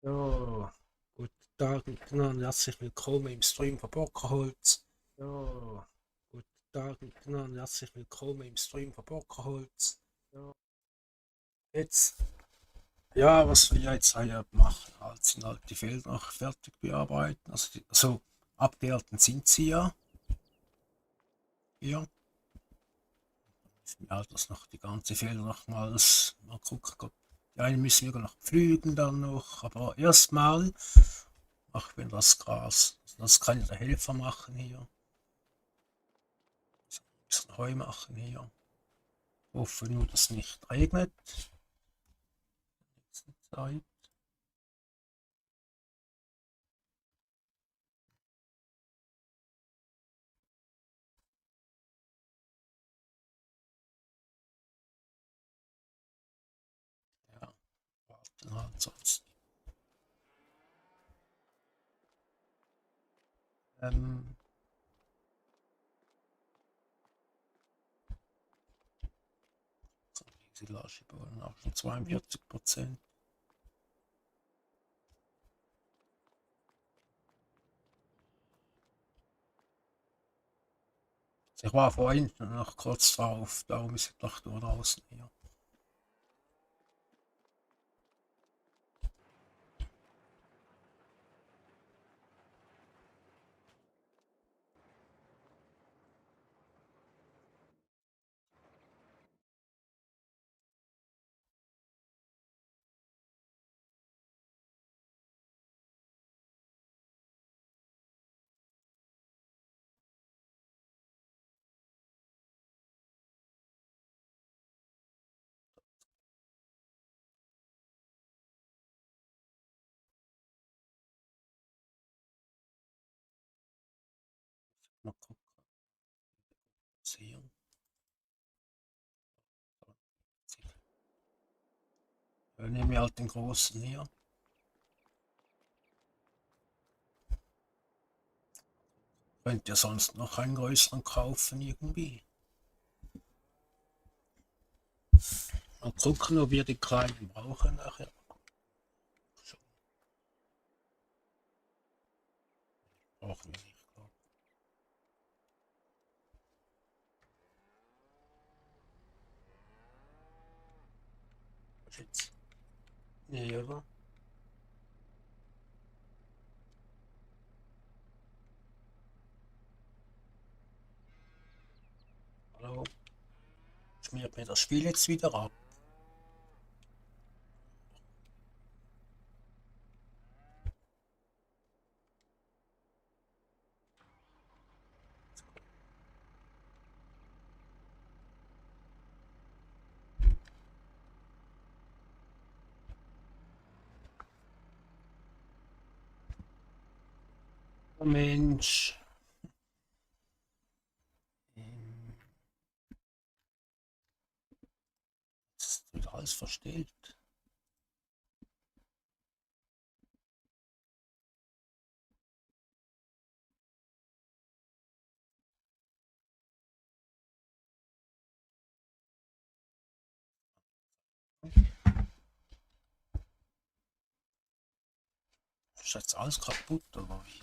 Ja, guten Tag miteinander und herzlich willkommen im Stream von Bockerholz. Ja, guten Tag miteinander und herzlich willkommen im Stream von Bockerholz. Ja, jetzt, ja, was wir jetzt hier machen, halt, sind halt die Felder noch fertig bearbeiten. Also abgeerntet sind sie ja. Hier müssen wir halt das noch, die ganze Felder nochmals mal gucken. Die einen müssen wir noch pflügen dann noch, aber erstmal machen wir das Gras. Das kann ja der Helfer machen hier. Ein bisschen Heu machen hier. Hoffe nur, dass es nicht regnet. Zeit. Ja, warten halt sonst. Ähm, Silagebohnen auch schon 42%. Ich war vorhin noch kurz drauf, darum ist es doch nur draußen hier. Mal gucken, was hier. Dann nehmen wir halt den großen hier. Könnt ihr sonst noch einen größeren kaufen irgendwie? Mal gucken, ob wir die kleinen brauchen nachher. So, brauchen wir nicht, glaube ich. Jetzt. Nee, oder? Hallo? Schmiert mir das Spiel jetzt wieder ab? Oh Mensch. Jetzt wird alles verstellt. Ist jetzt alles kaputt oder wie?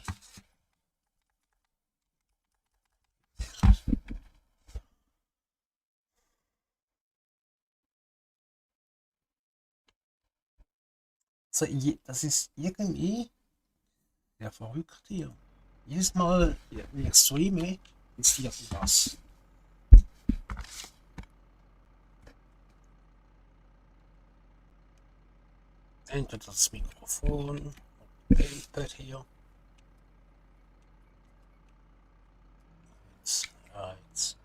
So, das ist irgendwie ja verrückt hier. Jedes Mal, wenn ich streame, ist hier was. Entweder das Mikrofon, Gamepad hier. Ja, jetzt.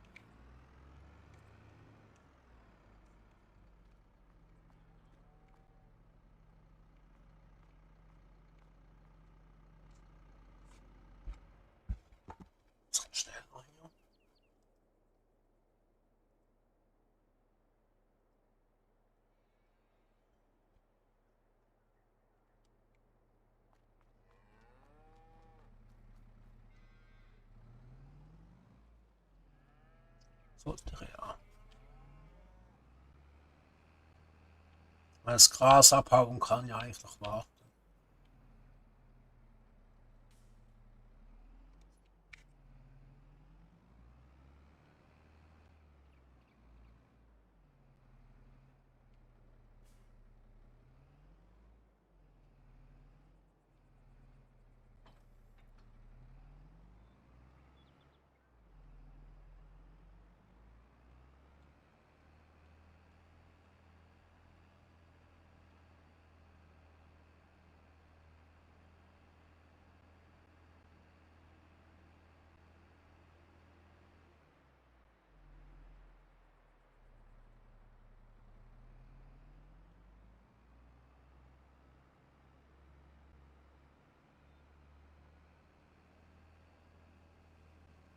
Schnell mal hier. Sollte ja. Das Gras abhauen kann ja eigentlich noch warten.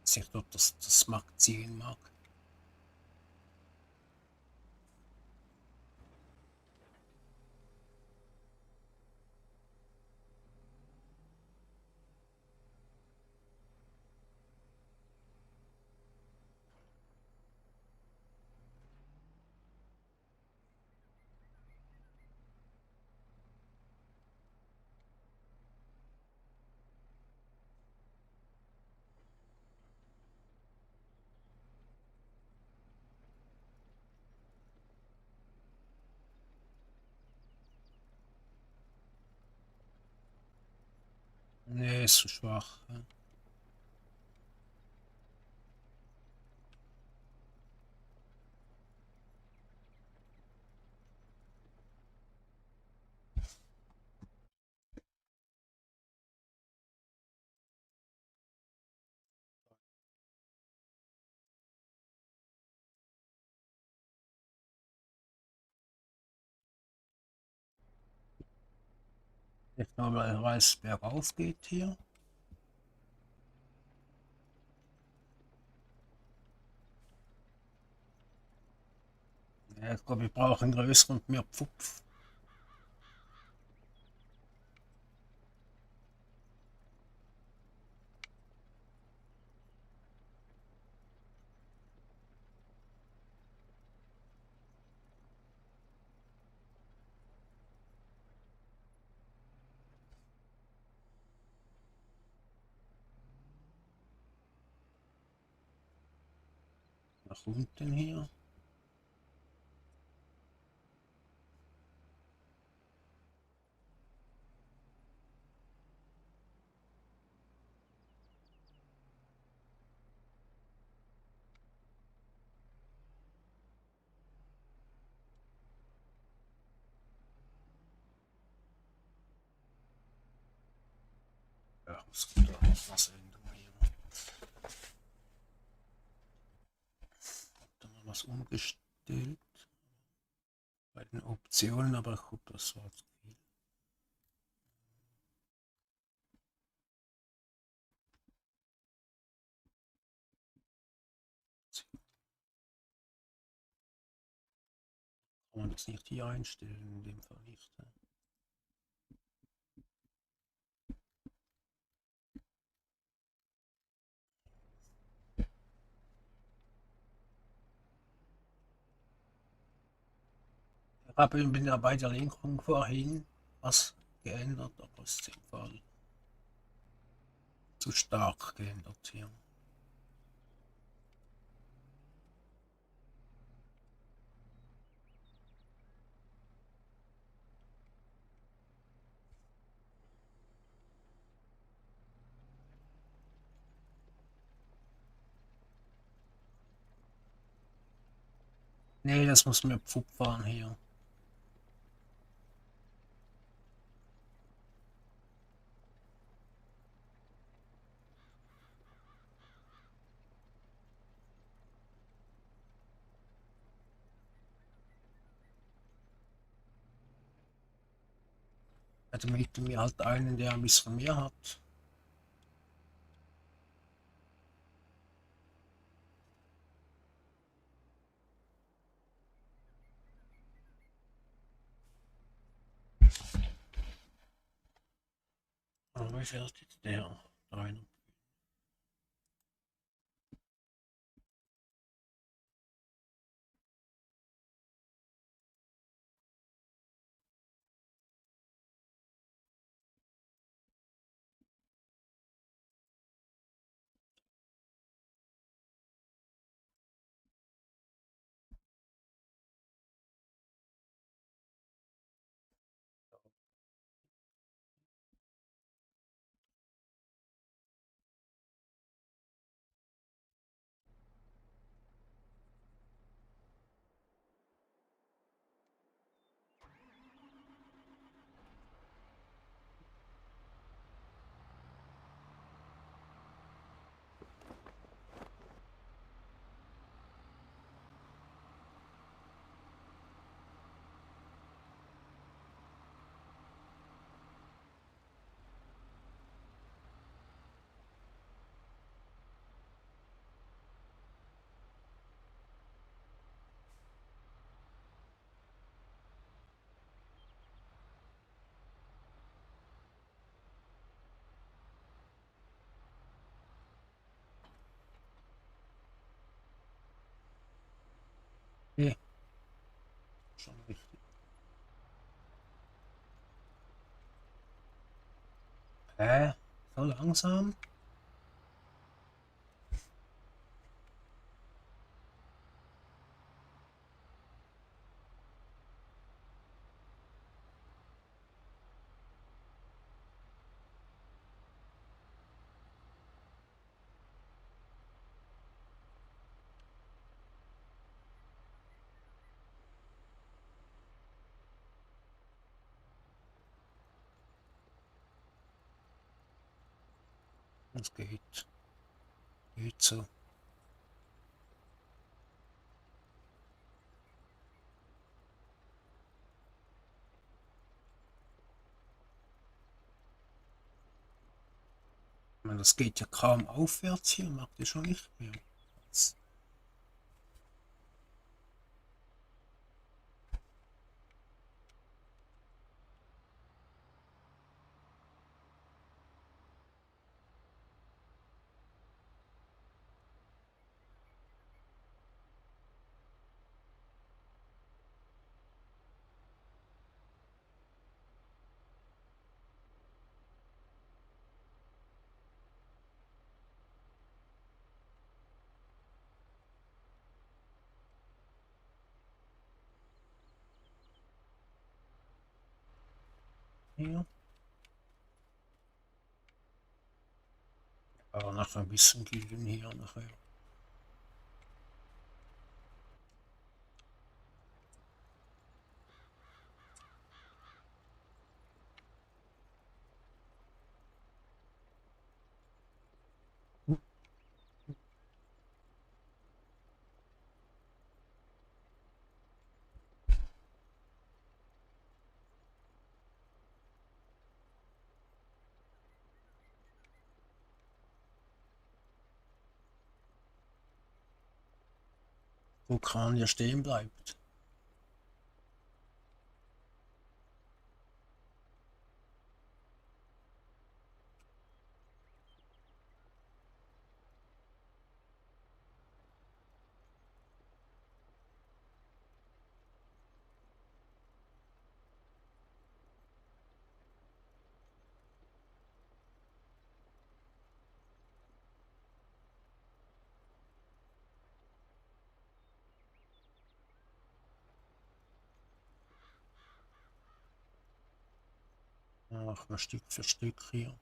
sich dort das Magazin mag. Nee, ist zu schwach. Ja. Ich glaube, weil es bergauf geht hier. Ja, ich glaube, wir brauchen einen größeren und mehr Pfupf. Nach unten hier. Ja, es gibt auch noch was Änderungen hier. Dann noch was umgestellt bei den Optionen, aber ich glaube, das war zu viel. Kann man das nicht hier einstellen, in dem Fall nicht. Ne? Ich habe ja bei der Lenkung vorhin was geändert, aber es ist im Fall zu stark geändert hier. Nee, das muss mir Pfupp fahren hier. Also mieten wir halt einen, der ein bisschen mehr hat. Aber wie viel hat jetzt der? Einer. schon richtig. So langsam? Das geht. Geht so. Ich meine, das geht ja kaum aufwärts hier, merkt ihr schon nicht mehr. Hier. Aber nachher ein bisschen gehen hier nachher. Wo Kran hier stehen bleibt. Machen wir Stück für Stück hier.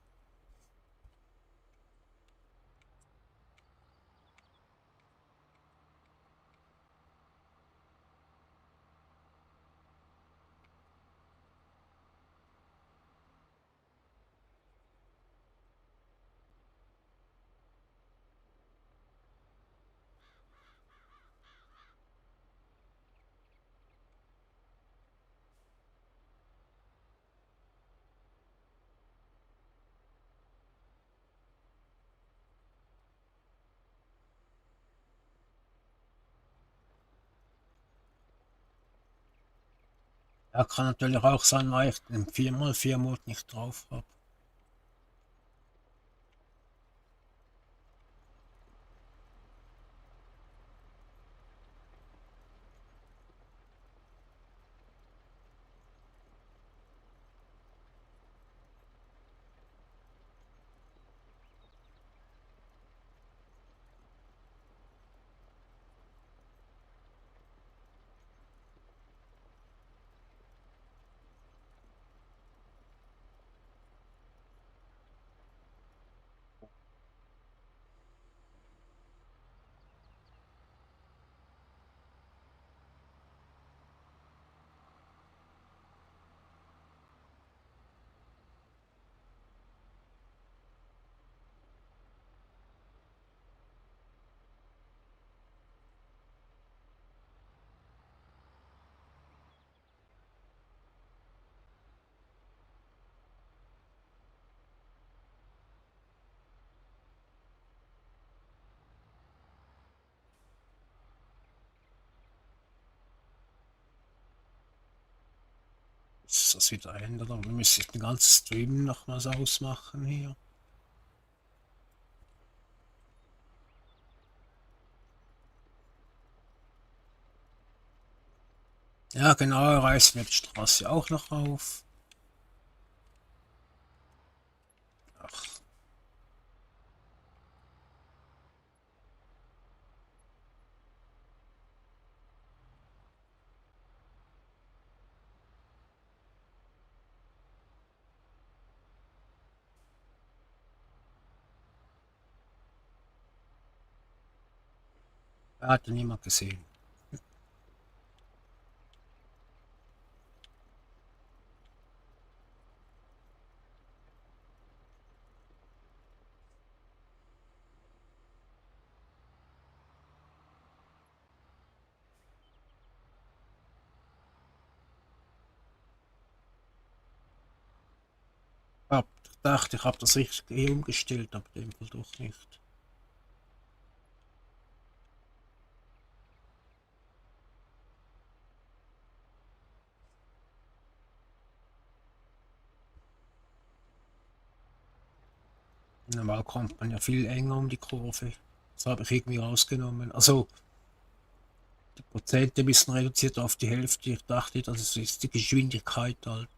Ja, kann natürlich auch sein, weil ich den 4x4-Mod nicht drauf habe. Ist das wieder ändert, aber dann müsste ich den ganzen Stream nochmals ausmachen hier. Ja, genau, reißen wir die Straße auch noch auf. Ach, er hatte niemand gesehen. Hab gedacht, ich habe das richtig umgestellt, aber dem Fall doch nicht. Normal kommt man ja viel enger um die Kurve. Das habe ich irgendwie rausgenommen. Also die Prozente ein bisschen reduziert auf die Hälfte. Ich dachte, das ist die Geschwindigkeit halt.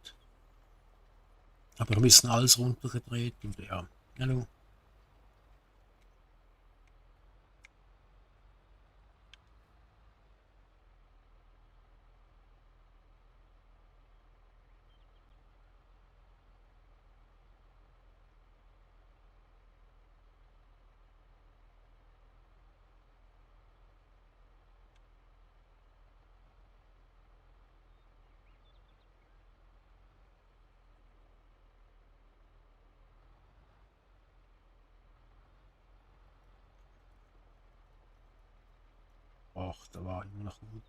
Aber ein bisschen alles runtergedreht und ja. Ja, nun. Ach, da war immer noch gut.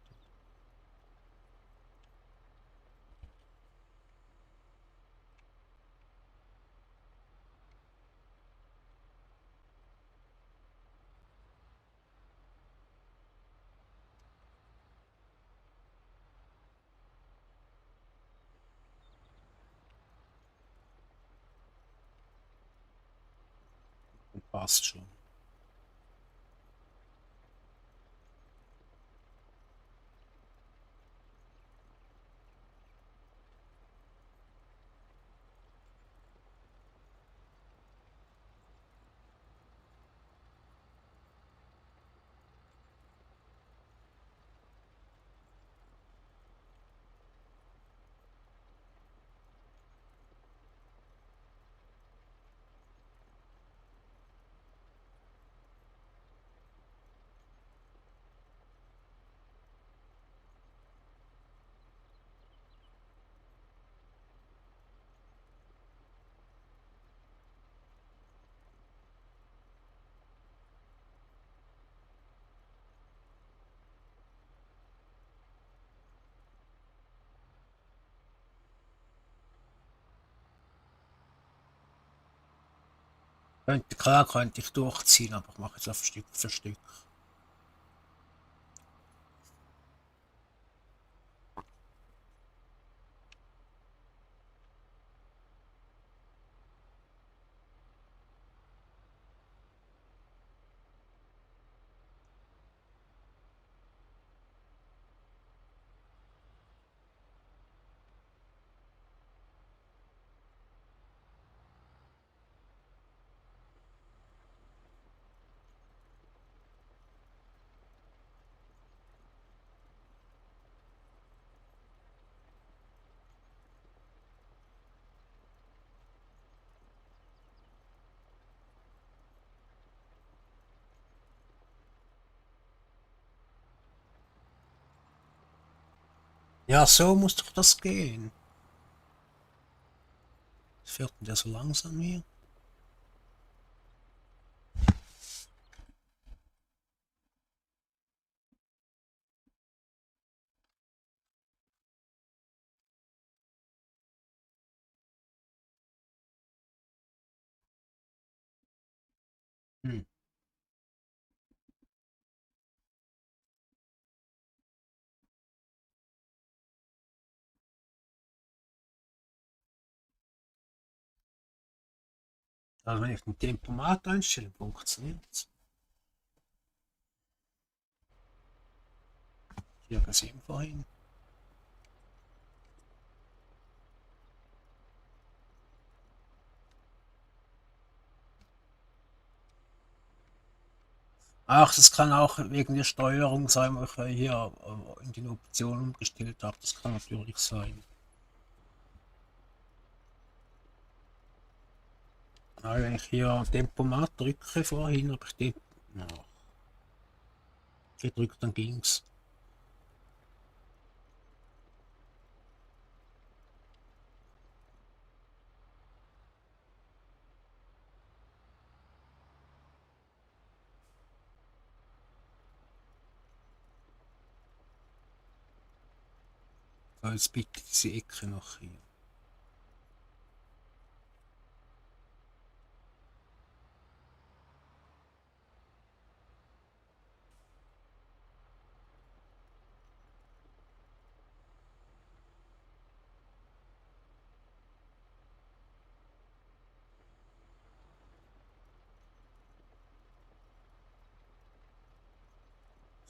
Und passt schon. Klar könnte ich durchziehen, aber ich mache jetzt auf Stück für Stück. Ja, so muss doch das gehen. Was fährt denn der so langsam hier? Hm. Also wenn ich den Tempomat einstelle, funktioniert. Hier gesehen vorhin. Ach, das kann auch wegen der Steuerung sein, wo ich hier in den Optionen umgestellt habe. Das kann natürlich sein. Wenn ich hier Tempomat drücke vorhin, habe ich den ja, gedrückt, dann ging's. So, jetzt bitte diese Ecke noch hier.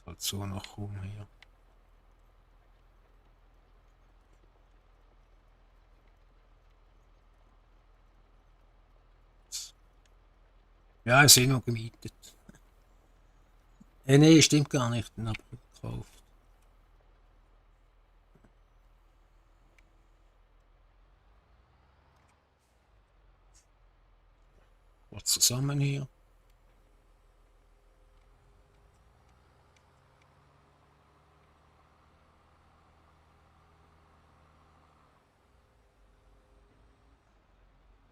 Halt so noch rum hier. Ja, ist eh noch gemietet. Nee, stimmt gar nicht, den habe ich gekauft. Was zusammen hier.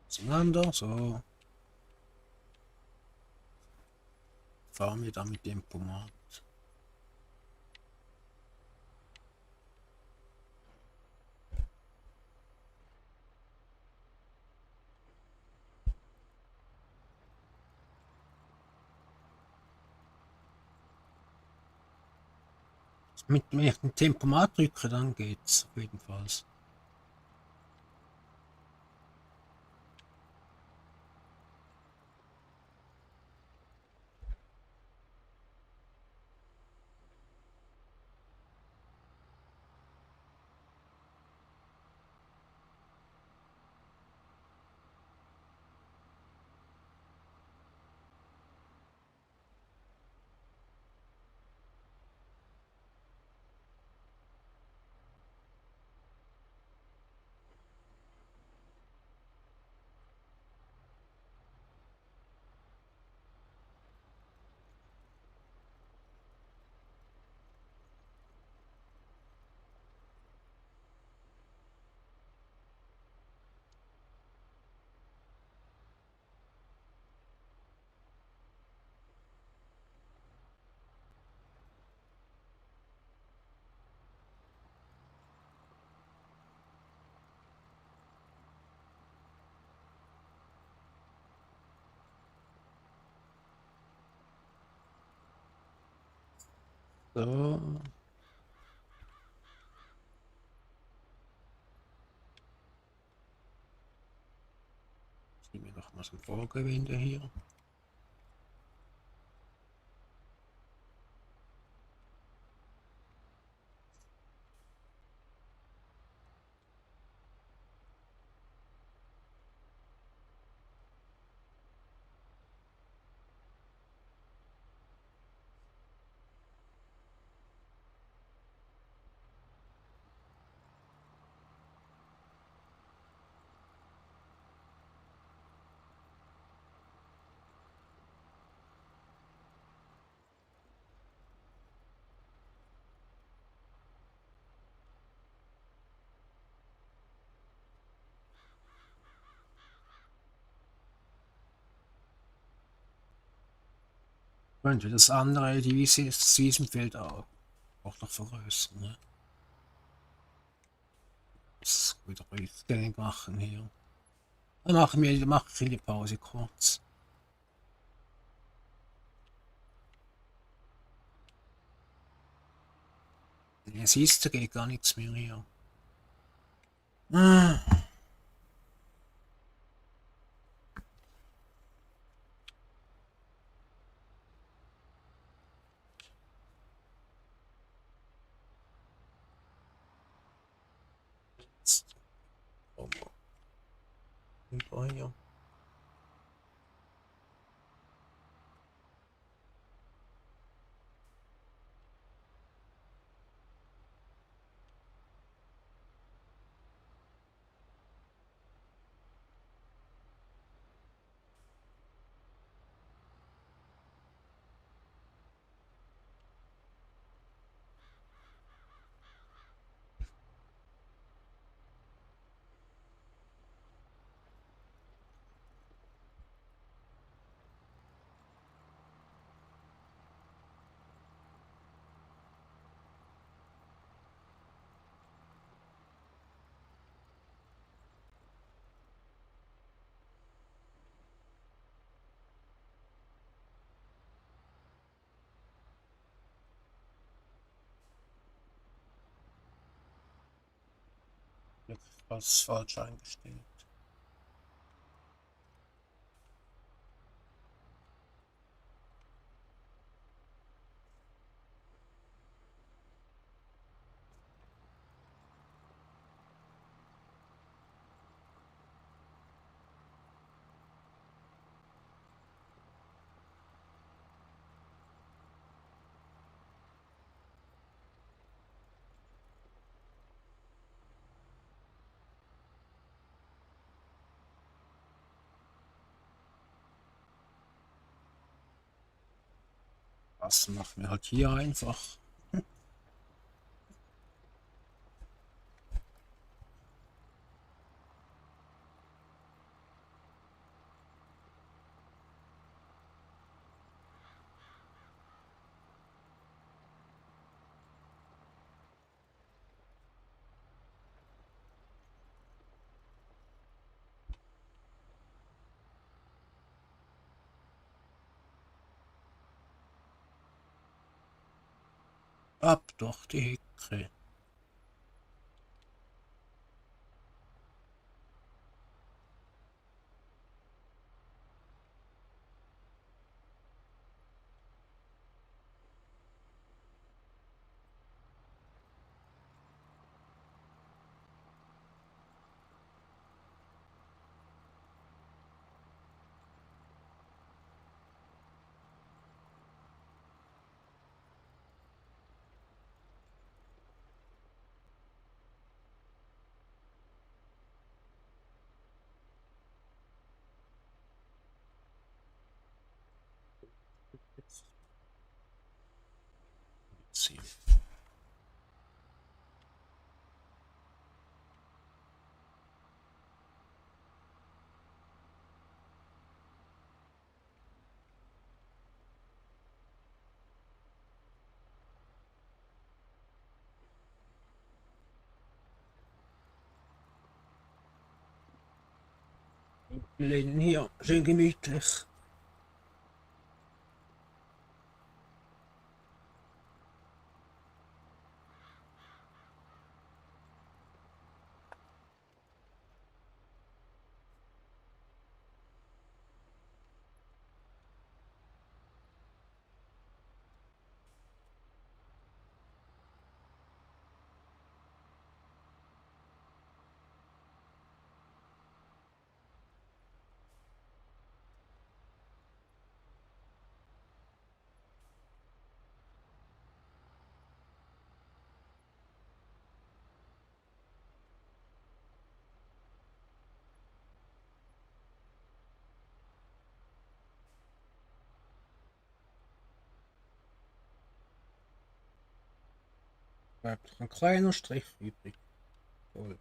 Auseinander, so. Fahren wir da mit dem Tempomat. Wenn ich den Tempomat drücke, dann geht's auf jeden Fall. So. Ziehen wir noch mal so ein Vorgewinde hier. Könnte das andere, das Wiesenfeld auch noch vergrößern. Ne? Das wieder rückgängig machen hier. Dann mache ich die Pause kurz. Ja, siehst du, geht gar nichts mehr hier. Ah. Jetzt. Oh, hier. Was falsch eingestellt. Das machen wir halt hier einfach. Ab durch die Hecke. Ziel. Hier, schön gemütlich. Bleibt noch ein kleiner Strich übrig. Toll.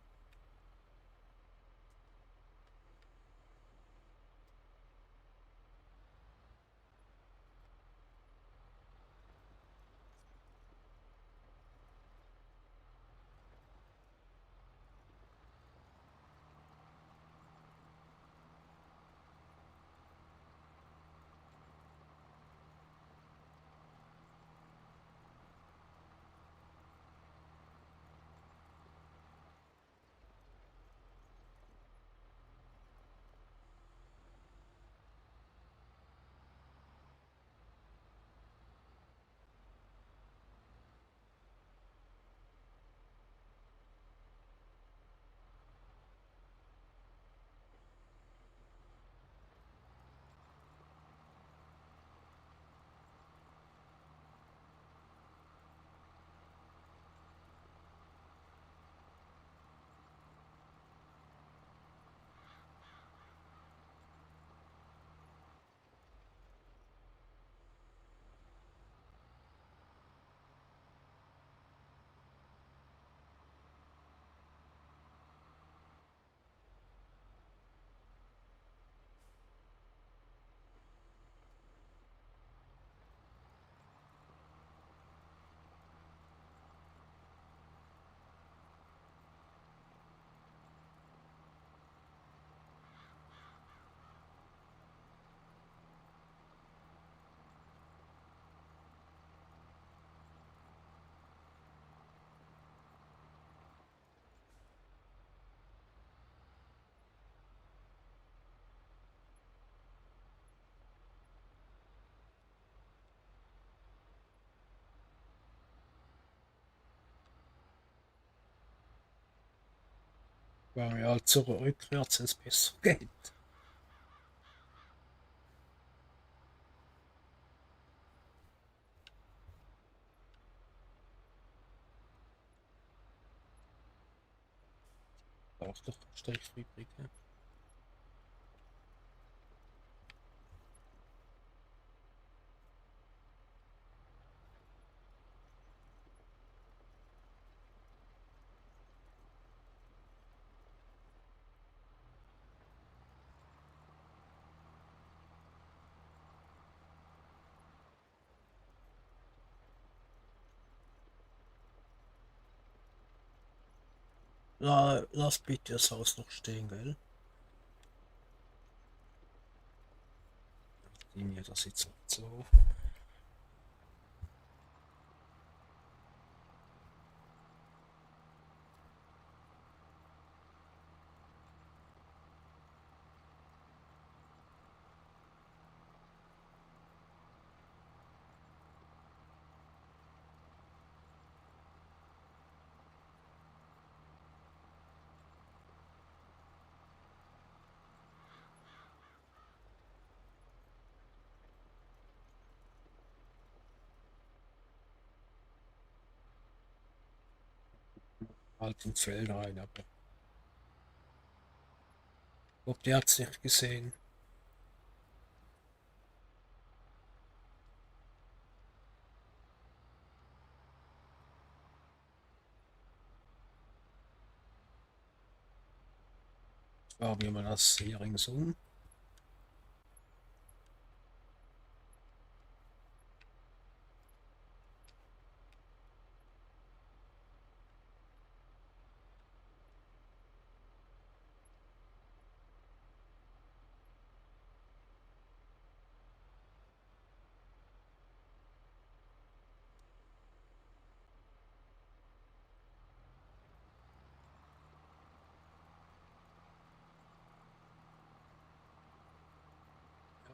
Weil ja halt rückwärts es besser geht. Auch doch Strichfibrik, ja. Lass bitte das Haus noch stehen, gell? Die mir das jetzt nicht so. Halt ins Feld rein, aber ob die hat's nicht gesehen. War wie man das hier ringsum.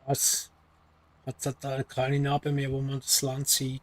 Es hat da keine Narbe mehr, wo man das Land sieht.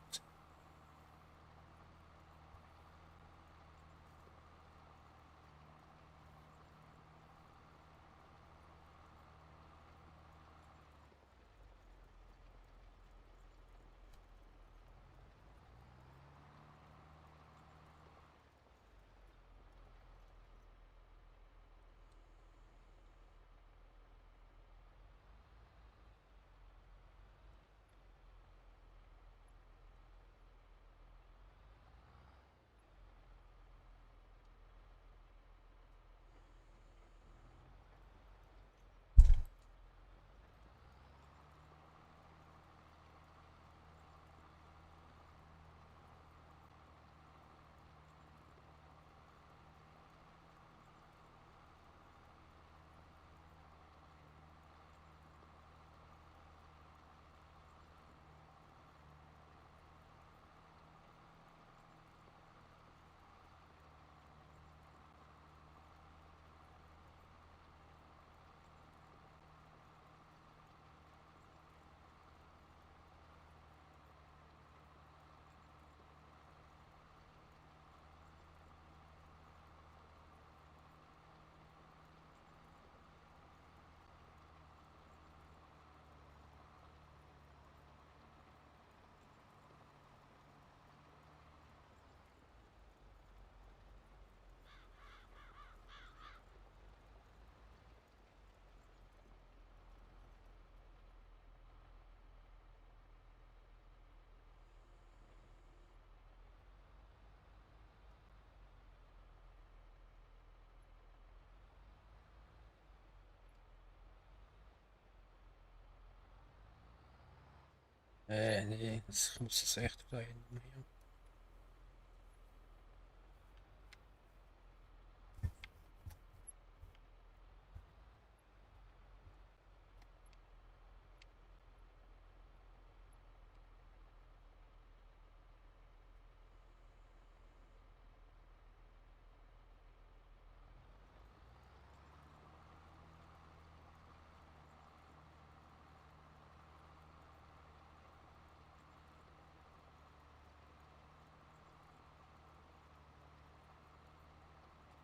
Nee, ich muss das echt wieder ändern hier.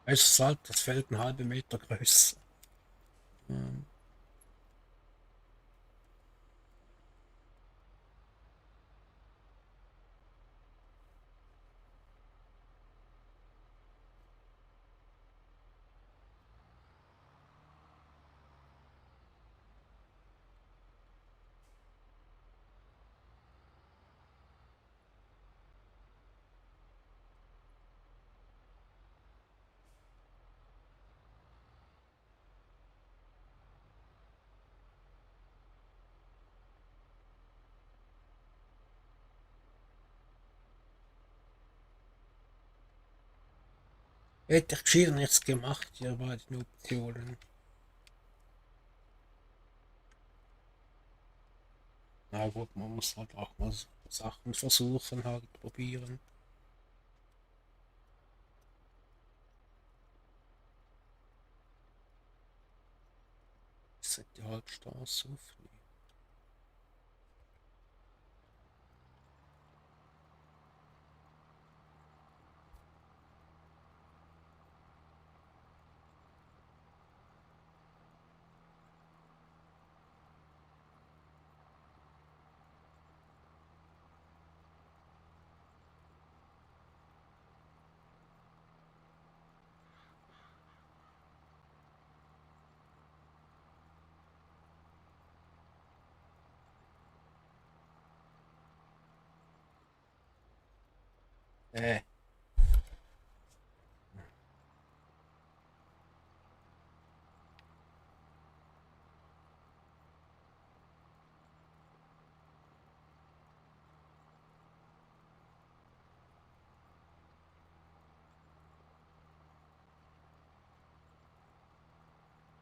Es ist halt das Feld einen halben Meter größer. Ähm, Hätte ich gescheiter nichts gemacht, hier bei den Optionen. Na gut, man muss halt auch mal Sachen versuchen, halt probieren. Ist die Halbstraße auf? Nee. Äh,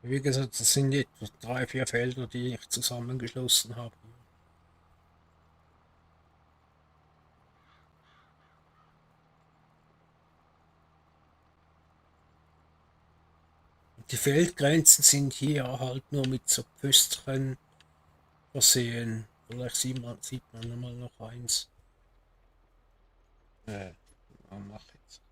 Wie gesagt, das sind etwa 3, 4 Felder, die ich zusammengeschlossen habe. Die Feldgrenzen sind hier halt nur mit so Pföstchen versehen. Vielleicht sieht man mal noch eins. Äh, mach jetzt.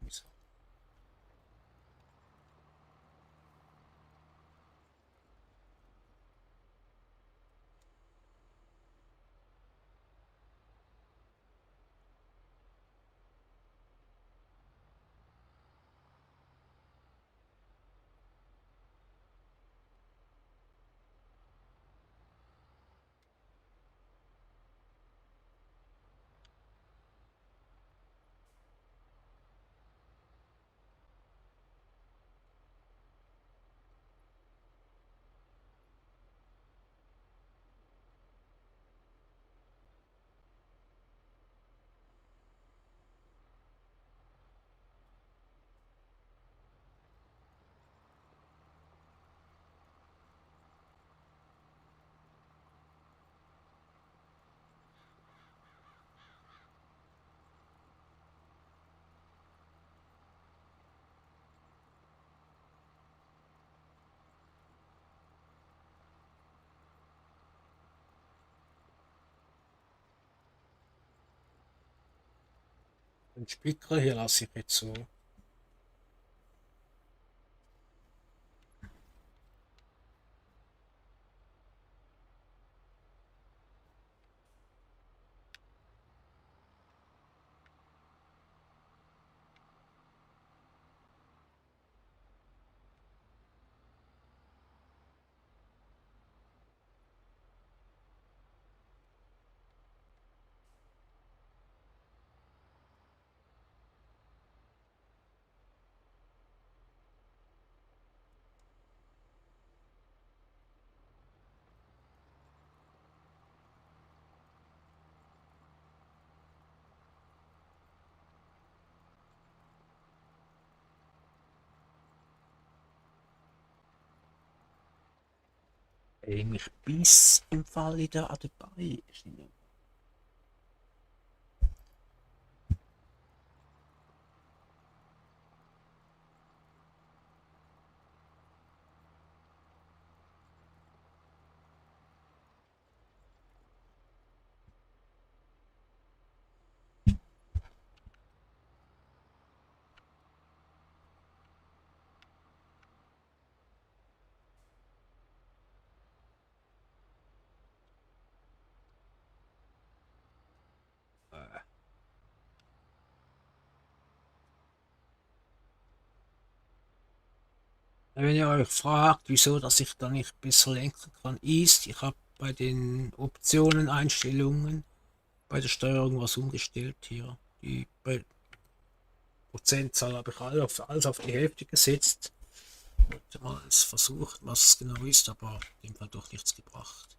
Den Spicker hier lasse ich jetzt so. Eigentlich bis im Fall da dabei ist. Wenn ihr euch fragt, wieso dass ich da nicht besser lenken kann, ist, ich habe bei den Optionen Einstellungen bei der Steuerung was umgestellt hier. Die bei Prozentzahl habe ich alles auf die Hälfte gesetzt. Wollte mal es versucht, was es genau ist, aber in dem Fall doch nichts gebracht.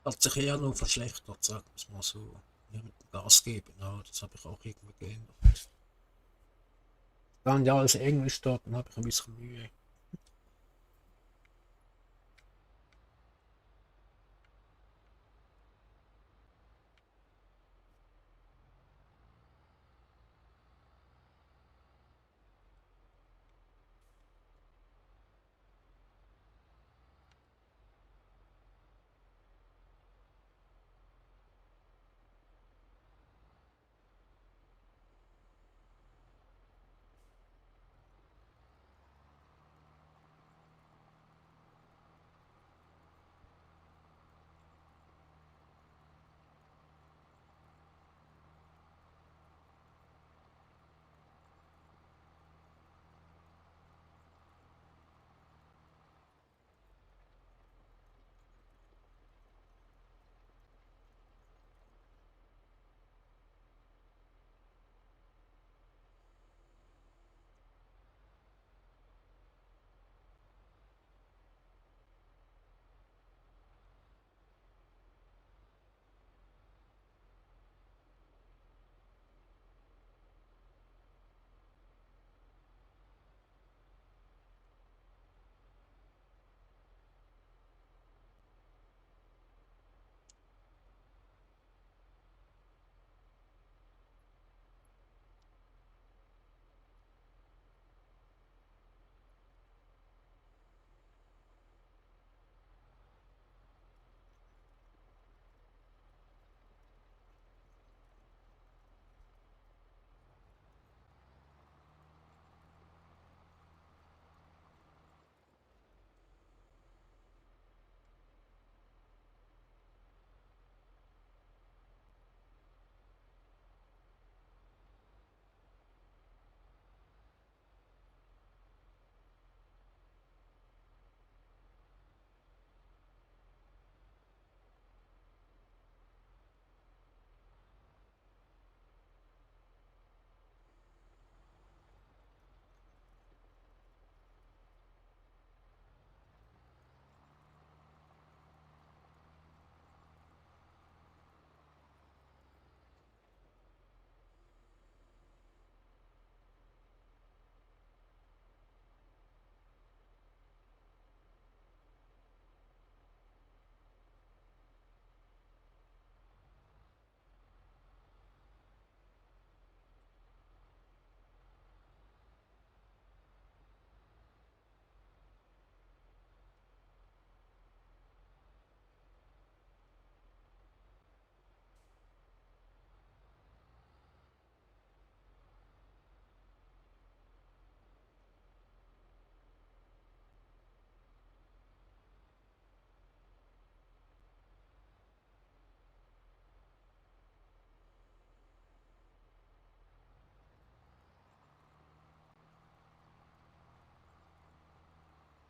Hat sich eher nur verschlechtert, sagen wir es mal so. Ja, mit dem Gas geben, ja, das habe ich auch irgendwie geändert. Dann ja alles Englisch dort, dann habe ich ein bisschen Mühe.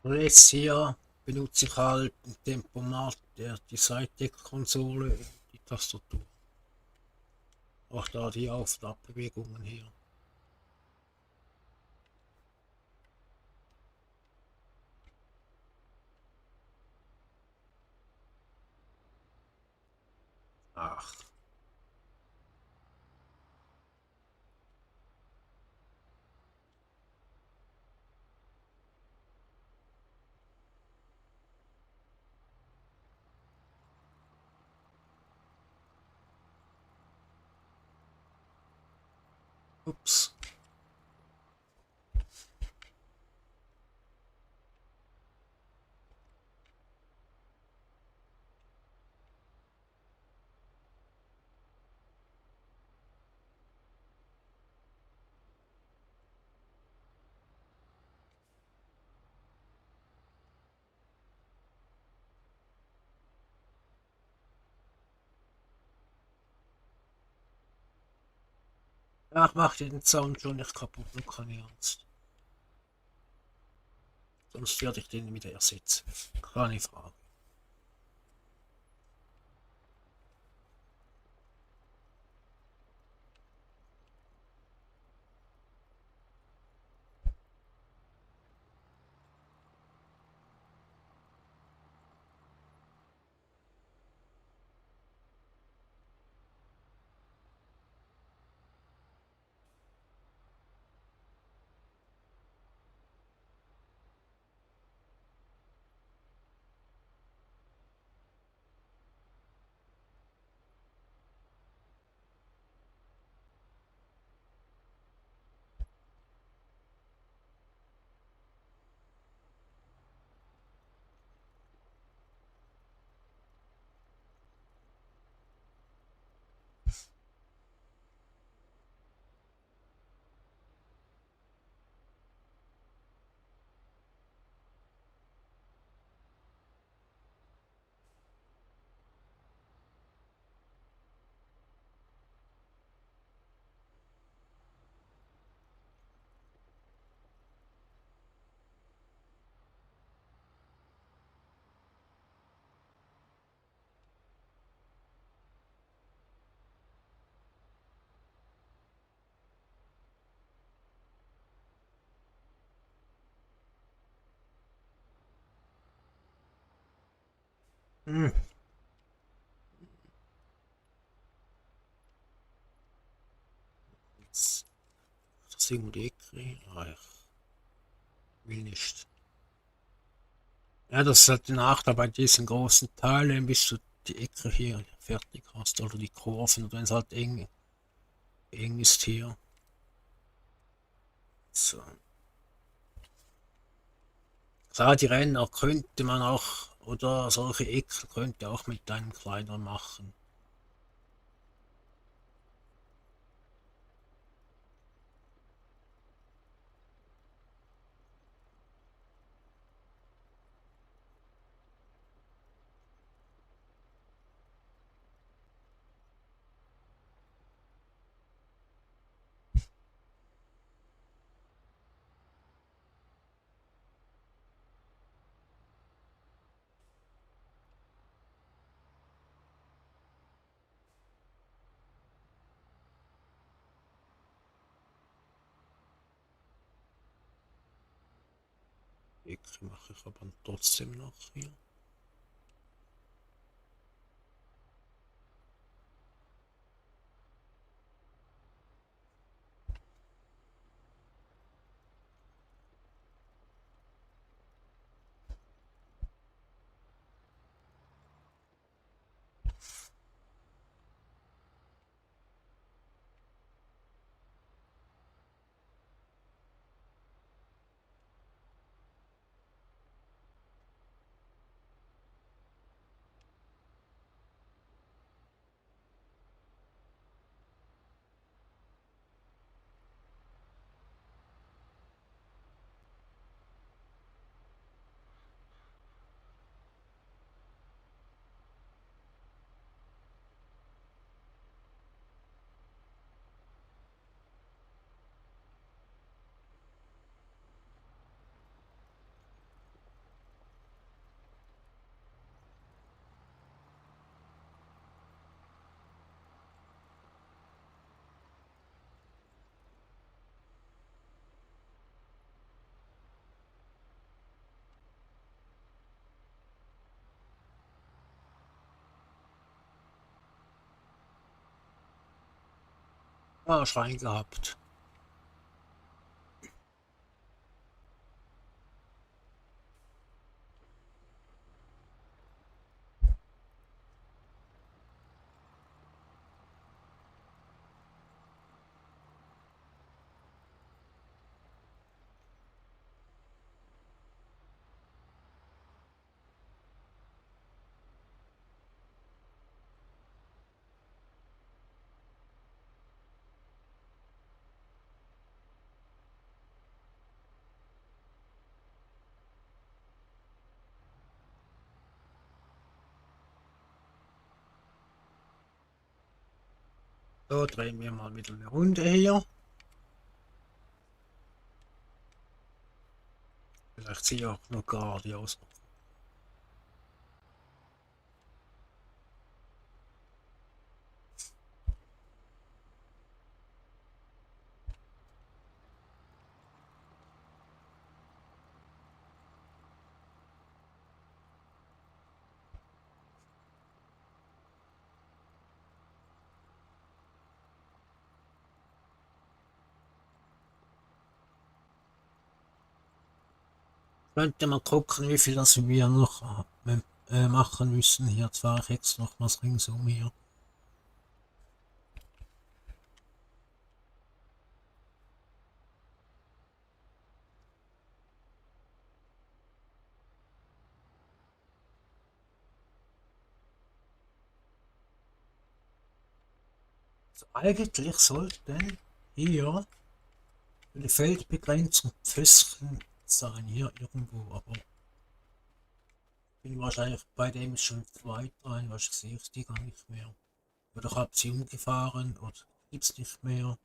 Und jetzt hier benutze ich halt ein Tempomat, die Seitdeckkonsole und die Tastatur. Auch da die Auf- und Abbewegungen hier. Ach, ups. Ach, mach dir den Sound schon nicht kaputt, du keine Angst. Sonst werde ich den wieder ersetzen. Keine Frage. Hm. Jetzt das irgendwo die Ecke. Ah, ich will nicht. Ja, das ist halt die Nachteil bei diesen großen Teilen, bis du die Ecke hier fertig hast oder die Kurven, und wenn es halt eng ist hier. So. Klar, die Ränder könnte man auch, oder solche Ecken könnte auch mit einem kleiner machen. Ecke mache ich aber trotzdem noch hier. Ah, Schwein gehabt. So, drehen wir mal wieder eine Runde hier. Vielleicht sehe ich auch noch geradeaus. Könnte mal gucken, wie viel das wir noch machen müssen. Hier jetzt fahre ich jetzt nochmals ringsum hier. Also eigentlich sollten hier eine Feldbegrenzung Pföschen sein, hier irgendwo, aber bin wahrscheinlich bei dem schon zu weit rein, weil ich sehe die gar nicht mehr. Oder habe sie umgefahren oder gibt's nicht mehr.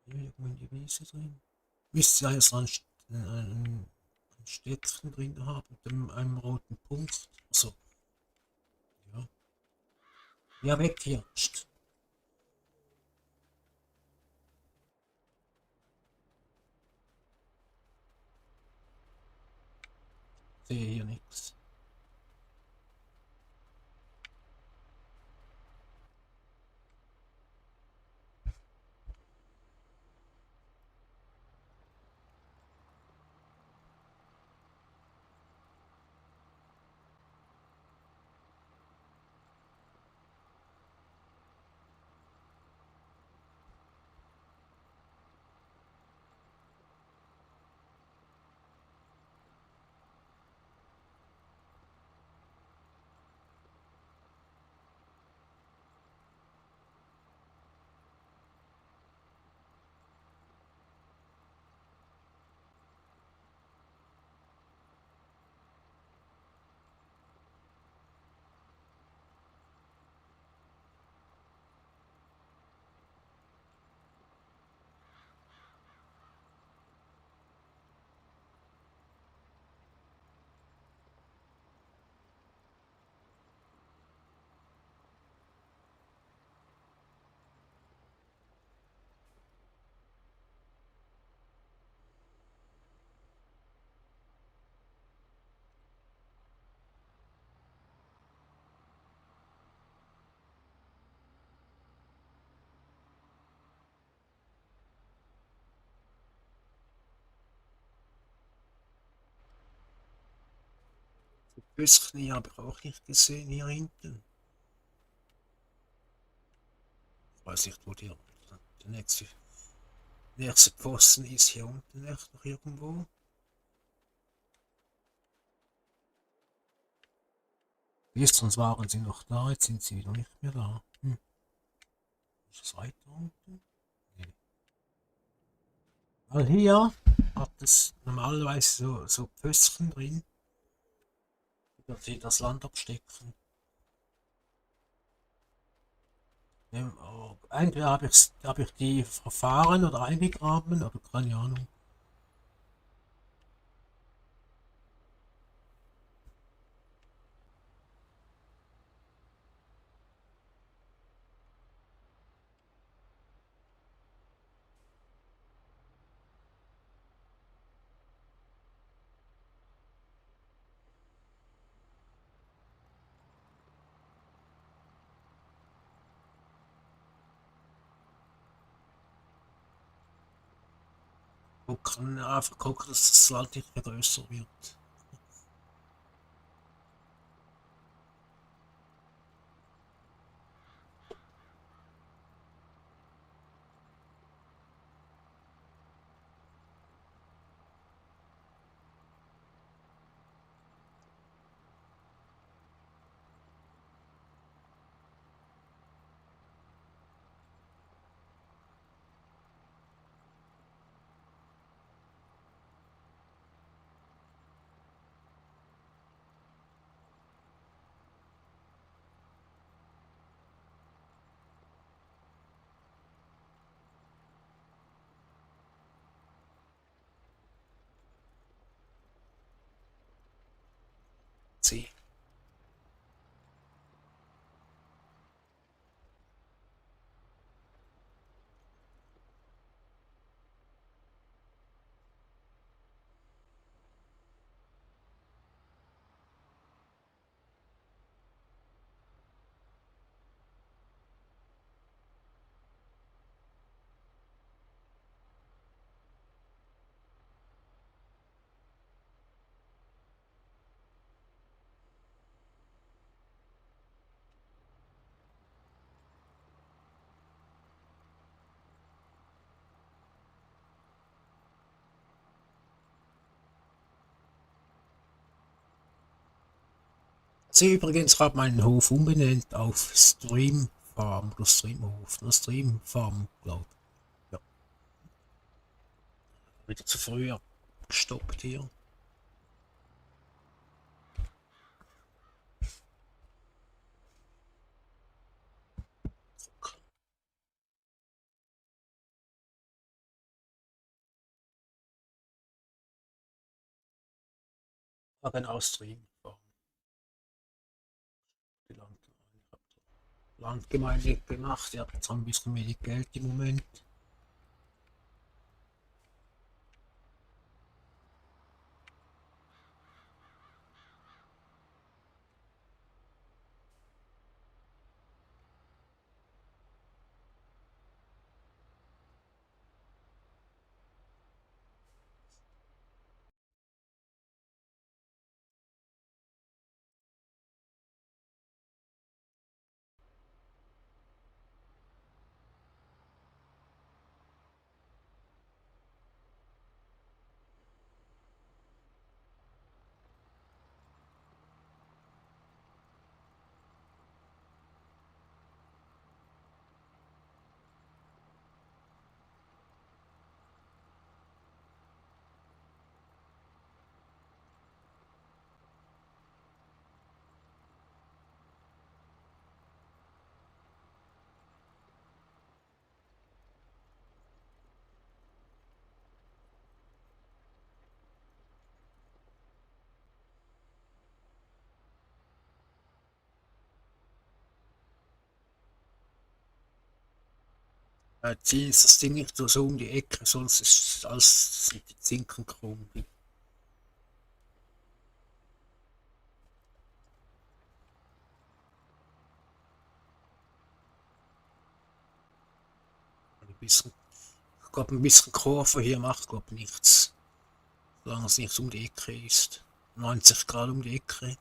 Hier irgendwo in die Wiese drin. Müsste ja jetzt ein Städtchen drin haben mit einem roten Punkt. Also, ja. Ja, weg hier. Psst. Sehe hier nichts. Bisschen hier habe ich auch nicht gesehen, hier hinten. Ich weiß nicht, wo der nächste Pfosten ist. Hier unten echt noch irgendwo. Gestern waren sie noch da, jetzt sind sie wieder nicht mehr da. Ist es weiter unten? Nee. Weil hier hat es normalerweise so Pföstchen drin, dass sie das Land abstecken. Entweder hab ich die verfahren oder eingegraben oder keine Ahnung. Gucken, einfach gucken, dass das Land nicht mehr größer wird. C. Sie übrigens gerade meinen Hof umbenannt auf Stream Farm oder Streamhof, nur Stream Farm, glaube ich. Ja, wieder zu früh gestoppt hier. Ah, genau, Stream Farm. Die Landgemeinde gemacht, ja, jetzt haben ein bisschen mehr Geld im Moment. Zieh ist das Ding nicht so um die Ecke, sonst ist alles sind die Zinken krumm. Ein bisschen, ich glaube, ein bisschen Kurve hier macht, glaube nichts. Solange es nicht um die Ecke ist. 90 Grad um die Ecke.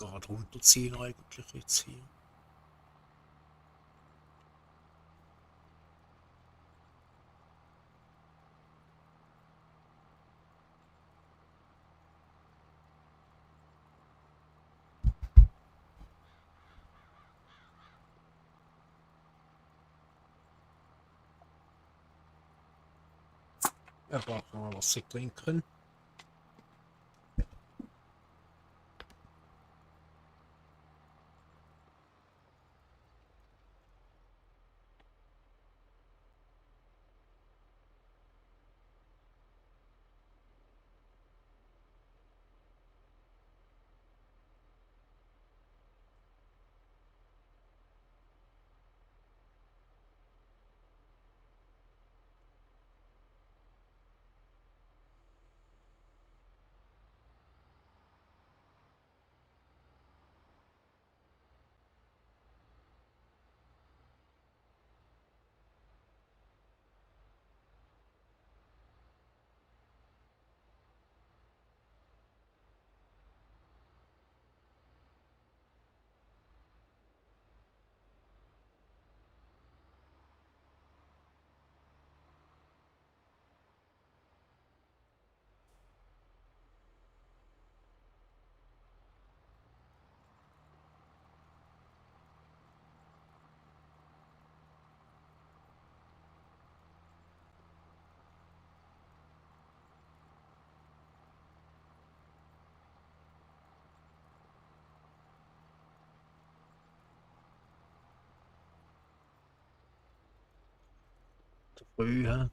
gerade runterziehen eigentlich jetzt hier. Er braucht noch was zu trinken. Früh, hä?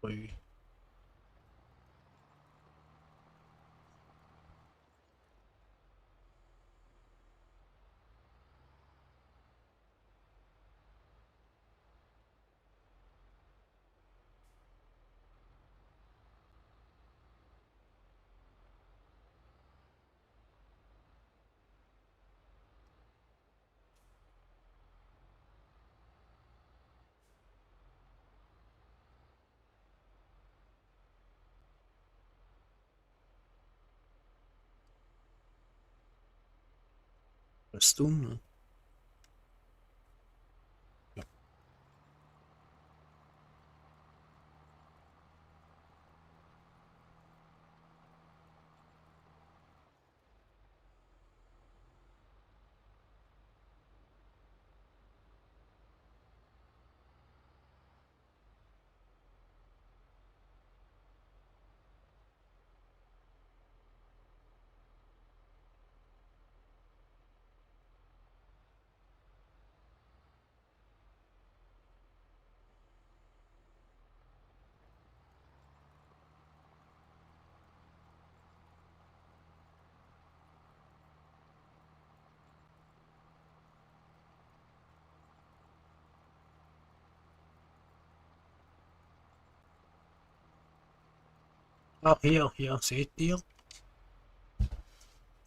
Früh. Was ist dumm, ne? Ja. Ach, hier, seht ihr?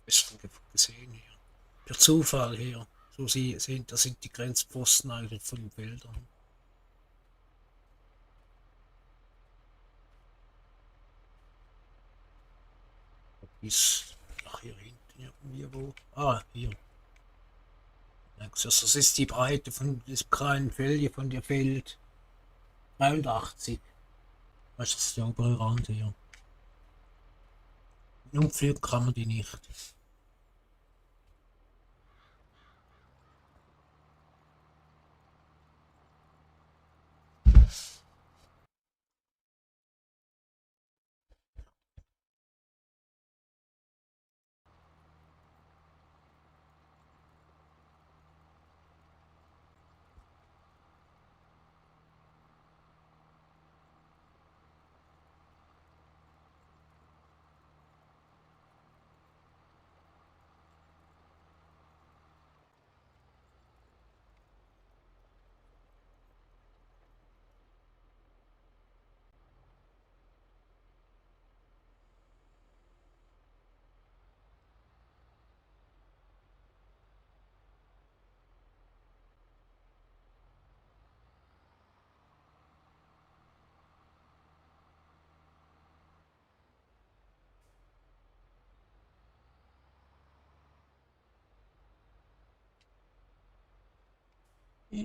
Ist schon gesehen hier. Der Zufall hier. So Sie sehen, das sind die Grenzpfosten eigentlich von den Wäldern. Bis nach hier hinten irgendwo. Ah, hier. Das ist die Breite von diesem kleinen Feld hier von der Feld 83. Das ist der obere Rand hier. Umführen kann man die nicht.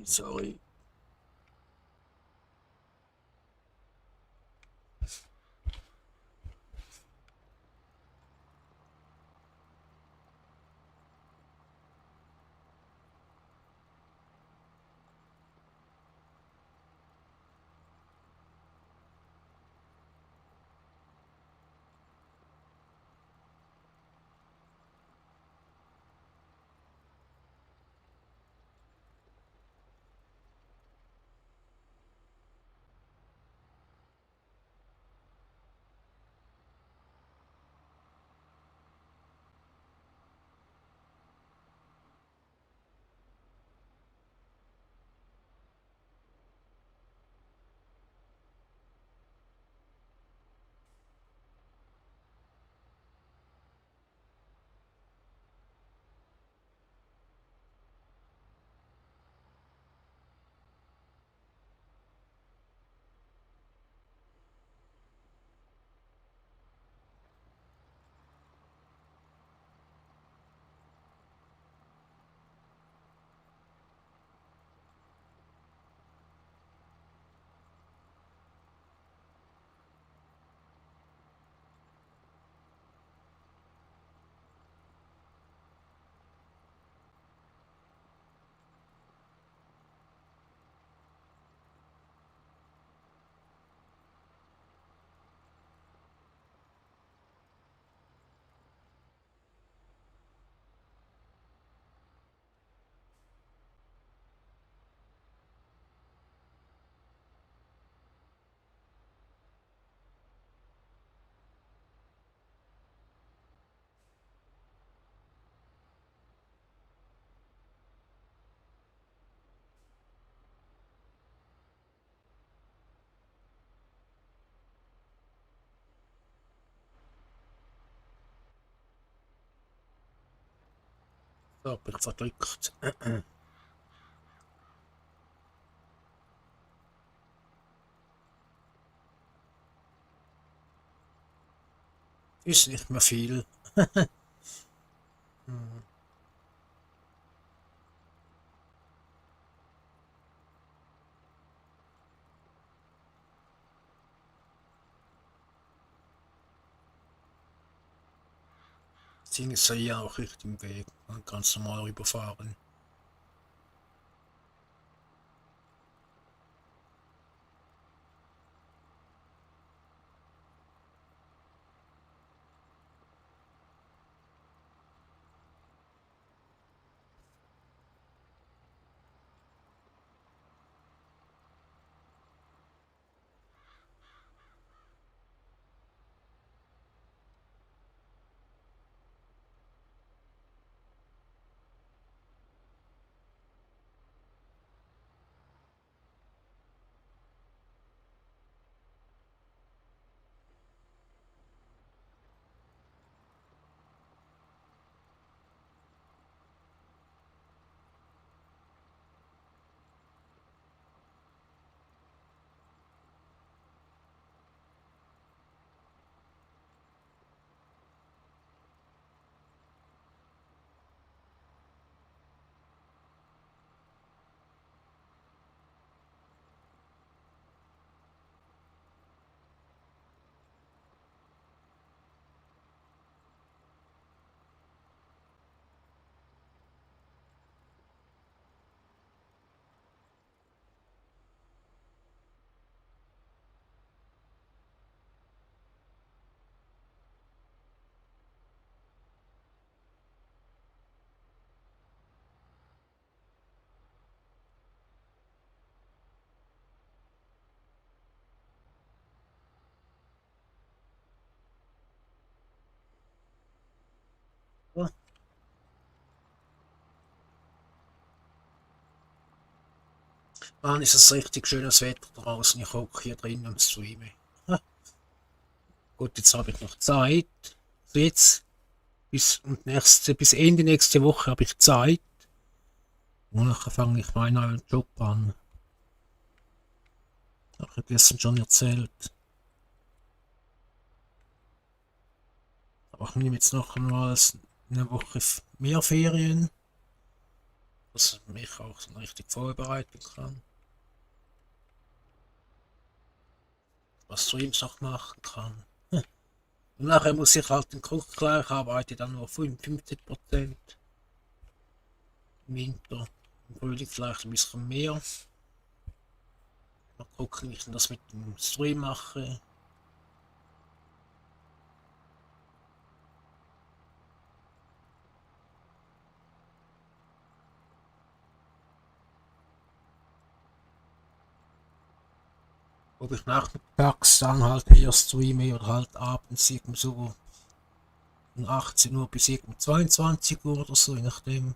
Sorry. So, bin ich verdrückt. Ist nicht mehr viel. Hm. Deswegen ist er ja auch richtig im Weg. Man kann es normal rüberfahren. Ja. Mann, ist es richtig schönes Wetter draußen. Ich hocke hier drin und streame. Ha, gut, jetzt habe ich noch Zeit. Also jetzt bis Ende nächste Woche habe ich Zeit. Und nachher fange ich meinen neuen Job an. Habe ich gestern schon erzählt. Aber ich nehme jetzt noch einmal eine Woche mehr Ferien. dass ich mich auch so richtig vorbereiten kann, was Streams noch machen kann. Und nachher muss ich halt den Guck gleich, arbeite dann nur 55% im Winter, im Frühling vielleicht ein bisschen mehr. Mal gucken, wie ich das mit dem Stream mache. Ob ich nachmittags dann halt eher streame oder halt abends irgendwie so von 18 Uhr bis irgendwie 22 Uhr oder so, je nachdem.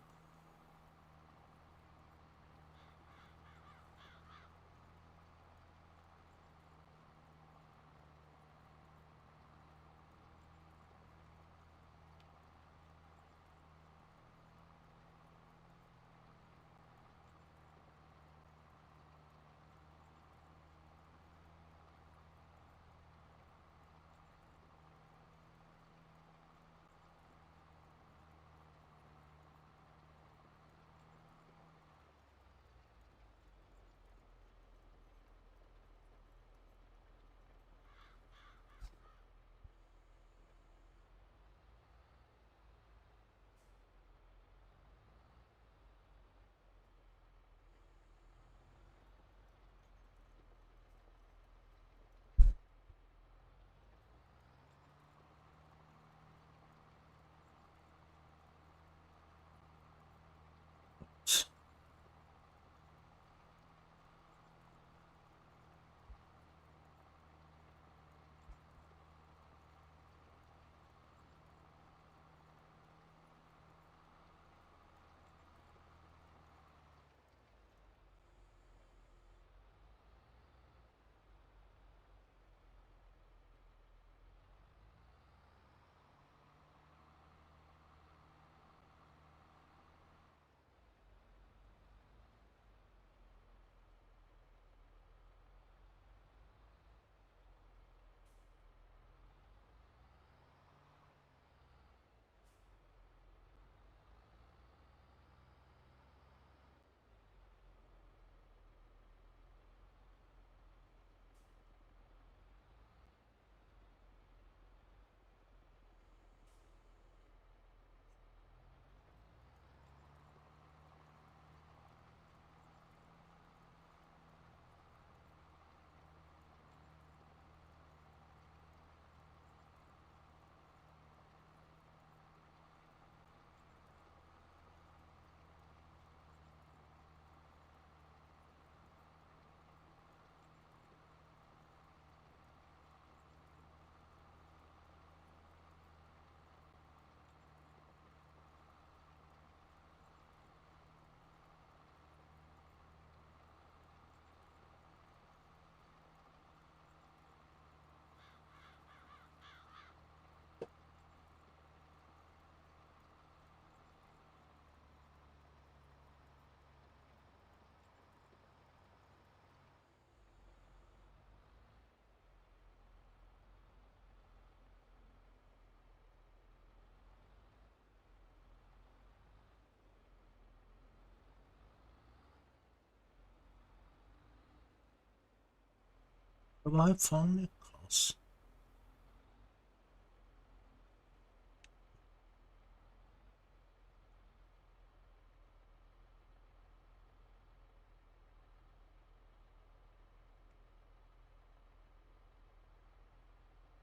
Aber halt vorne krass.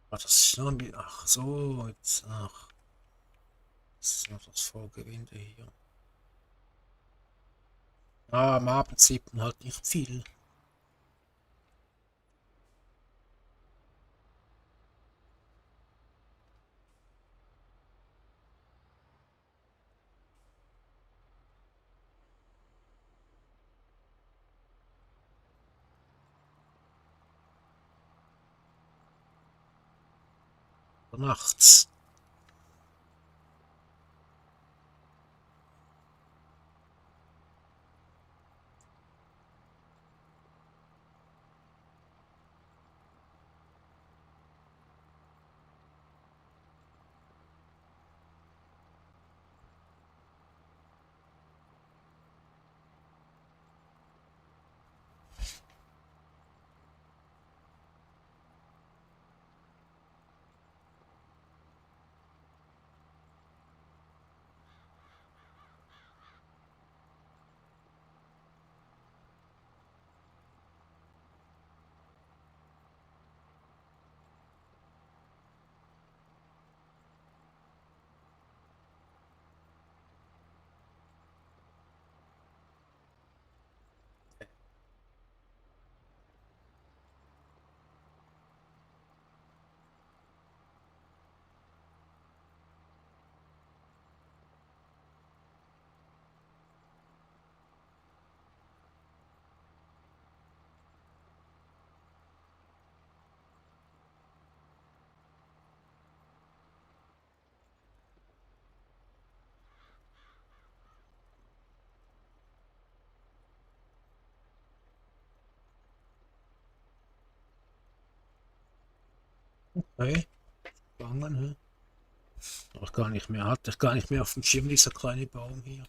Ach, das ist nur ein bisschen. Ach so, jetzt. Ach, das ist noch das Vorgewinde hier. Ah, am Abend sieht man halt nicht viel. Nachts. Hey, gegangen, hä? Ach, gar nicht mehr, hatte ich gar nicht mehr auf dem Schirm, dieser kleine Baum hier.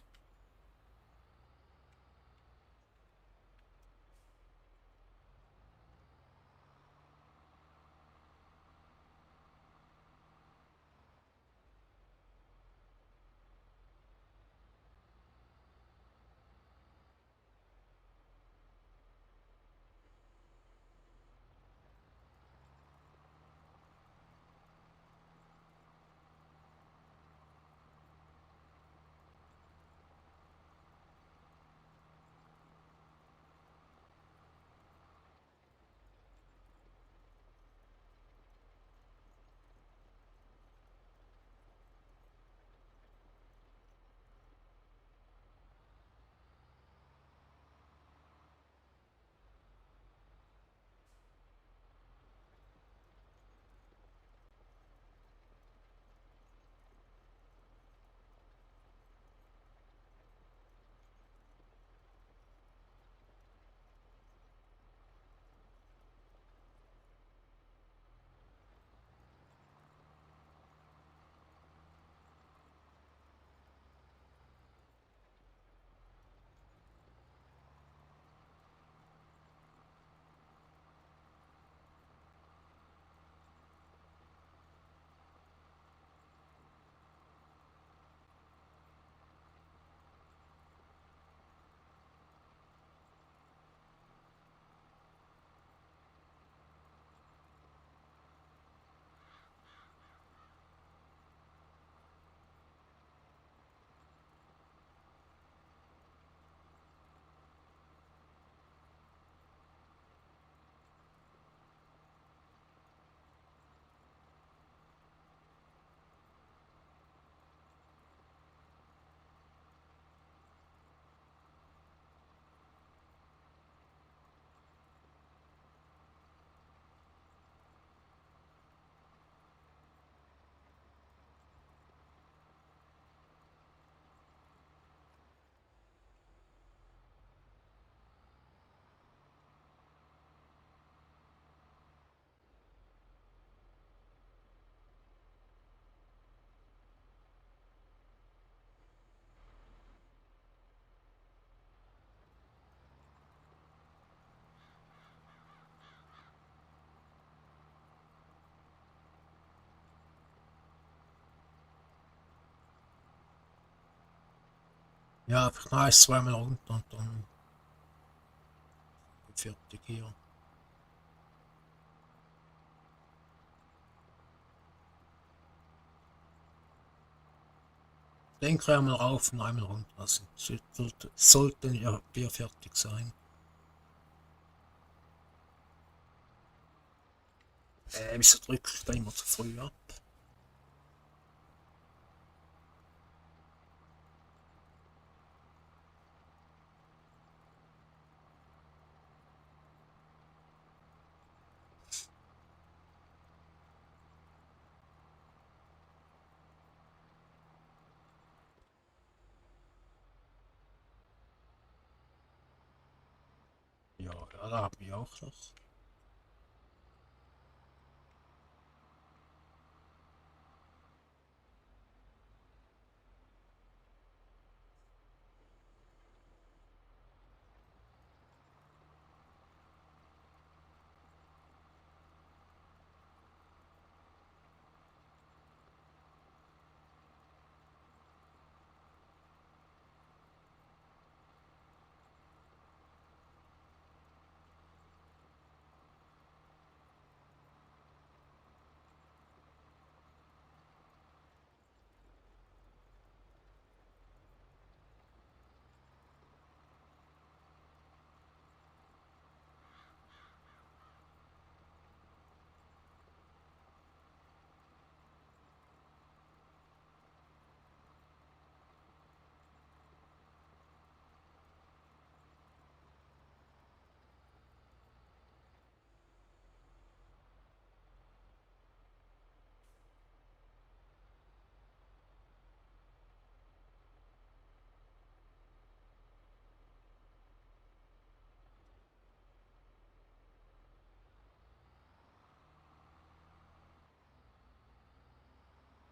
Ja, einfach nice, zweimal runter und dann fertig hier. Denke einmal rauf und einmal runter. Also sollten ja wir fertig sein. Wieso drücke ich da immer zu früh ab? Ja, da haben wir auch noch.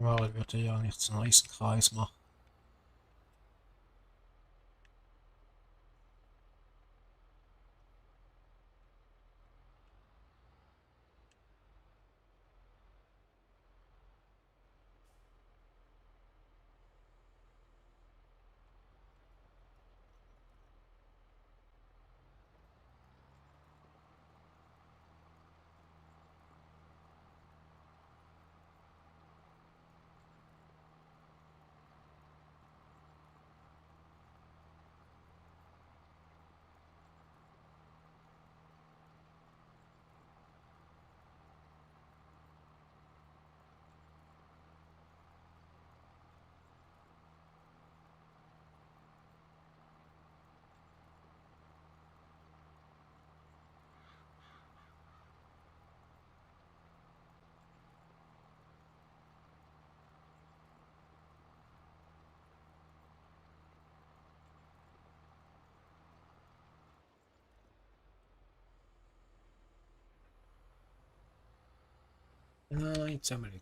Mal würde ja nicht so einen riesen Kreis machen. Ja, jetzt haben wir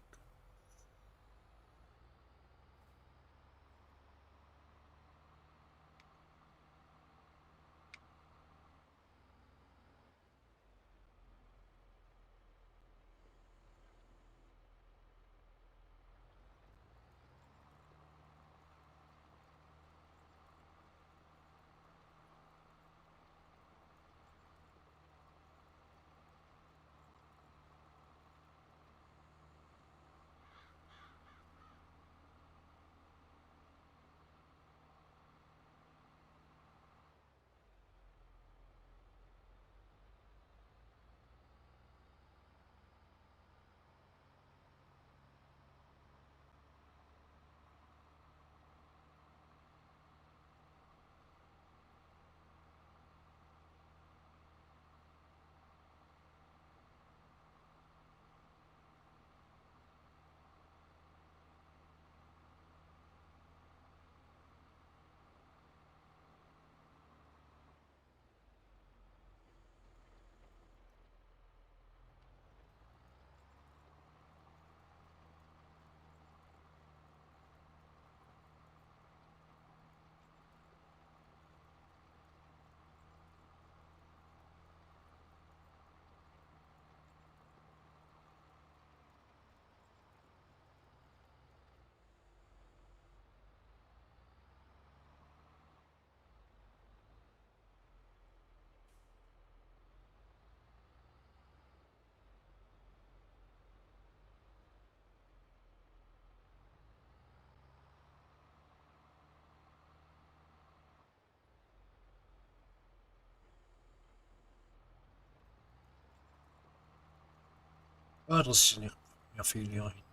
ja, das ist nicht mehr viel hier hin.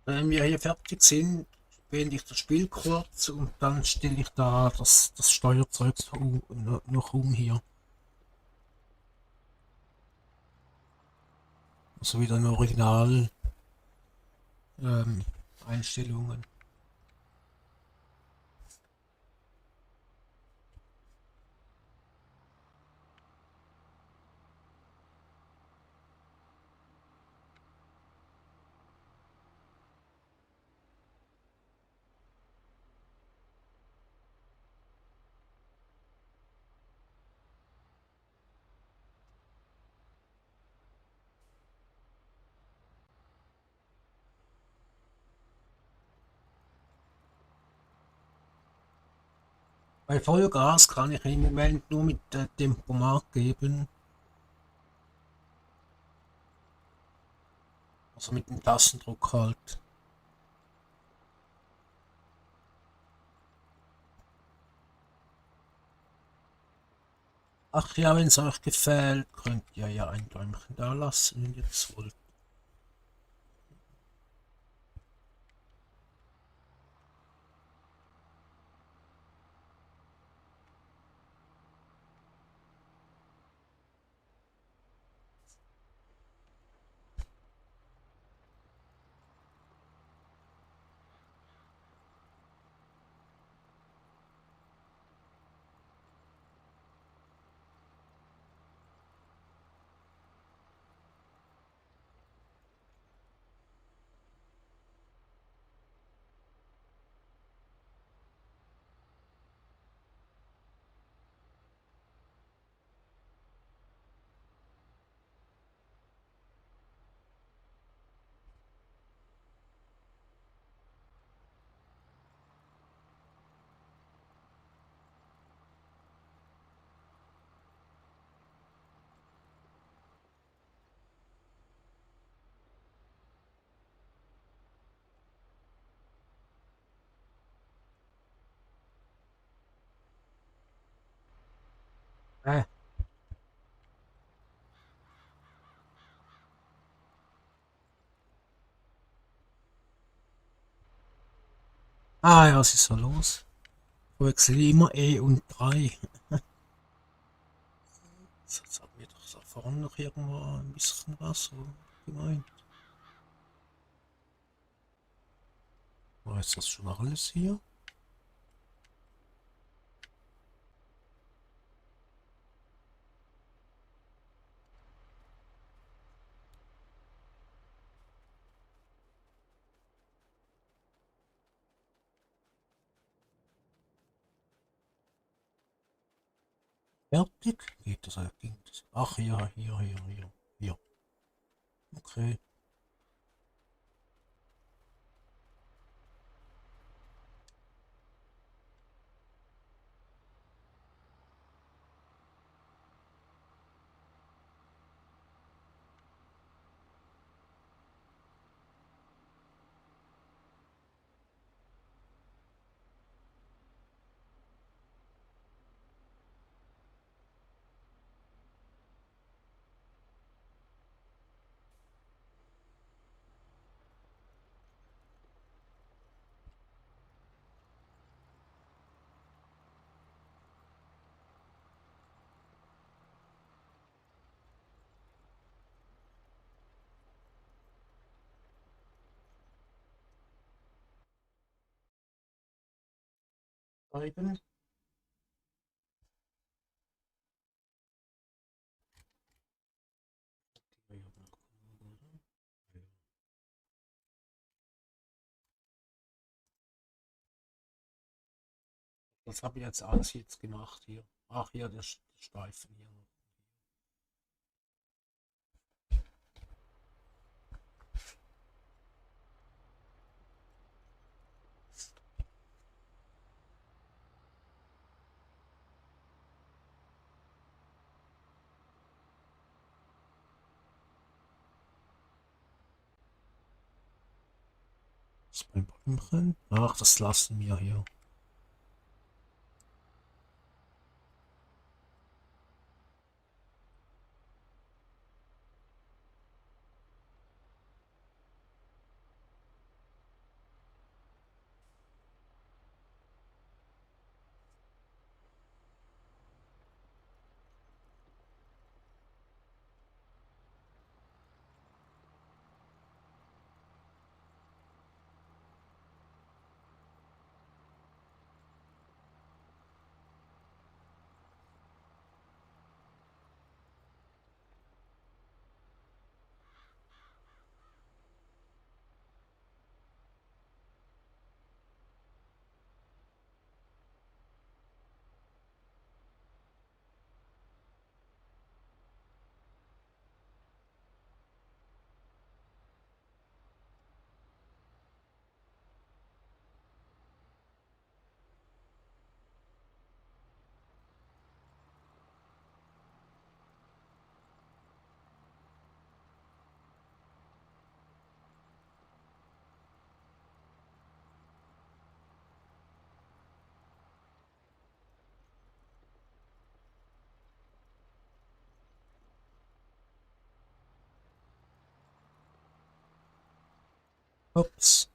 Wenn wir hier fertig sind, wähle ich das Spiel kurz und dann stelle ich da das Steuerzeug noch um hier. Also wieder in Original Einstellungen. Bei Vollgas kann ich im Moment nur mit Tempomat geben, also mit dem Tastendruck halt. Ach ja, wenn es euch gefällt, könnt ihr ja ein Däumchen da lassen, wenn ihr das wollt. Ah ja, was ist so los? Verwechsel immer E und 3. Jetzt haben wir doch da vorne noch irgendwo ein bisschen was so gemeint. War jetzt das schon alles hier? Fertig? Geht das? Ging das? Ach ja, hier. Okay. Schreiben. Das habe ich jetzt alles jetzt gemacht hier. Ach ja, der Streifen hier. Das ist mein Blümchen. Ach, das lassen wir hier. Ups.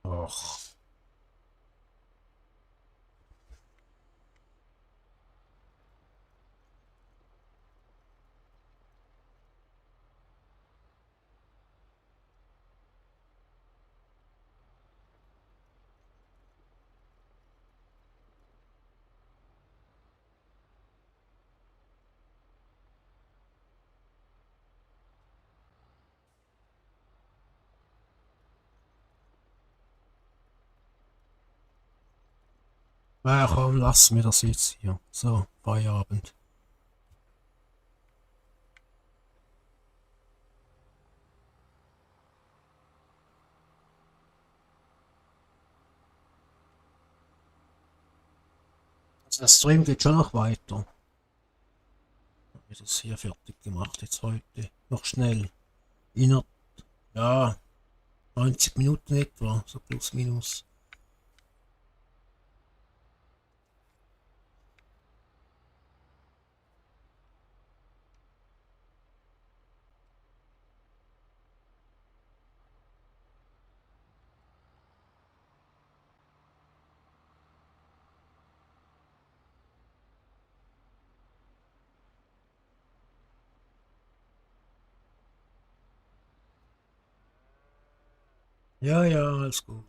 Och. Na komm, lass mir das jetzt hier. So, Feierabend. Der Stream geht schon noch weiter. Hab ich das hier fertig gemacht jetzt heute. Noch schnell. Inner, ja, 90 Minuten etwa, so plus minus. Ja, ja, alles gut.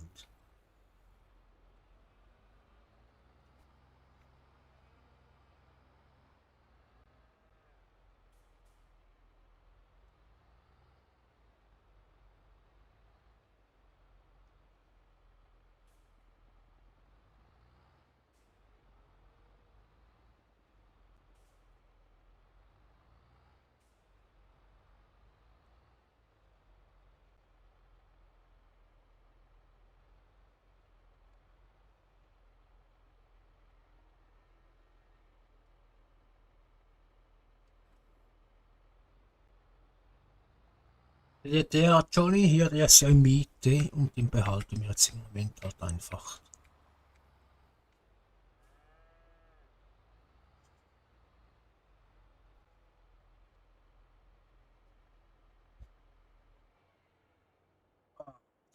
Der Johnny hier, der ist ja in Miete und den behalten wir jetzt im Moment halt einfach.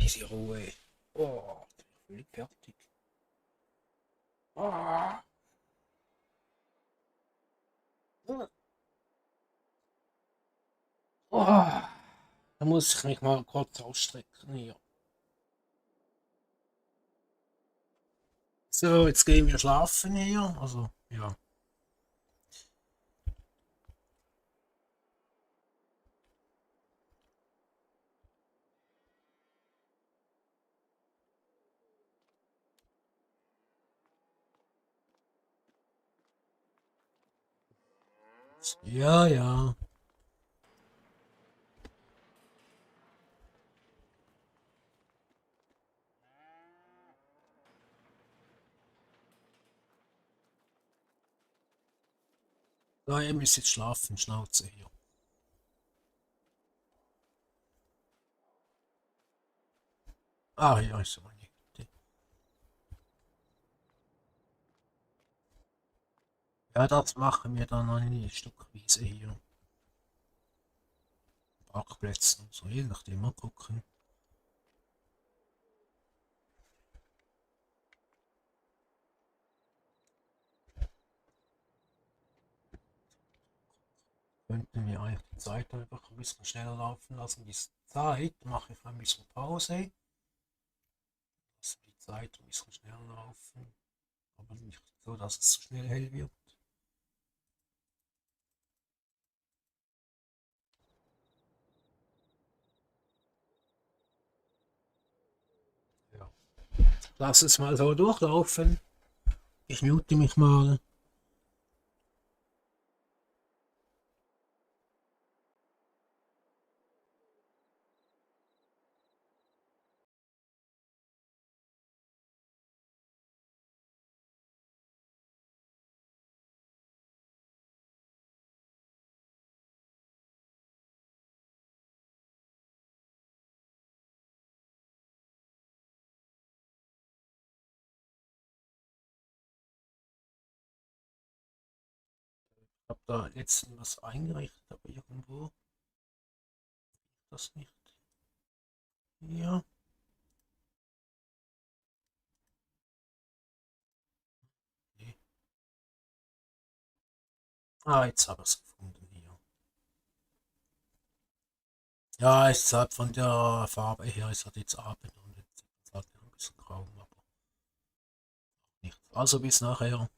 Diese Ruhe. Oh, ich bin völlig fertig. Ah. Oh, da muss ich mich mal kurz ausstrecken hier. So, jetzt gehen wir schlafen hier. Also, ja. Ja, ja. Ja, ihr müsst jetzt schlafen, Schnauze hier. Ah, ja, ist aber nicht. Ja, das machen wir dann eine Stückweise hier. Parkplätzen und so, je nachdem, mal gucken. Könnten wir eigentlich die Zeit einfach ein bisschen schneller laufen lassen. Die Zeit mache ich ein bisschen Pause. Lasse die Zeit ein bisschen schneller laufen. Aber nicht so, dass es zu schnell hell wird. Ja. Lass es mal so durchlaufen. Ich mute mich mal. Ich habe da letztens was eingerichtet, aber irgendwo das nicht. Ja. Nee. Ah, jetzt habe ich es gefunden hier. Ja, ist halt von der Farbe her ist halt jetzt Abend und jetzt ist es halt ein bisschen grau, aber nicht. Also bis nachher.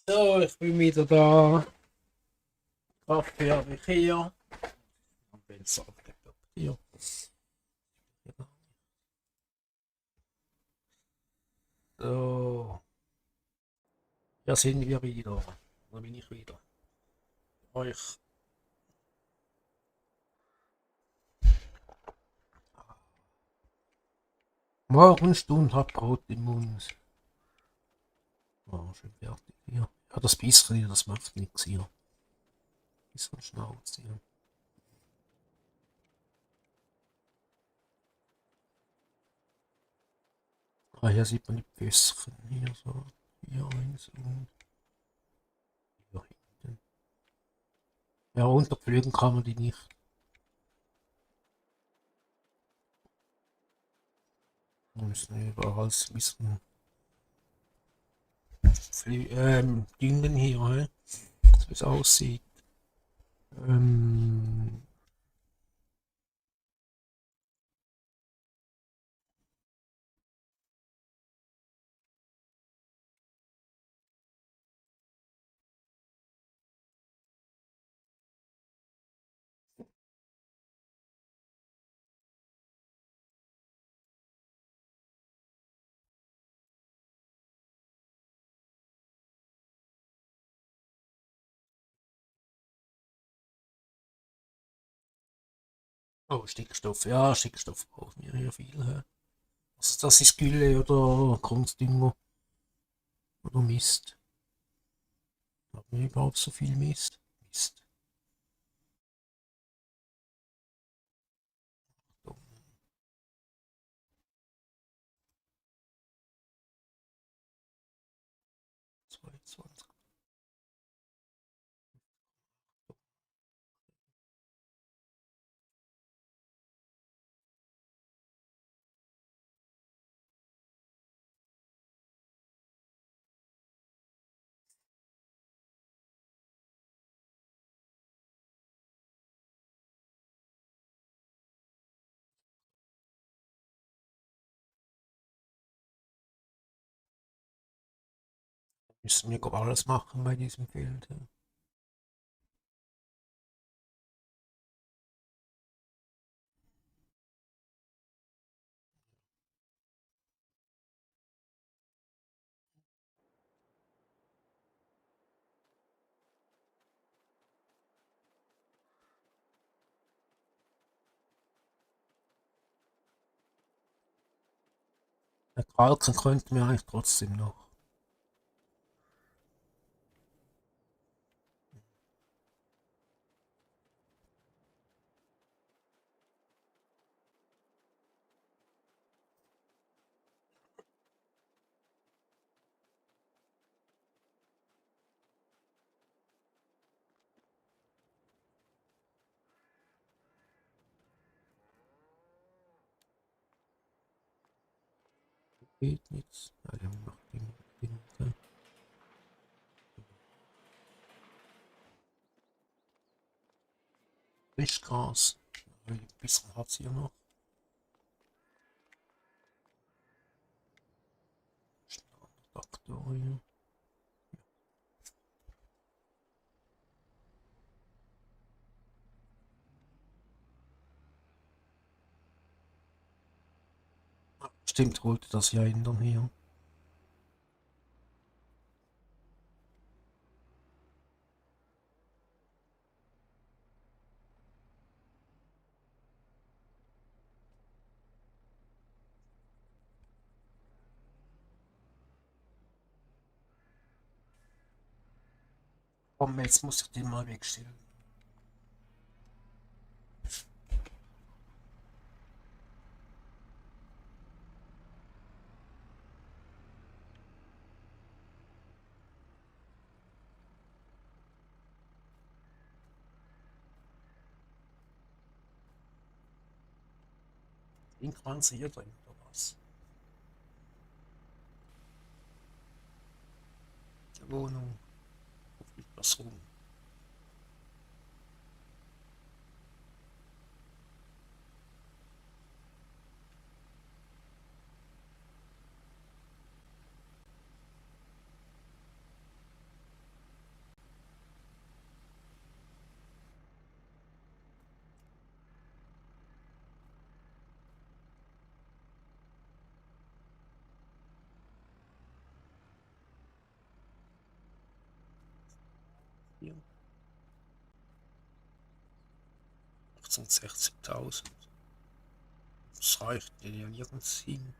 So, ich bin wieder da. Kaffee habe ich hier. Am besten abgepackt hier. So, hier sind wir wieder. Da bin ich wieder. Euch. Morgenstund hat Brot im Mund. Oh, schön fertig hier. Ja, das bisschen hier, das macht nichts hier. Bisschen Schnauze hier. Ah, hier sieht man die Pösschen. Hier so. Hier eins und hier hinten. Ja, runterpflügen kann man die nicht. Wir müssen überall ein bisschen düngen hier, he? So wie es aussieht. Ähm, oh, Stickstoff. Ja, Stickstoff brauchen wir hier viel. He? Also das ist Gülle oder Kunstdünger oder Mist. Haben wir überhaupt so viel Mist? Mist. So, 22. Müssen wir glaub, alles machen bei diesem Feld. He? Kalken könnten wir eigentlich trotzdem noch. Geht nichts. Ja, die haben noch genug. He? Frischgras. Ein bisschen hat es hier noch. Traktor hier. Stimmt, wollte das ja ändern hier. Komm, jetzt muss ich den mal wegstellen. Den Kranz hier drin oder was? Die Wohnung. Wo fliegt was rum? 660.000. Das reicht ja nirgends hin.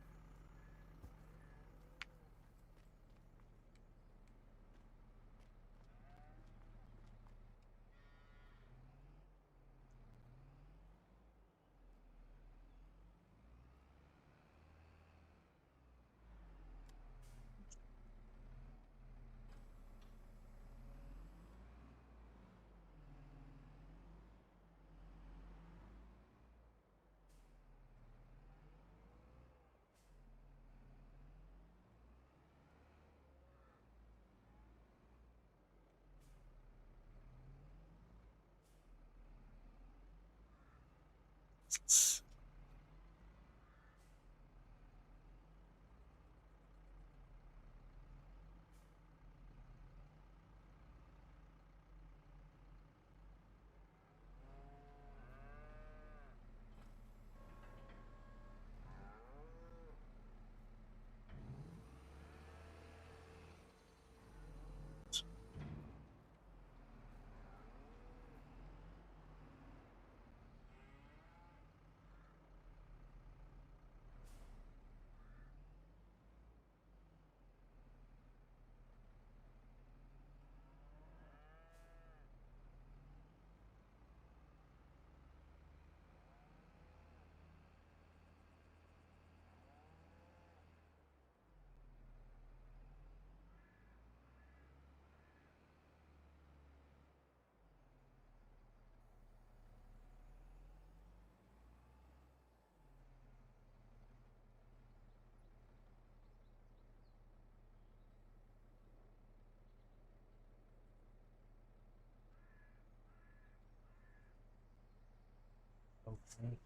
Okay.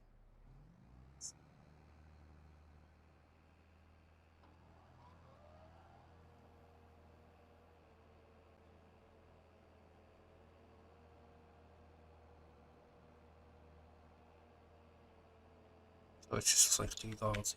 So, jetzt ist das richtige Gas.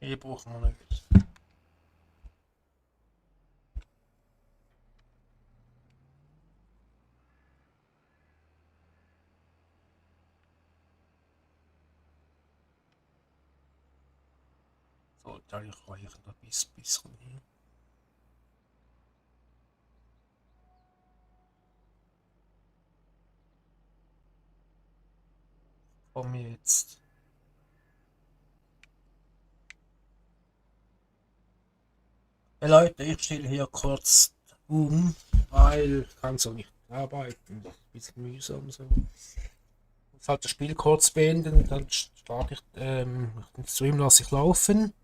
Hier brauchen wir nicht. Sollte eigentlich reichen, da bis hier. Komme jetzt. Ja, Leute, ich stelle hier kurz weil ich kann so nicht arbeiten. Ein bisschen mühsam so. Jetzt halt das Spiel kurz beenden, dann starte ich den Stream lasse ich laufen.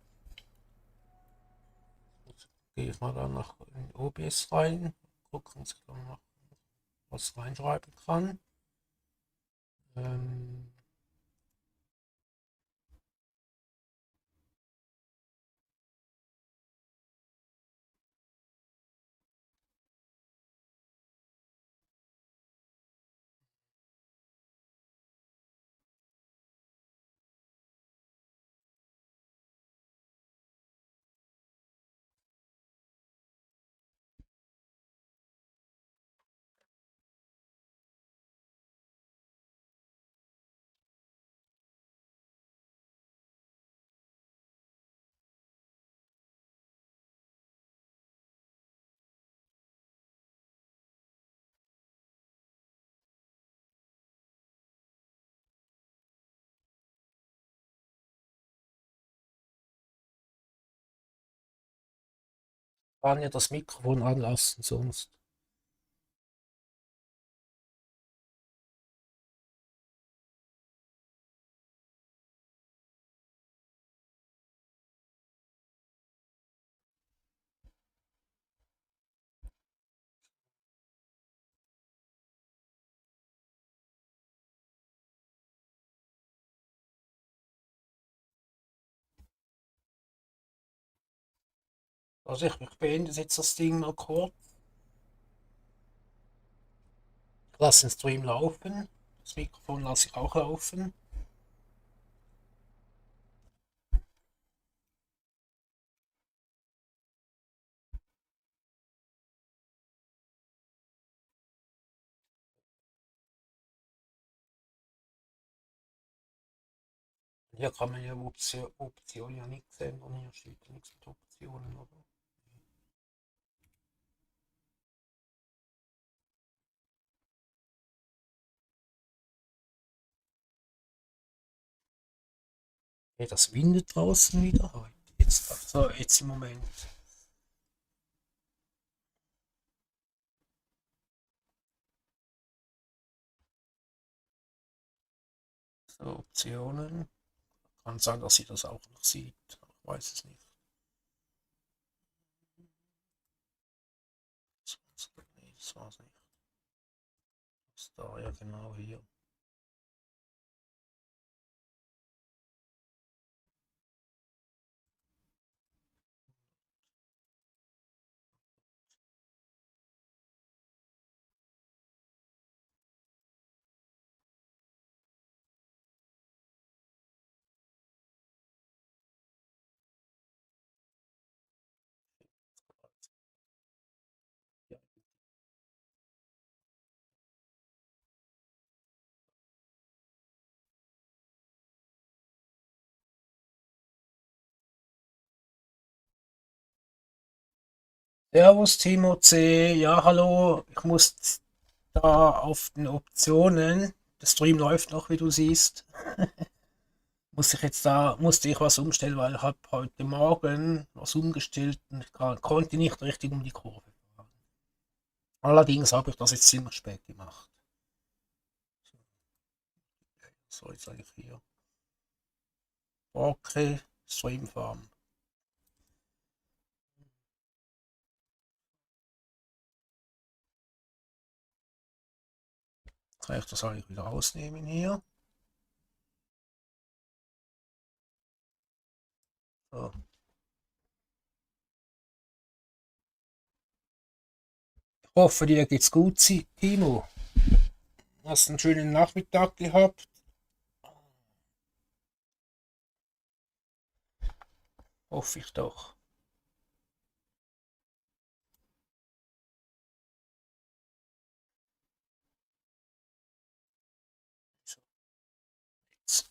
Jetzt gehe ich mal dann nach in OBS rein, gucken, was ich dann noch was reinschreiben kann. Ähm, Kann ja das Mikrofon anlassen, sonst. Also ich beende jetzt das Ding mal kurz. Ich lasse den Stream laufen. Das Mikrofon lasse ich auch laufen. Hier kann man ja Option ja nichts ändern. Hier steht ja nichts mit Optionen, oder? Okay, das windet draußen wieder. Aber jetzt, so, jetzt im Moment. So, Optionen. Kann sein, dass sie das auch noch sieht. Ich weiß es nicht. Nee, das war's nicht. Das ist da ja genau hier. Ja. Servus Timo C. Ja, hallo. Ich muss da auf den Optionen. Der Stream läuft noch, wie du siehst. Musste ich was umstellen, weil ich habe heute Morgen was umgestellt und ich konnte nicht richtig um die Kurve fahren. Allerdings habe ich das jetzt ziemlich spät gemacht. So, jetzt eigentlich hier. Okay, Streamfarm. Kann ich das eigentlich wieder rausnehmen hier? So. Ich hoffe, dir geht's gut, Timo. Hast einen schönen Nachmittag gehabt? Hoffe ich doch. So, jetzt.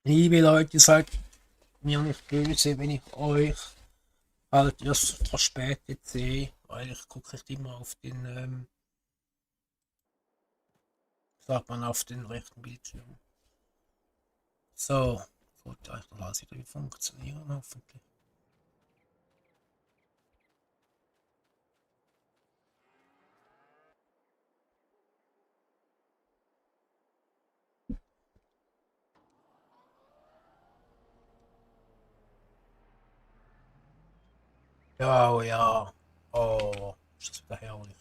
Liebe Leute, seid mir nicht böse, wenn ich euch halt erst verspätet sehe, weil ich gucke nicht immer auf den, sagt man, auf den rechten Bildschirm. So, sollte eigentlich noch alles wieder funktionieren, hoffentlich. Ja, oh ja. Oh, ist das wieder herrlich.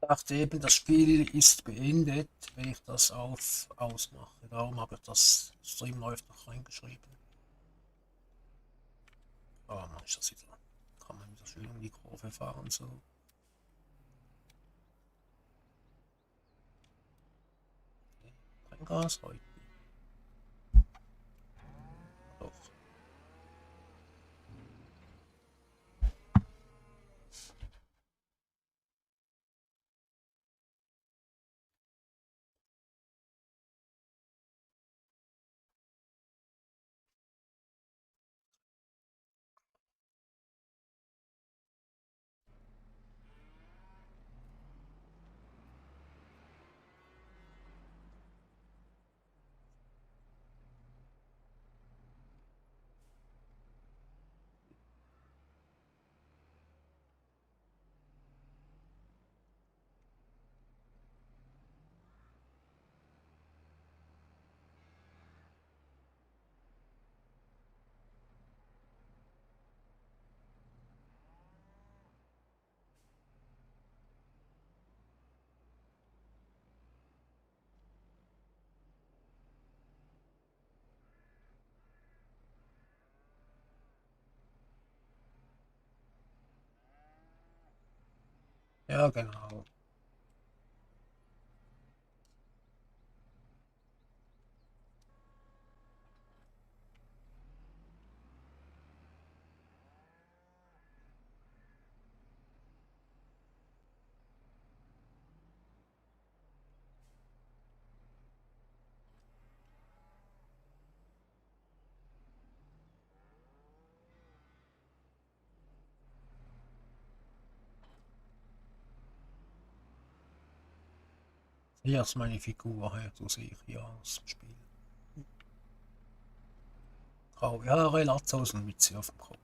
dachte eben, das Spiel ist beendet, wenn ich das auf ausmache. Darum habe ich das Stream läuft noch reingeschrieben. Aber man ist das wieder. Kann man wieder schön um die Kurve fahren so. Kein Gas heute. Doch. Ja, genau. Hier ist meine Figur, her, so sehe ich hier aus dem Spiel. Graue Haare, Latzhose und Mütze auf dem Kopf.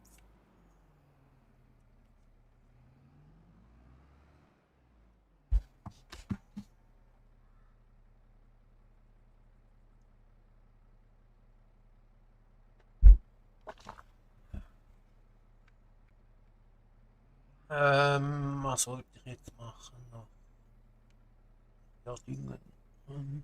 Was wollte ich jetzt machen? Noch ja, Dinge. Hm.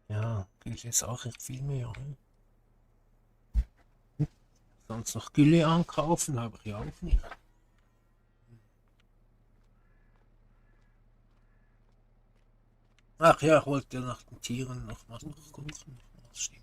Ja, gilt jetzt auch nicht viel mehr. Ne? Sonst noch Gülle ankaufen, habe ich ja auch nicht. Ach ja, ich wollte nach den Tieren noch mal gucken. Das stimmt.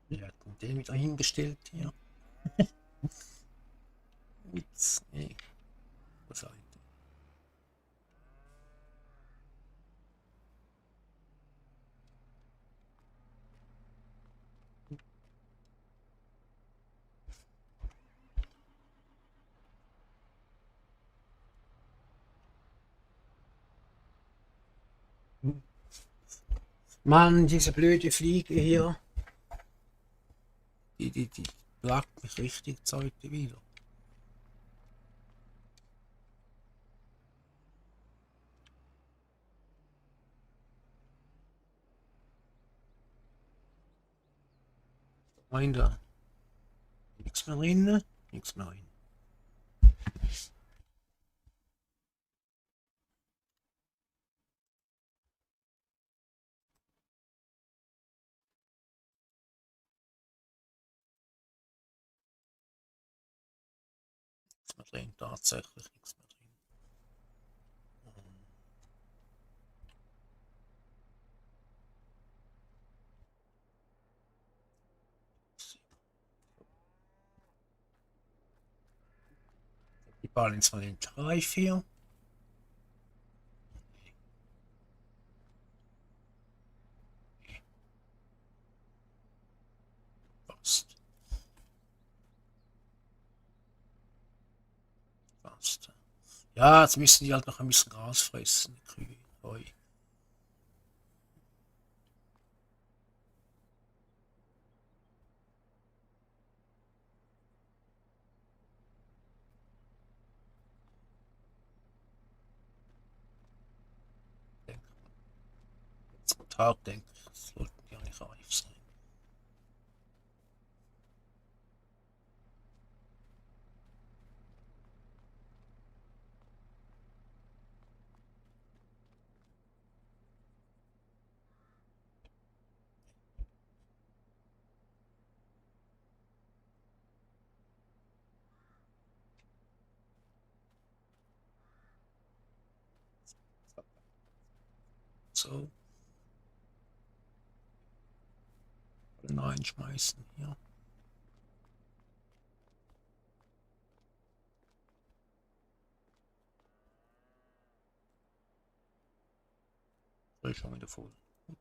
Wir hatten den wieder hingestellt hier. Witz. Nee, Seite. Mann, diese blöde Fliege hier. Die plagt mich richtig heute wieder. Rein da. Nichts mehr drin, nichts mehr rein. Nichts mehr drin, tatsächlich nichts mehr drin. Ball ins Mal in 3, 4. Fast. Fast. Ja, jetzt müssen die halt noch ein bisschen Gras fressen, die Kühe. Heu. Jetzt am Tag denke ich, sollten die eigentlich reif sein. So. Reinschmeißen hier. Schon wieder voll. Gut.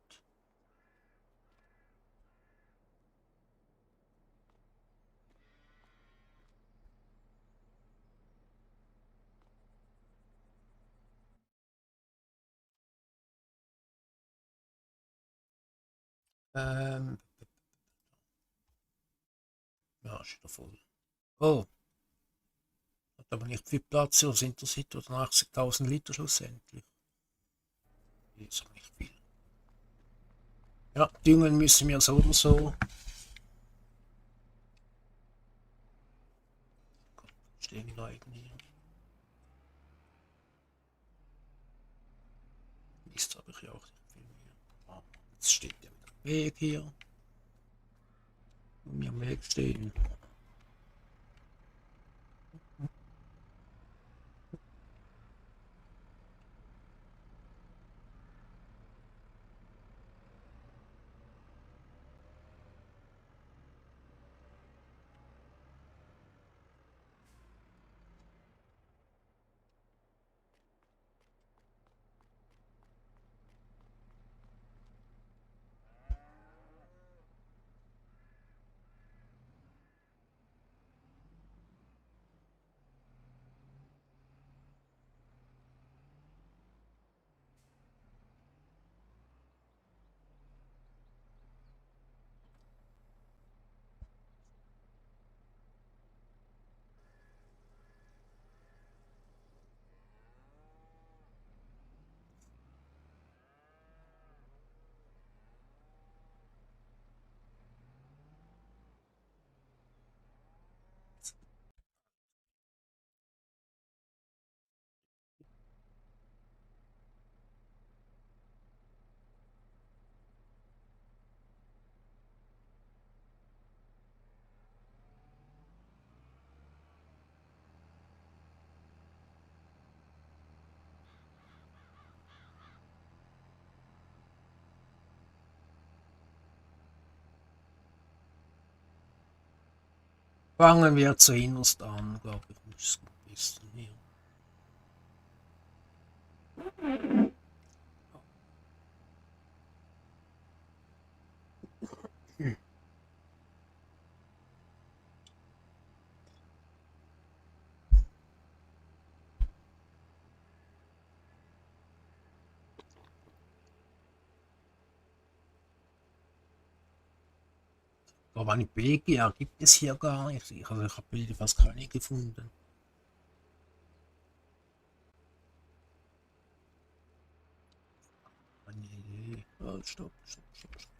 Ja, ist wieder voll. Oh, hat aber nicht viel Platz, so sind das 80.000 Liter schlussendlich. Ist auch nicht viel. Ja, düngen müssen wir so oder so. Stehen die Leuten hier. Mist, habe ich ja auch nicht viel mehr. Ah, jetzt steht der wieder im Weg hier. Und mir am Weg stehen. Fangen wir zuinnerst an, glaube ich. Muss ein bisschen hier. Aber eine BGA gibt es hier gar nicht. Also ich habe Bilder fast keine gefunden. Eine Idee. Oh, stopp, stopp, stopp, stopp.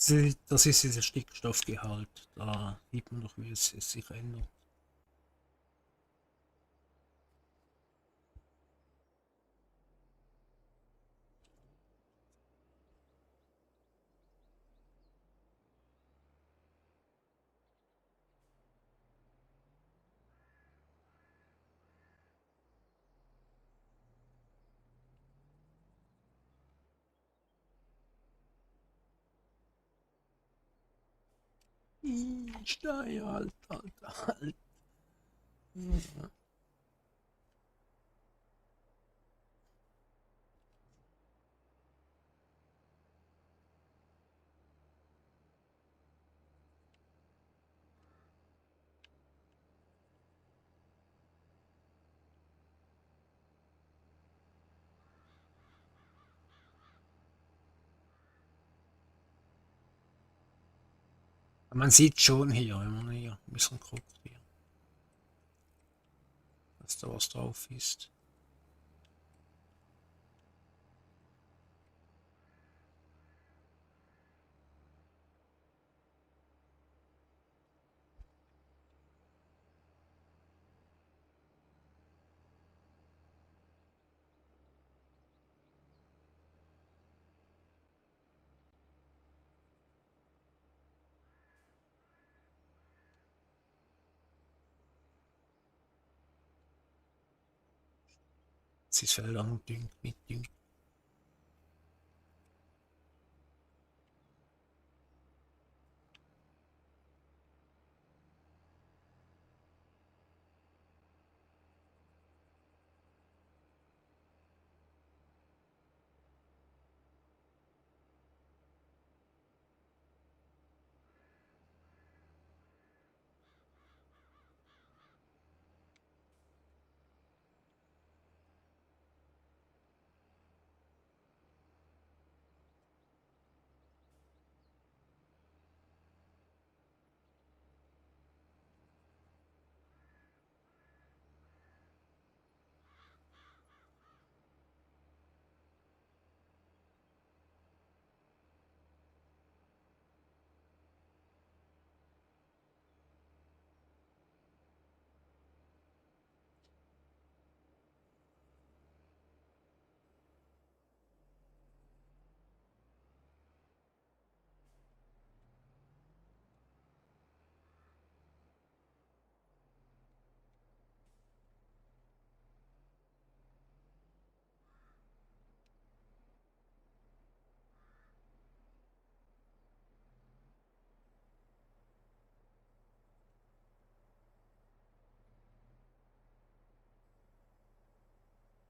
Das ist dieser Stickstoffgehalt. Da sieht man doch, wie es sich ändert. Stein, Alter. Man sieht schon hier, wenn man hier ein bisschen guckt, hier, dass da was drauf ist. Es ist lang mit Düngt.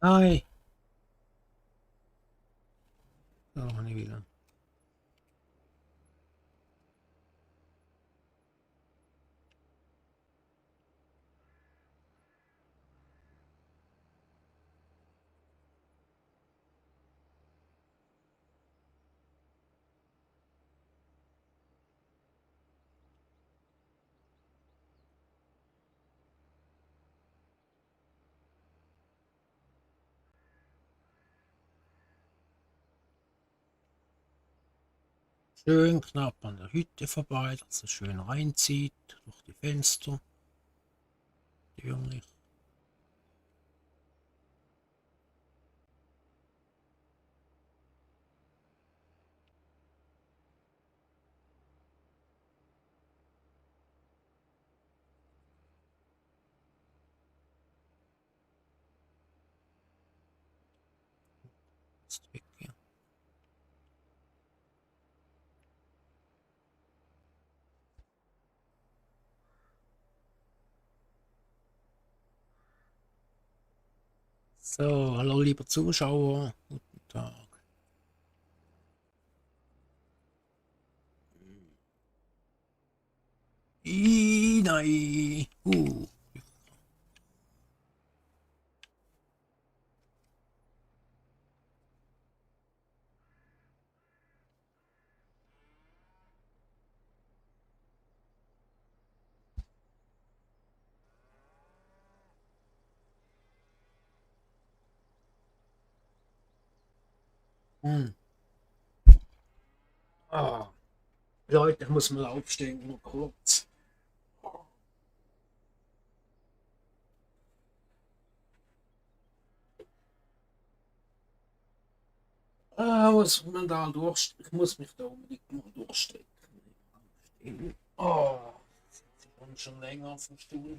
Nein! Da habe ich wieder. Schön knapp an der Hütte vorbei, dass es schön reinzieht durch die Fenster. Natürlich. Ist weg hier. So, hallo lieber Zuschauer, guten Tag. Nein. Hm. Ah. Leute, ich muss mal aufstehen, nur kurz. Muss man da durch, ich muss mich da unbedingt mal durchstrecken. Oh, ich bin schon länger auf dem Stuhl,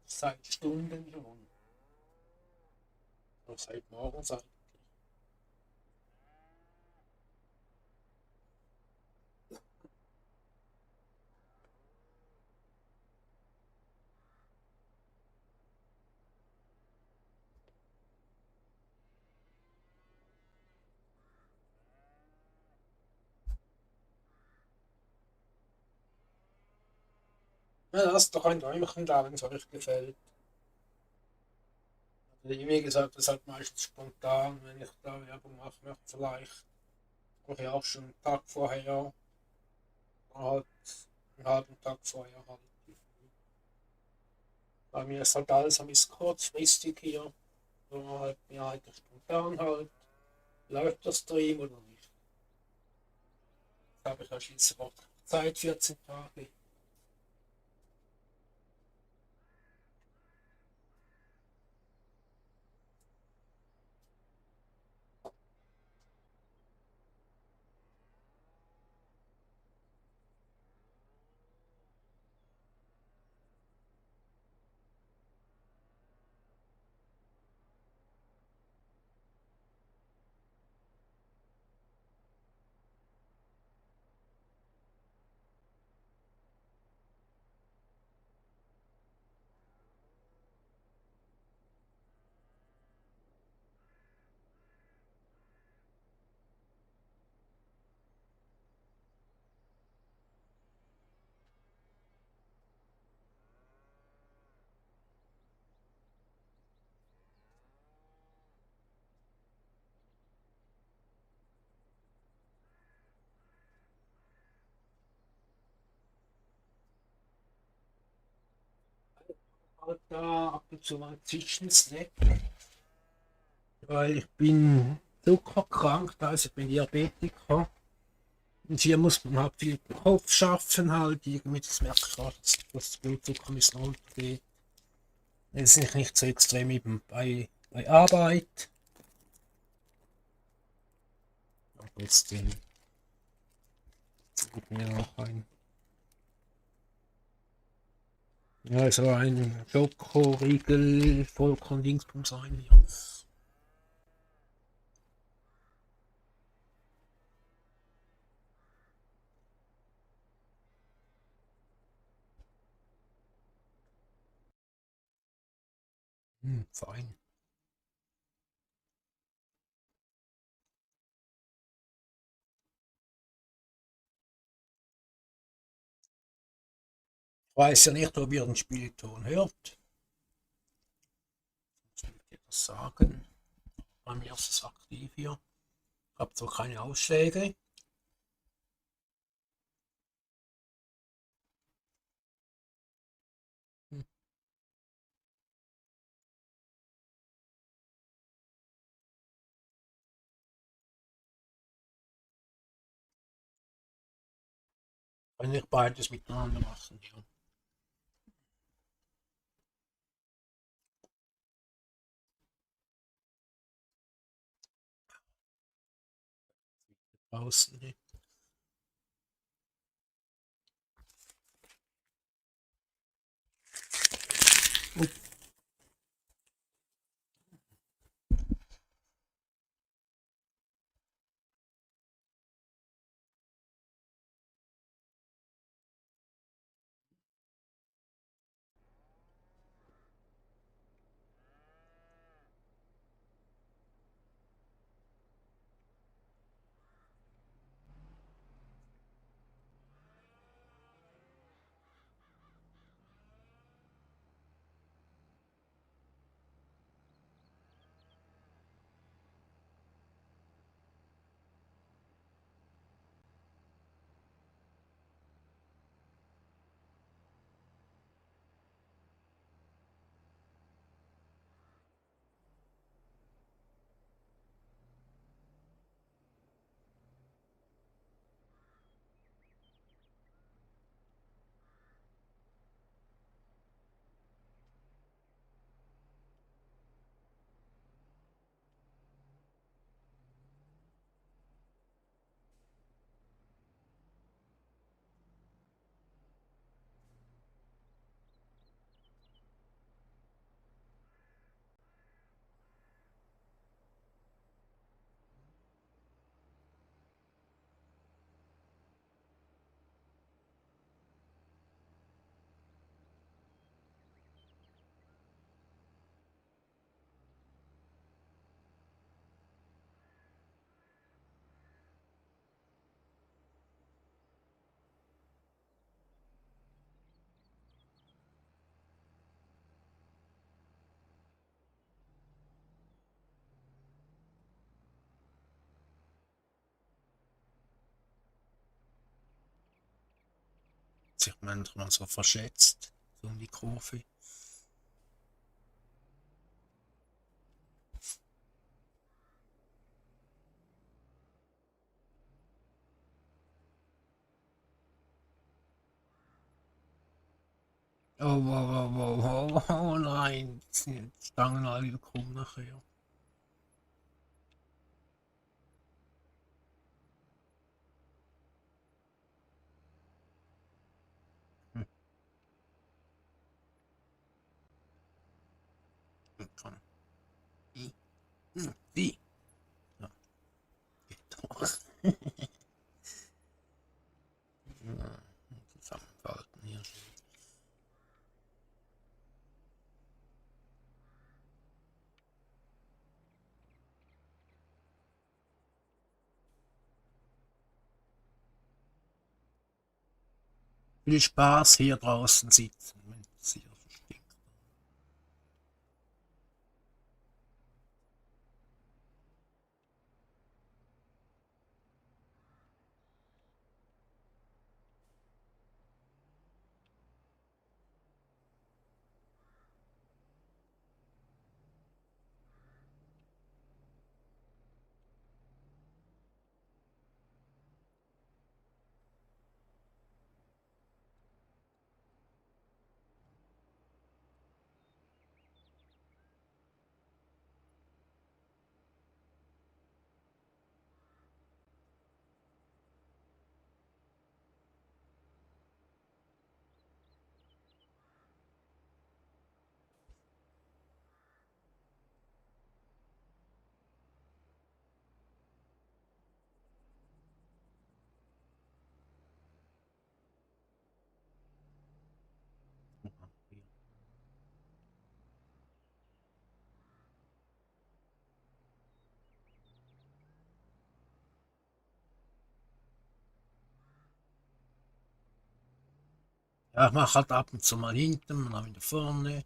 seit Stunden schon. Auch seit morgens. Ja, lasst doch ein Däumchen da, wenn es euch gefällt. Wie gesagt, das ist halt meistens spontan, wenn ich da Werbung mache, vielleicht. Mache ich auch schon einen Tag vorher, halt einen halben Tag vorher halt. Bei mir ist halt alles ein bisschen kurzfristig hier. So halt, ja, halt spontan halt. Läuft der Stream oder nicht? Da habe ich ja schließlich Zeit, 14 Tage. Halt da ab und zu mal einen Zwischensnack, weil ich bin zuckerkrank, also ich bin Diabetiker. Und hier muss man halt viel im Kopf schaffen, halt irgendwie, das merke ich auch, dass das Blutzucker ein bisschen runtergeht. Es ist nicht so extrem eben bei Arbeit. Aber trotzdem gibt mir noch ein, ja, so ein Schokoriegel, Vollkorn Dingsbums ein hier. Fein. Ich weiß ja nicht, ob ihr den Spielton hört. Ich will dir das sagen. Bei mir ist es aktiv hier. Ich habe zwar keine Ausschläge. Hm. Kann ich beides miteinander machen. Ja. Draußen. Ne? sich manchmal so verschätzt, so um die Kurve. Oh, wow, wow, wow, wow, oh nein, die Stangen alle wieder krumm nachher. Hm, komm. Wie? Ja, geht doch. Ja, zusammenfalten hier. Viel Spaß hier draußen sitzen, wenn es hier so stinkt. Ja, ich mache halt ab und zu mal hinten und dann wieder vorne.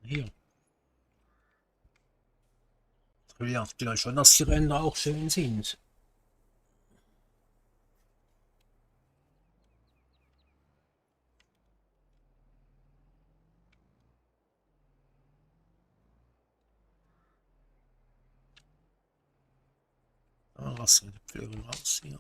Hier. Ja, vielleicht schon, dass die Ränder auch schön sind. Ah, lassen wir die Flügel raus hier.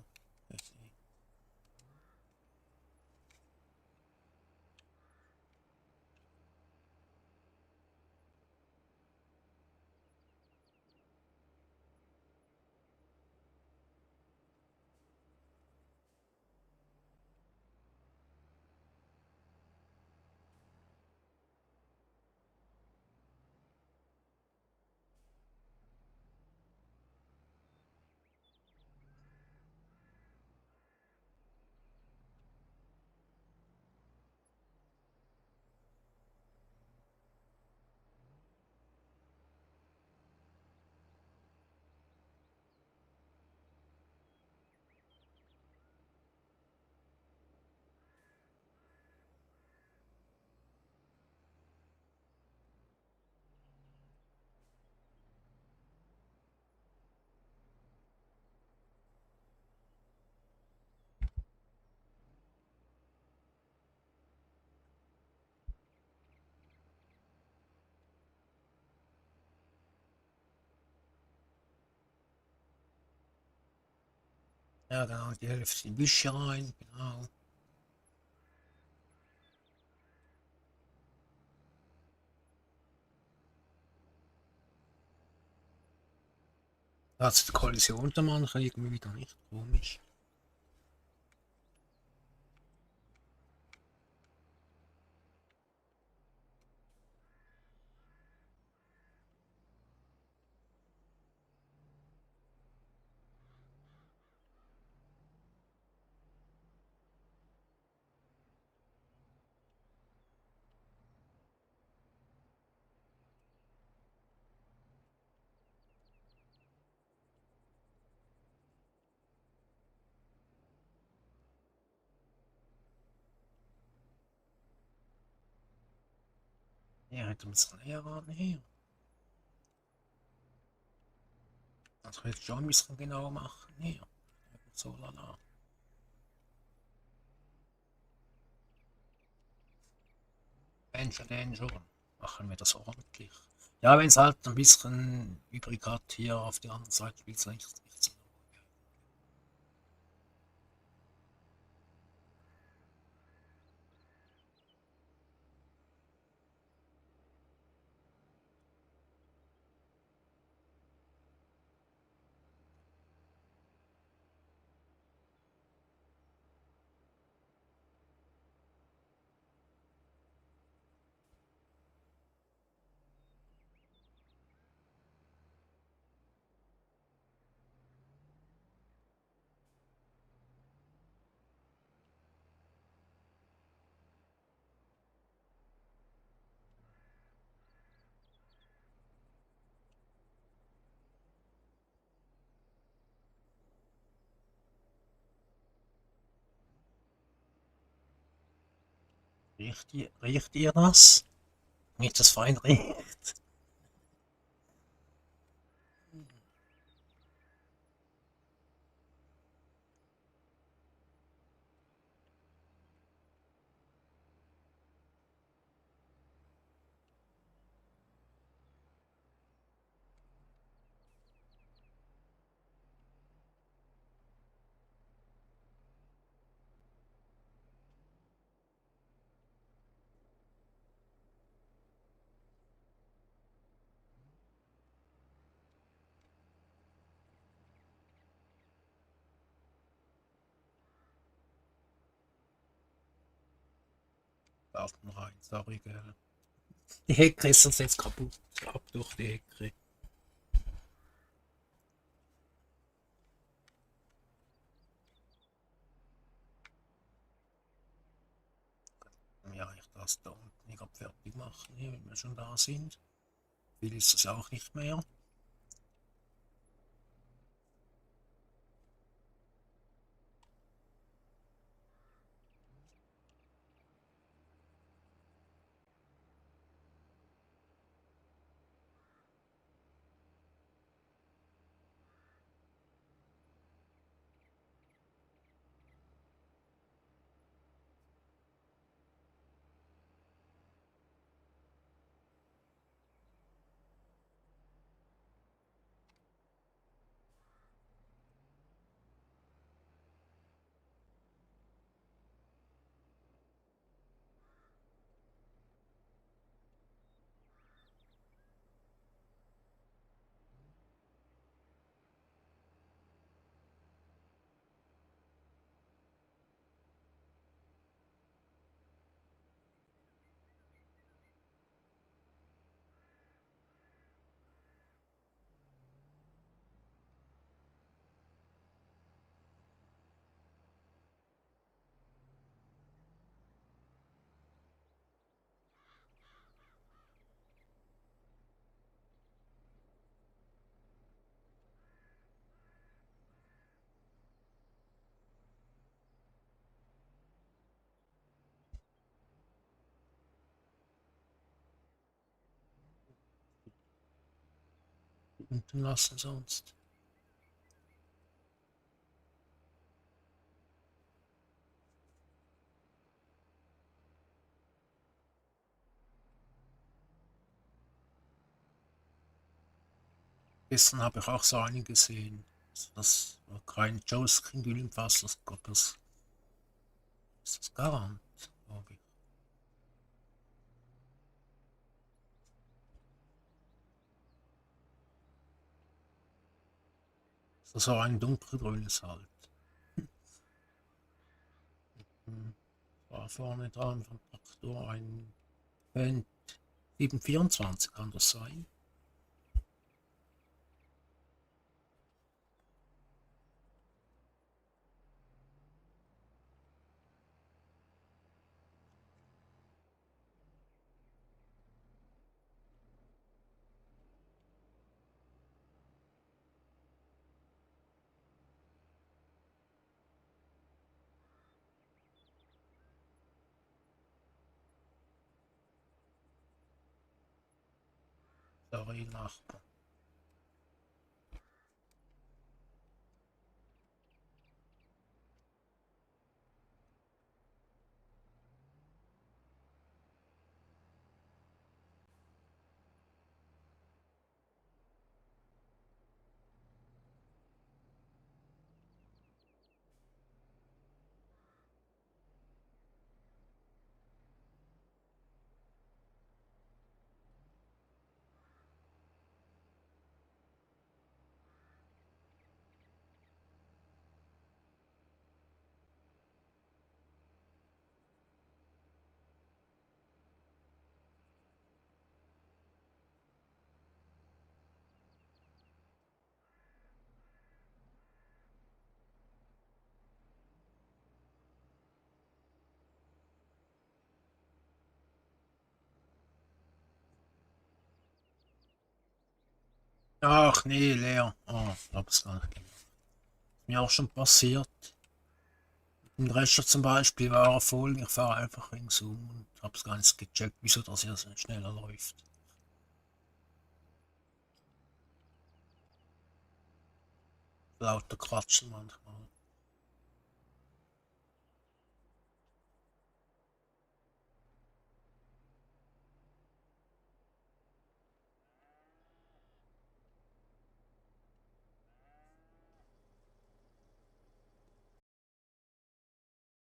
Ja, genau, die Hälfte in die Büsche rein, genau. Also die Kollision der manchen irgendwie wieder nicht komisch. Ja, hätte man es näher annehmen. Also hätte ich schon ein bisschen genau machen. Hier. So lala. Wenn schon. Machen wir das ordentlich. Ja, wenn es halt ein bisschen übrig hat hier auf der anderen Seite, spielt es nichts. Riecht ihr das? Nicht das fein riecht. Garten rein, sorry, gell. Die Hecke ist uns jetzt kaputt. Ab durch die Hecke. Ja, ich das da unten nicht fertig machen, hier, wenn wir schon da sind. Viel ist es auch nicht mehr. Unten lassen sonst. Gestern habe ich auch so einen gesehen. Das war kein Joe Gyllenfast, das ist das Garant, glaube ich. So ein dunkelgrünes halt. Hm. War vorne dran vom Traktor ein Fendt 724, kann das sein? Sorry, Nachbar. Ach nee, leer. Oh, hab es gar nicht gemacht. Mir auch schon passiert. Im Drescher zum Beispiel war er voll. Ich fahre einfach ringsum und hab's gar nicht gecheckt, wieso das hier so schneller läuft. Lauter Quatschen manchmal.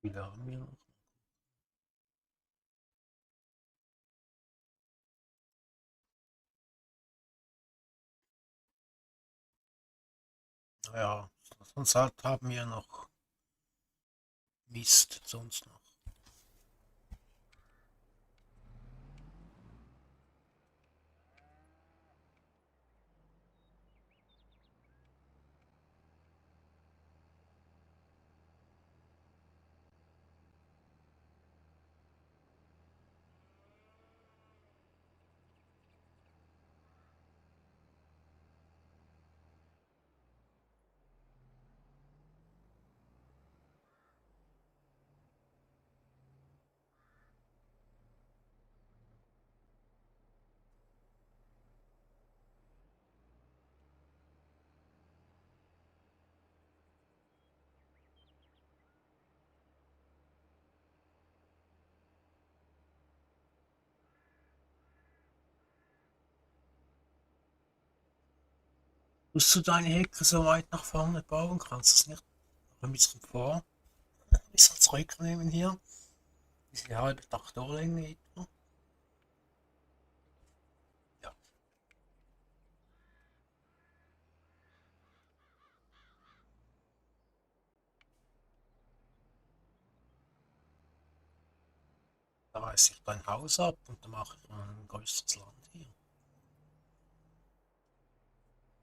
Wie lange haben wir noch? Ja, sonst halt haben wir noch Mist, sonst noch. Musst du deine Hecke so weit nach vorne bauen? Kannst du es nicht noch ein bisschen vor? Ein bisschen zurücknehmen hier? Diese halbe Traktorlänge etwa? Ja, da reiße ich dein Haus ab und dann mache ich mal ein größeres Land hier.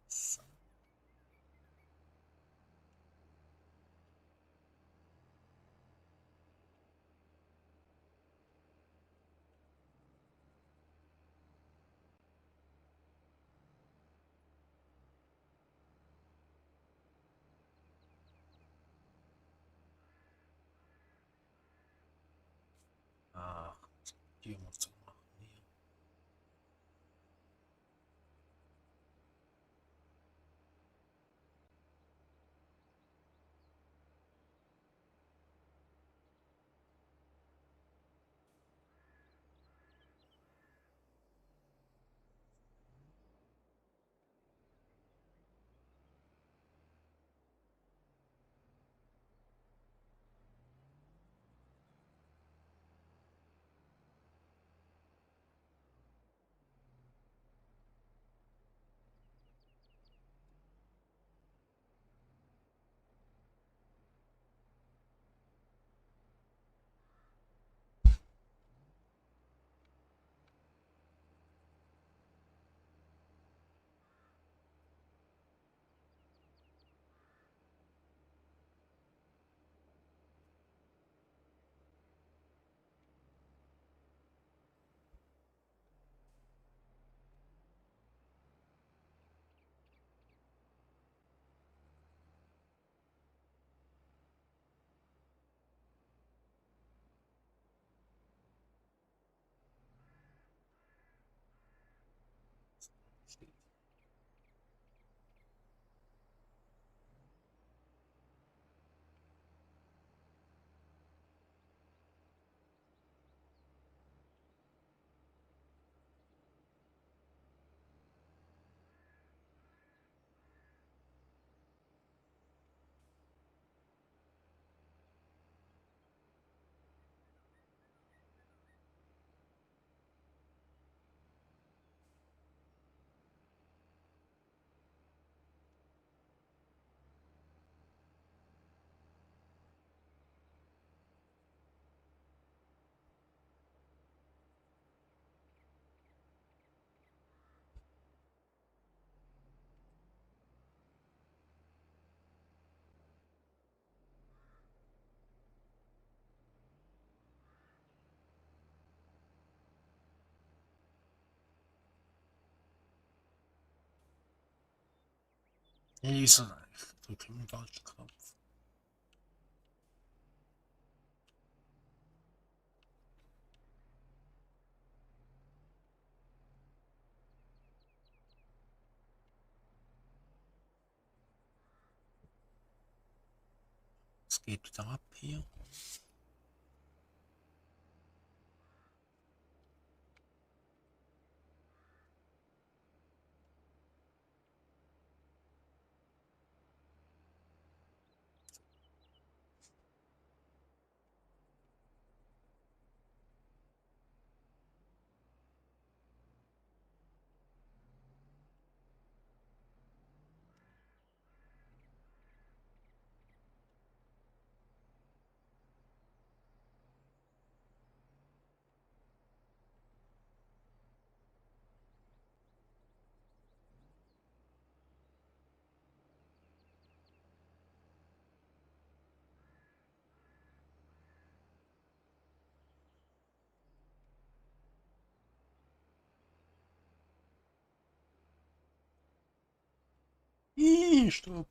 So. Ach, die mal zu machen hier. Jesus, ich drücke den falschen Knopf. Es geht wieder ab hier. Stopp.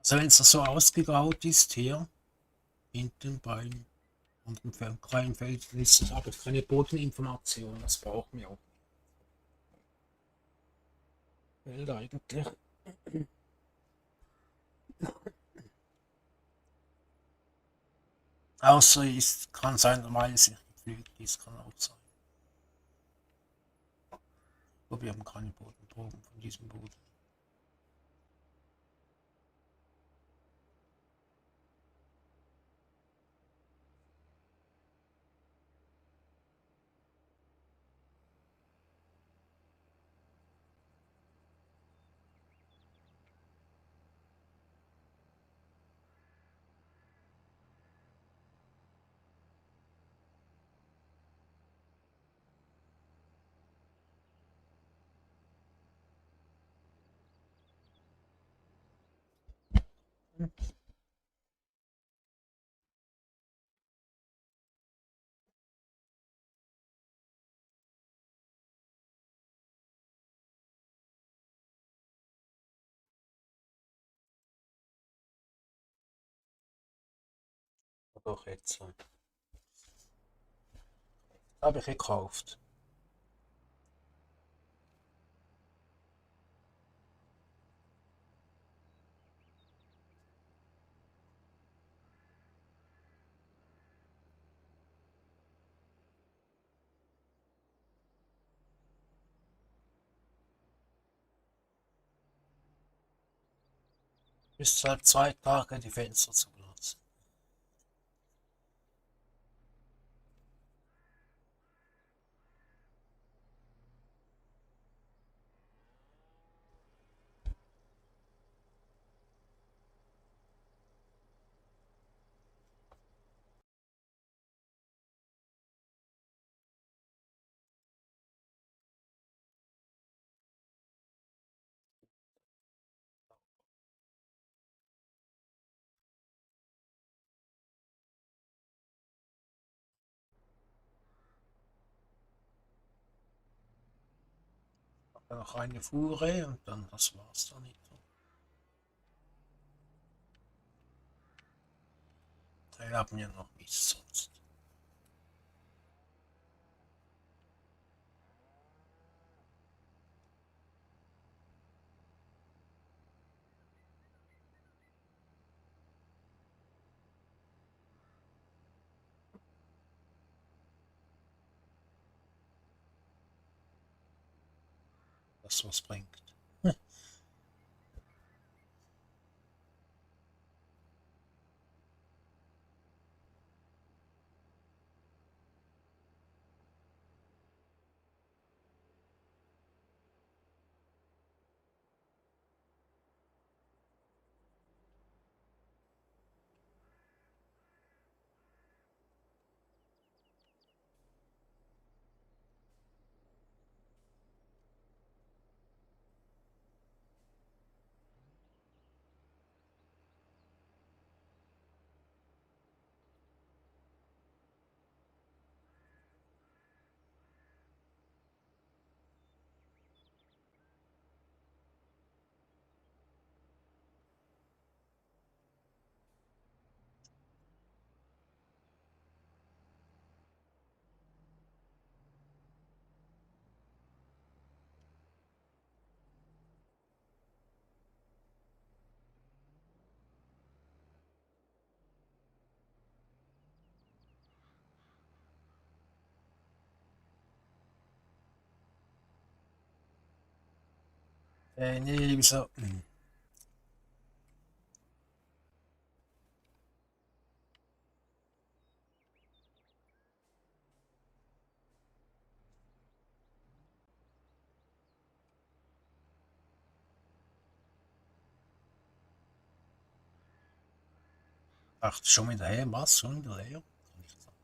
Also wenn es so ausgegraut ist hier, hinten beim unteren kleinen Feld, habe ich keine Bodeninformation, das brauchen wir auch. Feld eigentlich. Außer es kann sein, normal sich geflügelt ist, kann auch sein. Aber wir haben keine Bodenproben von diesem Boden. Doch jetzt. Habe ich gekauft. Bis seit 2 Tagen die Fenster zu benutzen. Noch eine Fuhre und dann das war's dann nicht. Wir haben ja noch nichts sonst. Das was bringt. Nee, wieso? Ach, schon wieder her, was? Schon wieder her? Kann ich sagen.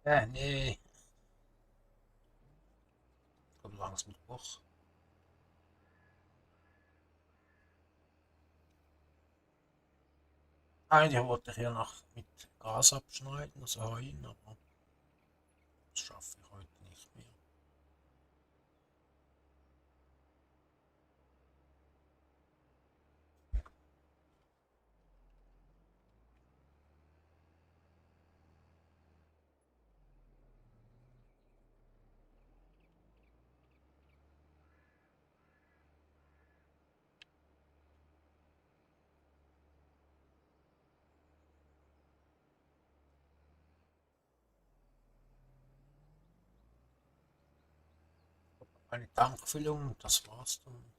Nee. Komm langsam durch. Eigentlich wollte ich ja noch mit Gas abschneiden, also heuen, aber das schaffe ich heute nicht mehr. Eine Tankfüllung, das war's dann.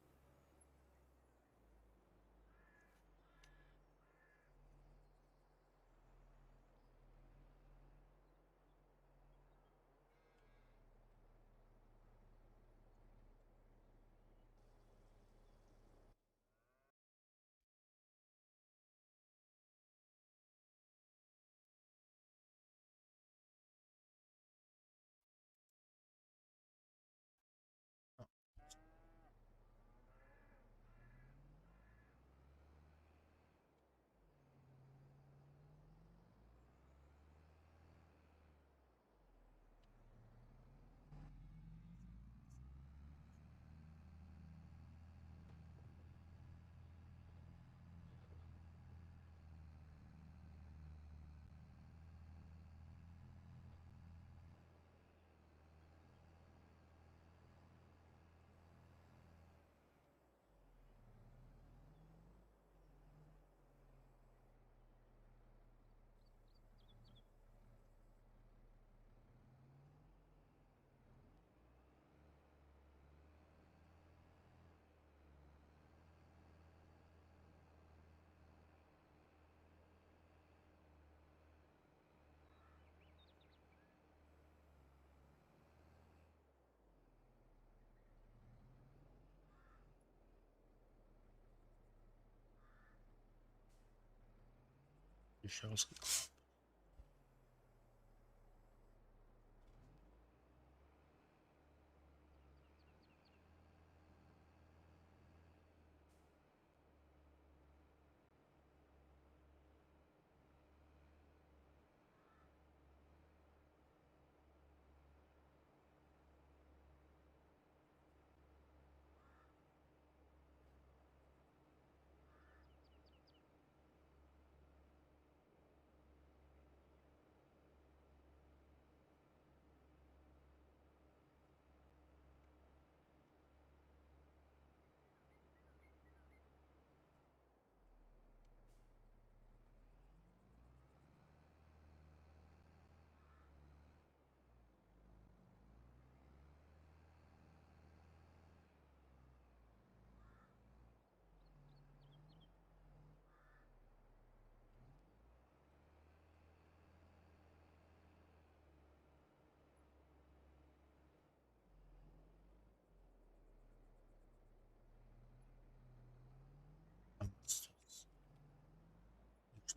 Ich rausgekommen.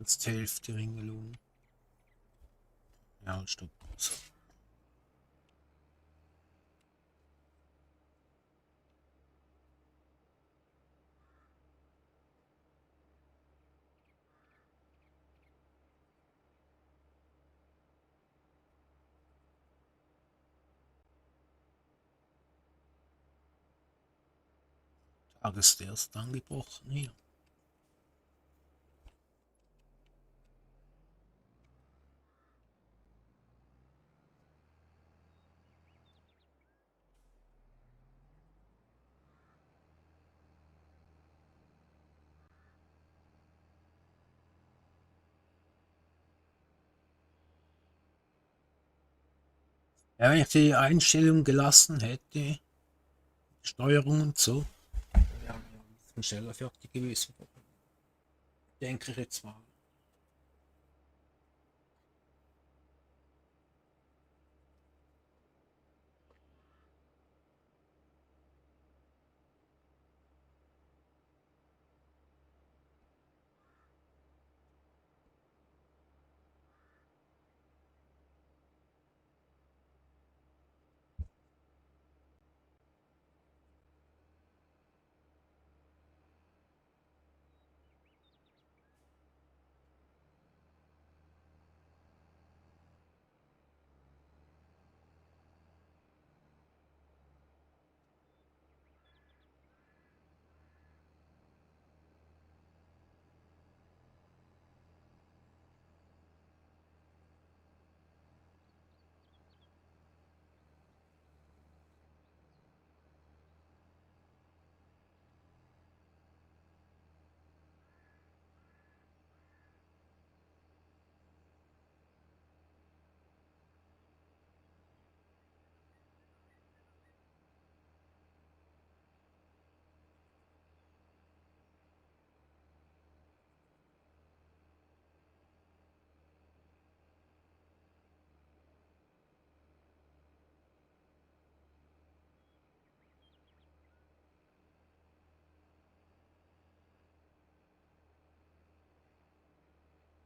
Jetzt die Hälfte Ringelung. Ja, stopp. So. Tag ist erst angebrochen hier. Ja, wenn ich die Einstellung gelassen hätte, Steuerung und so, ja, wir schneller fertig gewesen. Denke ich jetzt mal.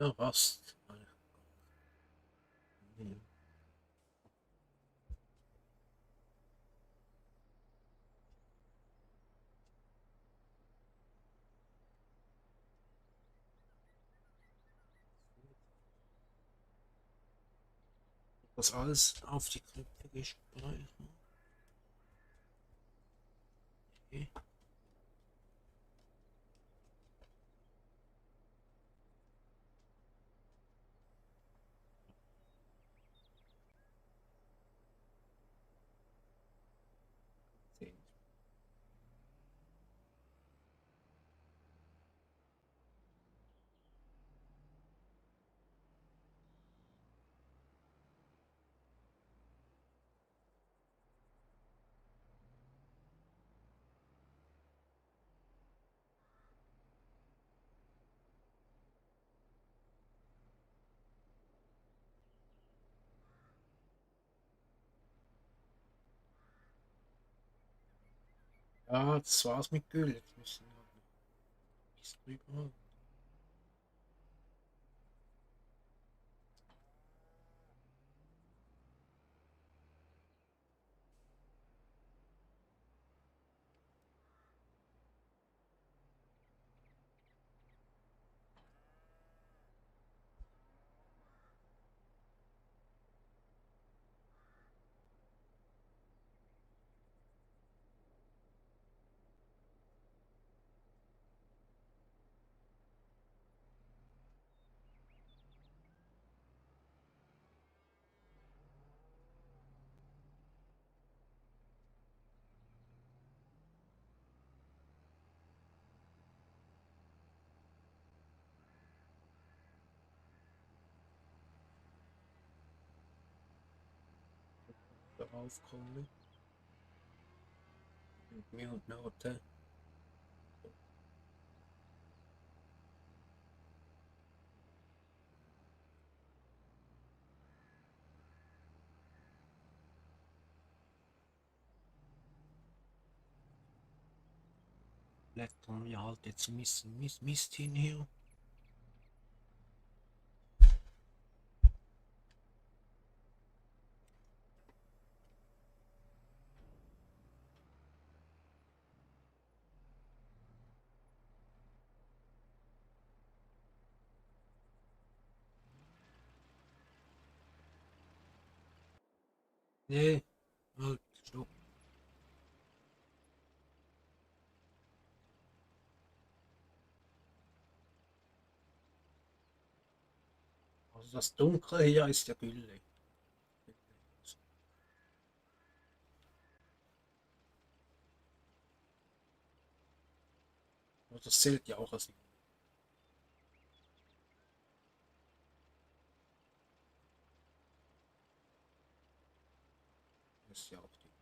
Ja, was? Das alles auf die Knöpfe gespeichert. Okay. Ja, das war's mit Güll. Jetzt müssen wir noch bis drüber. Darauf kommen. Mute Note. Blättern wir halt jetzt ein bisschen Mist hin hier. Nee, halt, stopp. Also das Dunkle hier ist der Gülle. Das zählt ja auch als das ist ja auch die.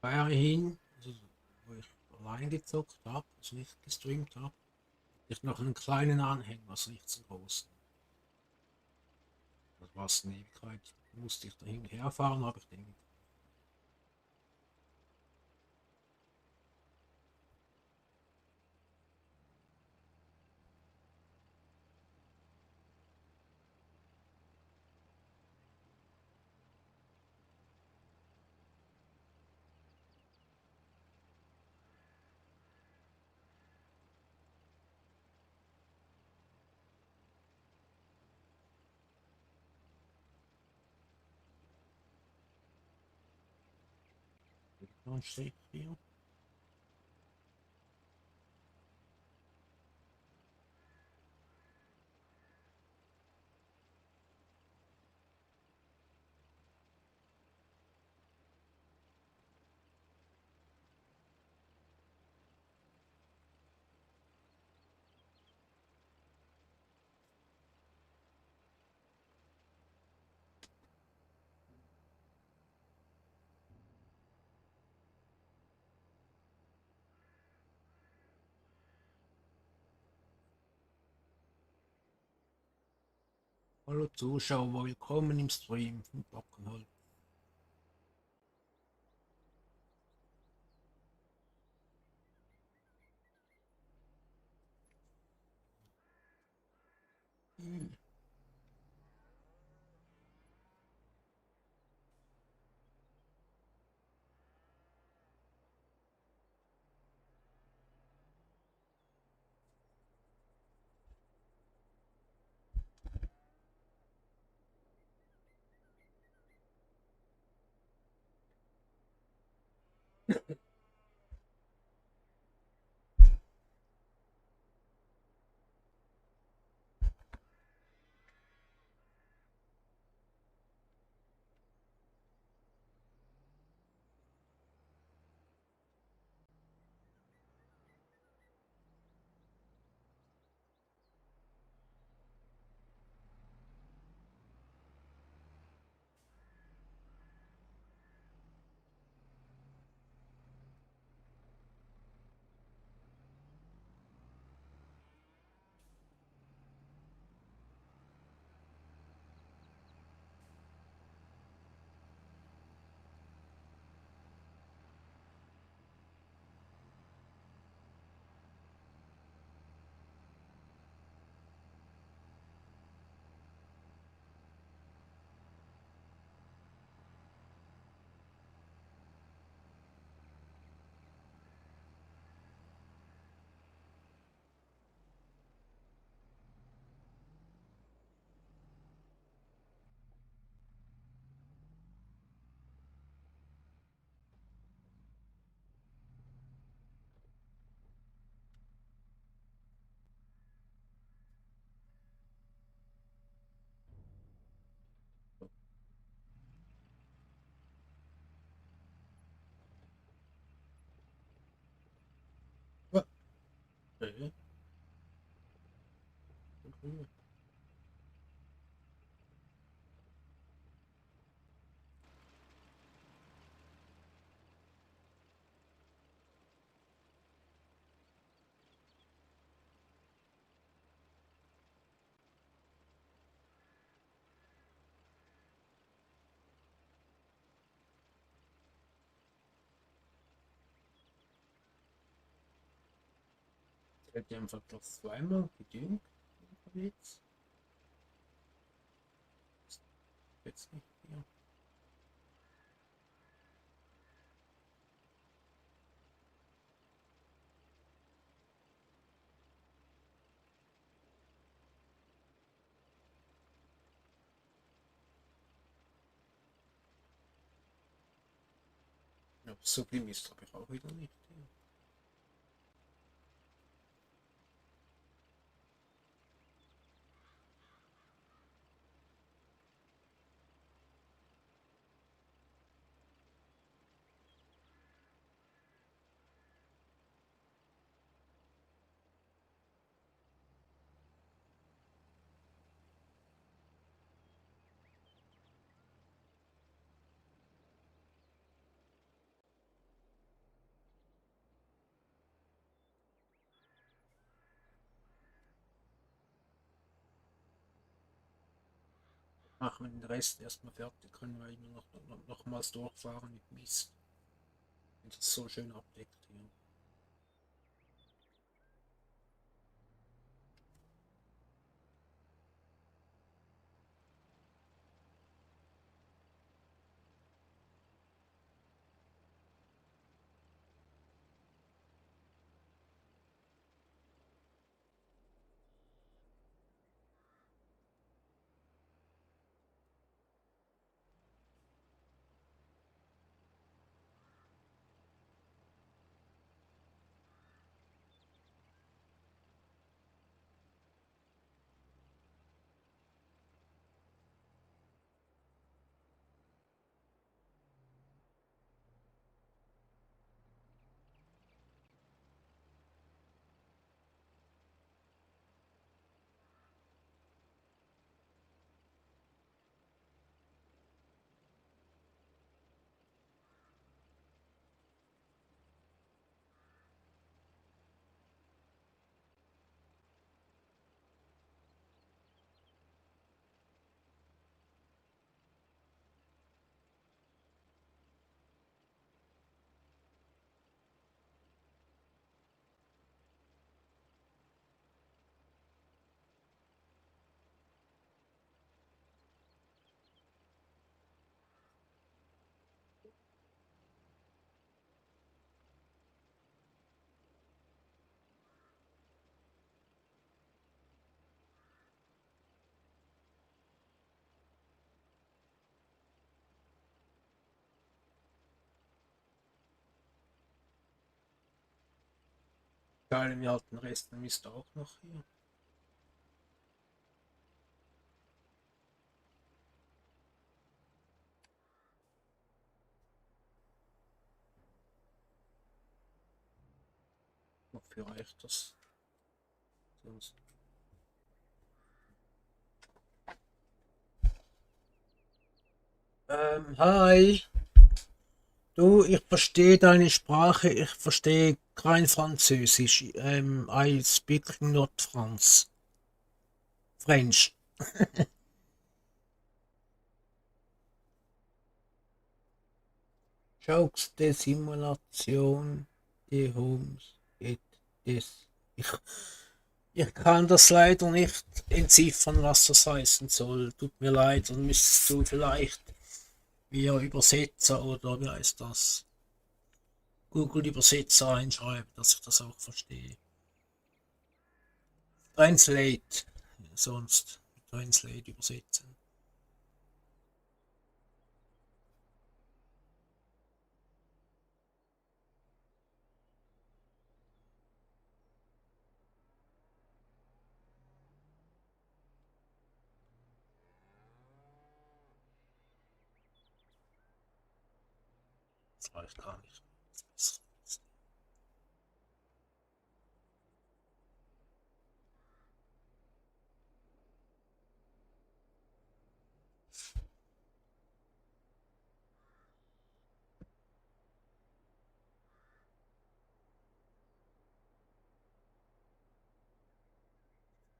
Weiterhin, also wo ich allein gezockt habe, also nicht gestreamt habe, ich noch einen kleinen Anhänger, also nicht so großen. Das war es eine Ewigkeit. Musste ich da hin und her fahren, habe ich den Strich hier. Hallo Zuschauer, willkommen im Stream von Brockenholz. Okay. Seid ihr einfach doch zweimal gedüngt unterwegs? Jetzt nicht hier. Ja, Sublimist habe ich auch wieder nicht. Machen wir den Rest erstmal fertig, können wir immer nochmals durchfahren mit Mist. Wenn das so schön abdeckt hier. Geil, mir halt den Rest, dann müsste auch noch hier. Wofür reicht das? Sonst. Hi. Du, ich verstehe deine Sprache, ich verstehe kein Französisch. I speak not France. French. Jokes der Simulation, die Homes, it is. Ich kann das leider nicht entziffern, was das heißen soll. Tut mir leid, dann müsstest du vielleicht via Übersetzer oder wie heißt das? Google Übersetzer einschreiben, dass ich das auch verstehe. Translate, sonst Translate übersetzen. Das reicht gar nicht.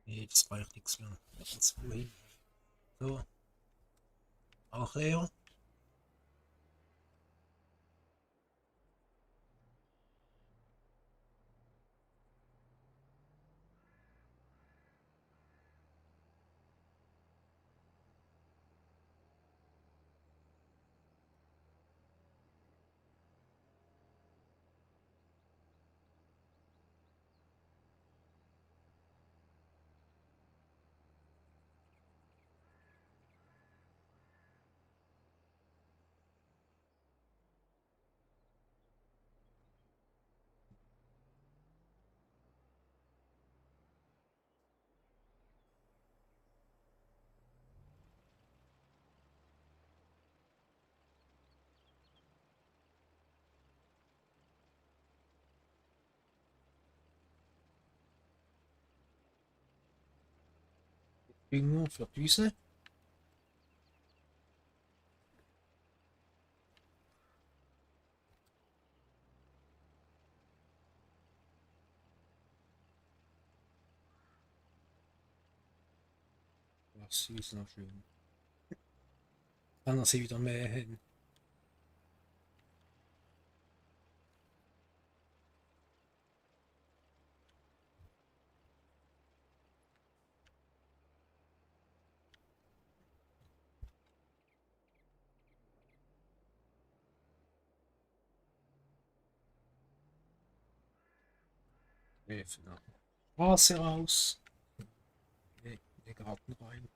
Nee, das reicht nichts mehr. Das wohin? So, auch leer. Dünger für Düse. Das ist noch schön. Kann er sie wieder mähen. Von der Straße raus. In den Garten rein.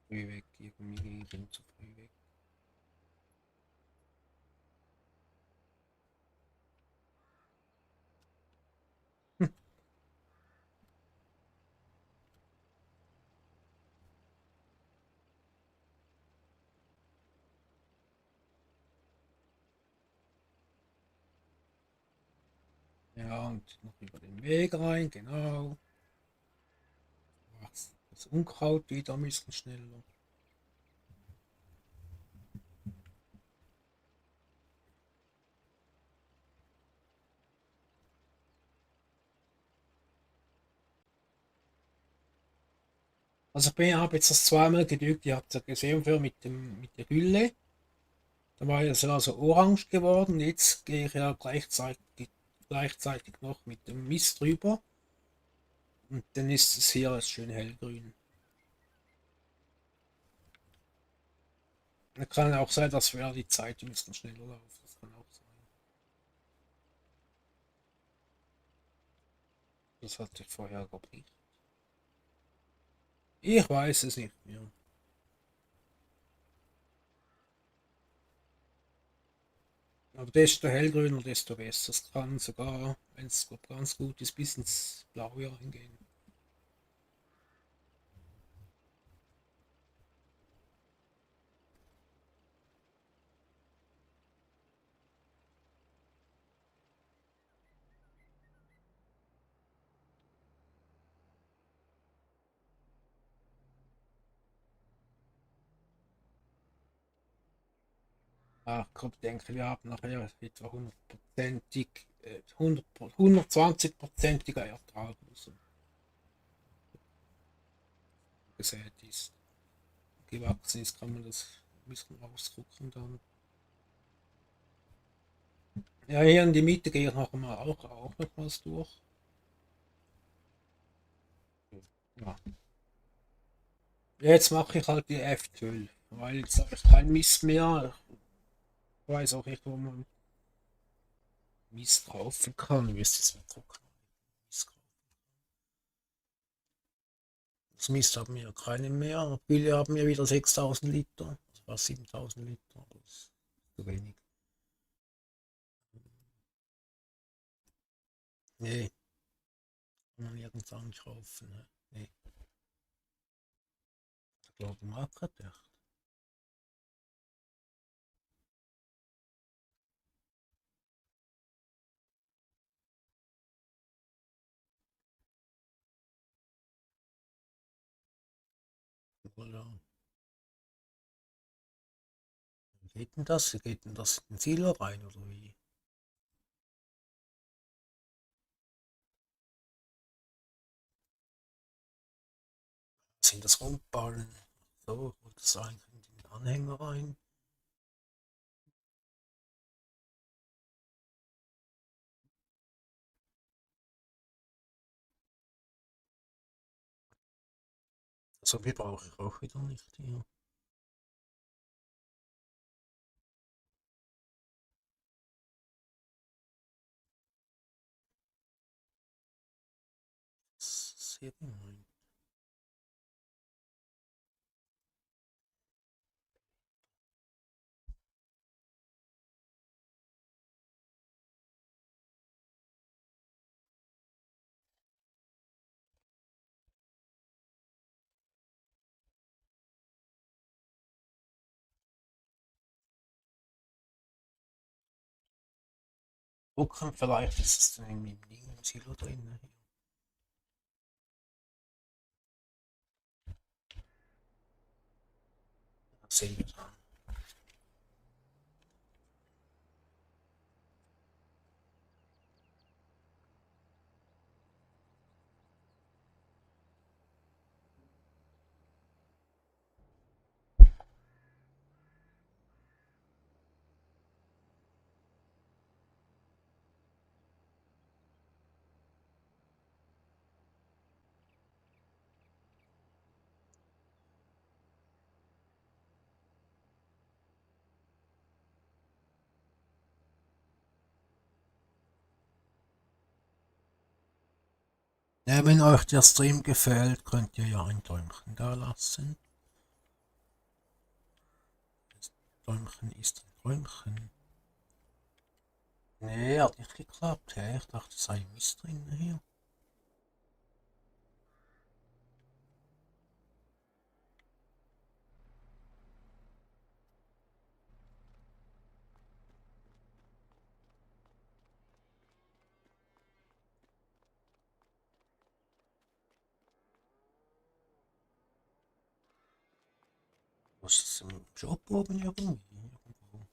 Früh weg, irgendwie bin zu früh weg. Ja, und noch über den Weg rein, genau. Ach, das Unkraut wieder ein bisschen schneller. Also ich habe jetzt das zweimal gedrückt, ihr habt ja gesehen für mit der Gülle. Da war es also orange geworden. Jetzt gehe ich ja gleichzeitig noch mit dem Mist drüber. Und dann ist es hier schön hellgrün. Da kann auch sein, dass wir die Zeit ein bisschen schneller laufen. Das kann auch sein. Das hatte ich vorher geblickt. Ich weiß es nicht mehr. Aber desto hellgrüner, desto besser. Es kann sogar, wenn es ganz gut ist, bis ins Blaue reingehen. Ich denke, wir haben nachher etwa 120%iger Ertrag, so gesät ist. Gewachsen ist, kann man das ein bisschen ausdrucken dann. Ja, hier in die Mitte gehe ich noch mal auch nochmals durch. Ja. Jetzt mache ich halt die F12, weil jetzt habe ich kein Mist mehr. Ich weiß auch nicht, wo man Mist kaufen kann. Ich müsste jetzt mal gucken. Mist kaufen. Das Mist haben wir keine mehr. Gülle haben wir wieder 6000 Liter. Das war 7000 Liter. Das ist zu wenig. Nee, kann man nirgends ankaufen. Ne? Nee, ich glaube, Markt hat echt. Voilà. Wie geht denn das? Wie geht denn das in den Silo rein oder wie? Sind das Rundballen? So, oder das eigentlich in den Anhänger rein? So viel brauche ich auch wieder nicht hier. Sehr gemein. Gucken, vielleicht ist es dann irgendwie im Ding im Silo drin. Das sehen wir dann. Ja, wenn euch der Stream gefällt, könnt ihr ja ein Däumchen da lassen. Das Däumchen ist ein Träumchen. Nee, hat nicht geklappt. Hä? Ich dachte, es sei Mist drin hier. Was ist im Job oben irgendwie? Irgendwo.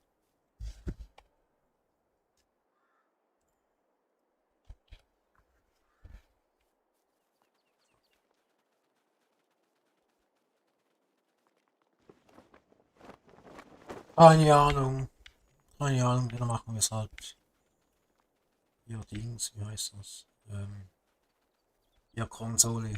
Keine Ahnung. Keine Ahnung, dann machen wir es halt. Ja, Dings, wie heißt das? Ja, Konsole.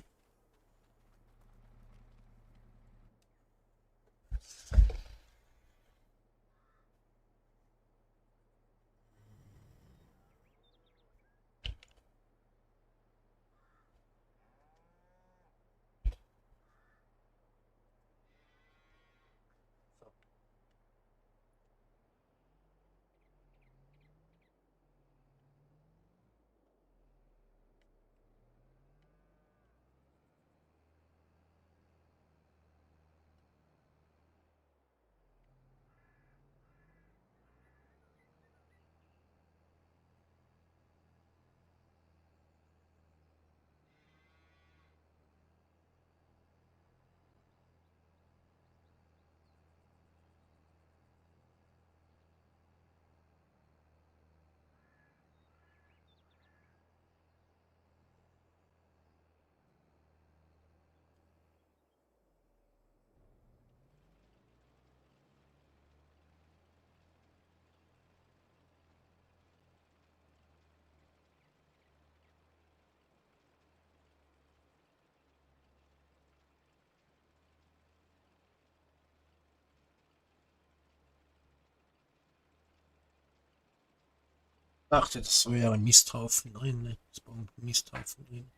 Ich dachte, das wäre ein Misthaufen drin, ne? Es war ein Misthaufen drin.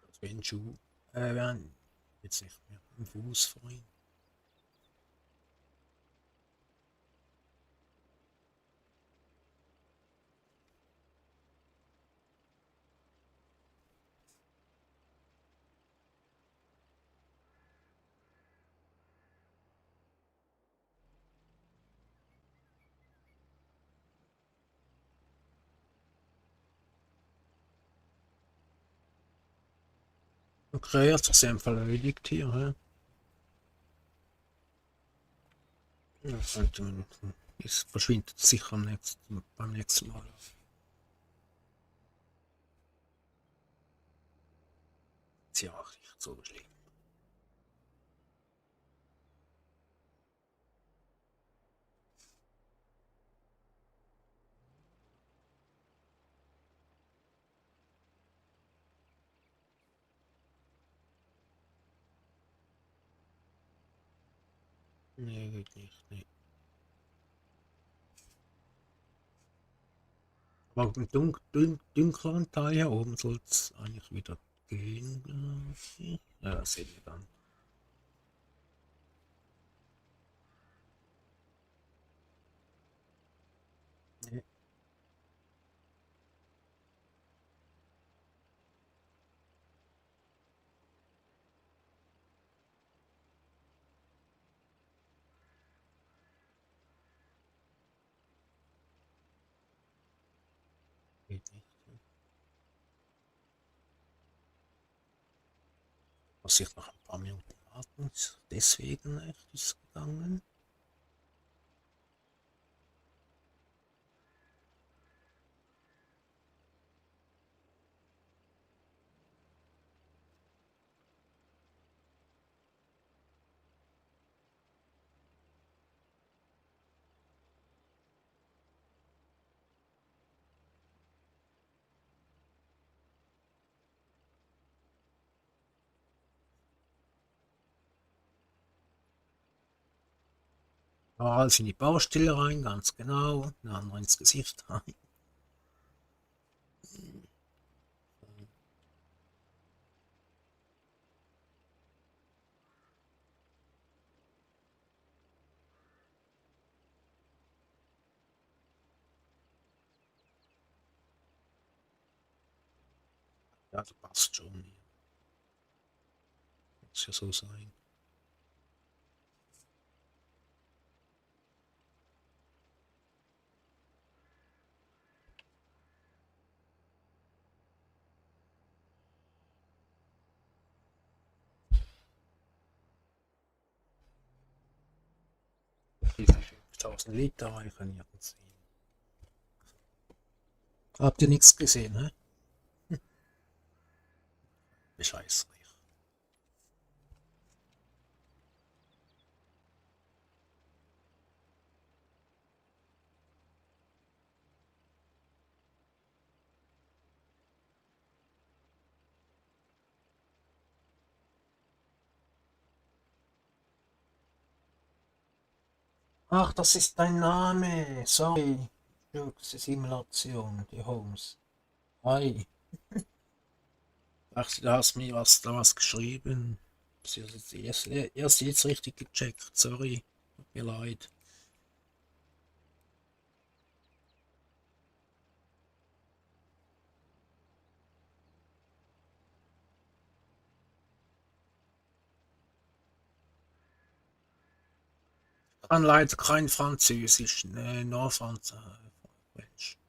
Das wäre ein Schuh. Jetzt nicht mehr. Ein Fuß vorhin. Okay, hat sich sehr verledigt hier, hä? Ja, sollte man, es verschwindet sicher beim nächsten Mal. Ist ja auch nicht so schlimm. Nee, geht nicht. Nee. Aber im dunkleren Teil hier oben soll es eigentlich wieder gehen, glaub ich. Ja, das sehen wir dann. Nee, geht nicht. Muss ich noch ein paar Minuten warten. Deswegen echt ist gegangen. Ralf in die Baustelle rein, ganz genau. Der andere ins Gesicht rein. Ja, das passt schon. Muss ja so sein. Diese 5000 Liter reichen nirgends hin. Habt ihr nichts gesehen, ne? Bescheißreich. Ach, das ist dein Name. Sorry. Simulation, die Holmes. Hi. Ach, du hast mir da was geschrieben. Das ist erst jetzt richtig gecheckt. Sorry. Tut mir leid. Ich kann leider kein Französisch. Nur Französisch.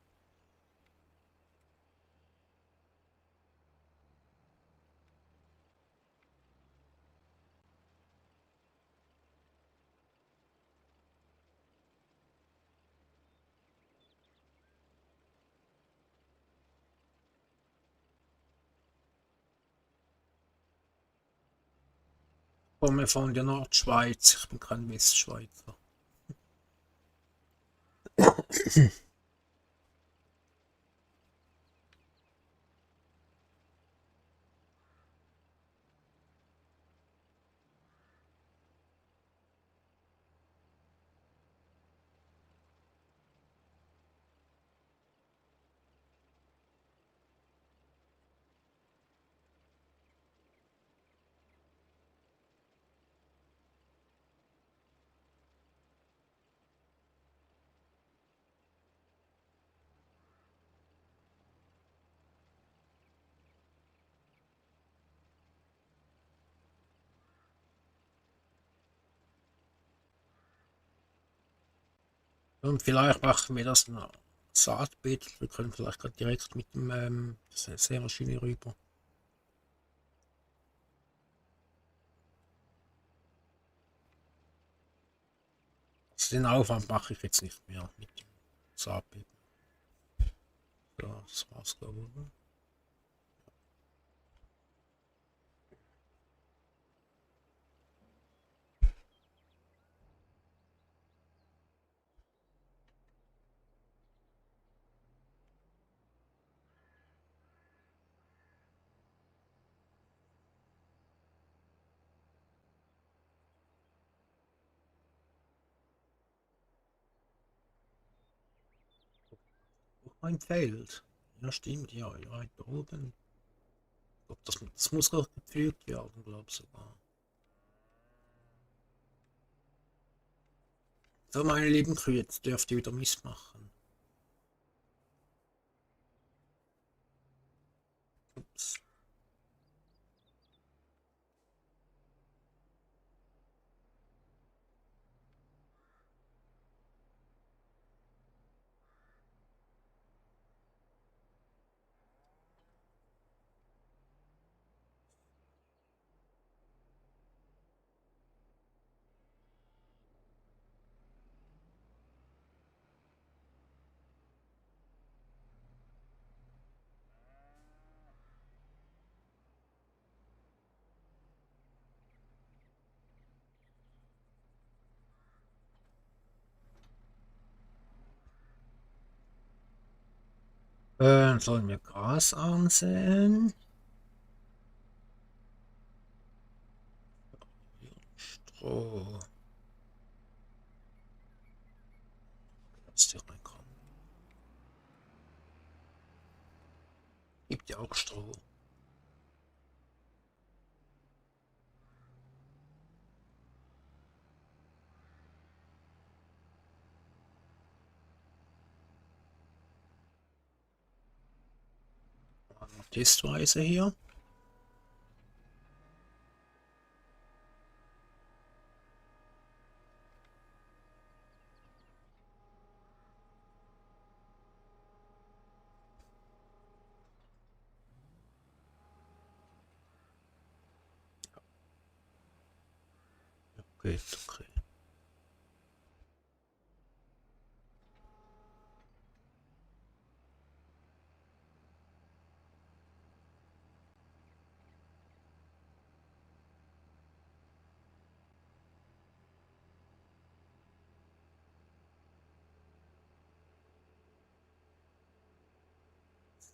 Ich komme von der Nordschweiz. Ich bin kein Westschweizer. Und vielleicht machen wir das ein Saatbeet. Wir können vielleicht gerade direkt mit dem Sämaschine rüber. Also den Aufwand mache ich jetzt nicht mehr mit dem Saatbeet. So, das war's, glaube ich. Oder? Ein Feld. Ja, stimmt, ja, weiter oben. Ich glaub, das muss auch gepflegt werden, glaube ich sogar. So, meine lieben Kühe, jetzt dürft ihr wieder Mist machen. Ups. Sollen wir Gras ansäen? Stroh. Lass dir reinkommen. Gibt ja auch Stroh. testweise hier. Geht, okay.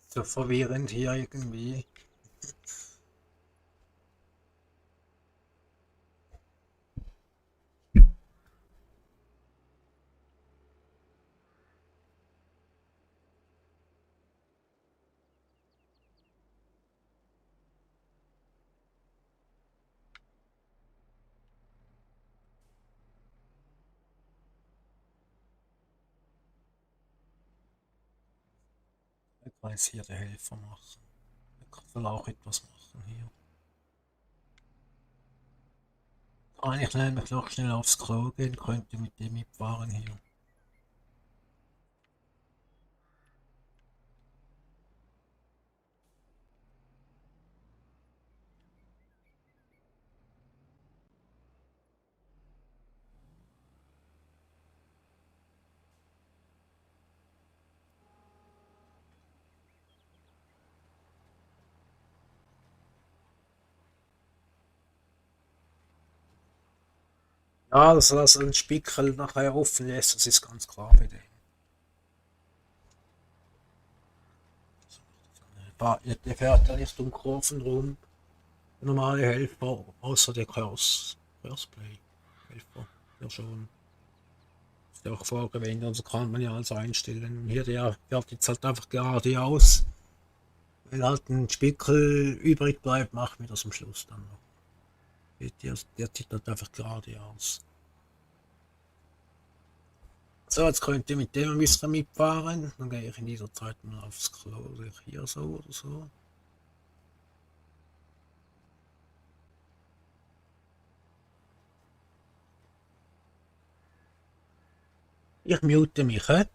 So verwirrend hier irgendwie. Ich weiß hier der Helfer machen. Ich will auch etwas machen hier. Kann ich nämlich noch schnell aufs Klo gehen, könnte mit dem mitfahren hier. Ja, dass er den Spickel nachher offen lässt, das ist ganz klar bei dem. Der fährt ja nicht um Kurven rum. Der normale Helfer, außer der Curseplay. Helfer, der schon. Ist ja auch vorgewendet, also kann man ja alles einstellen. Hier der fährt jetzt halt einfach geradeaus. Wenn halt ein Spickel übrig bleibt, machen wir das am Schluss dann noch. Der zieht halt einfach geradeaus. So, jetzt könnt ihr mit dem ein bisschen mitfahren. Dann gehe ich in dieser Zeit mal aufs Klo. Oder hier so oder so. Ich mute mich, hä?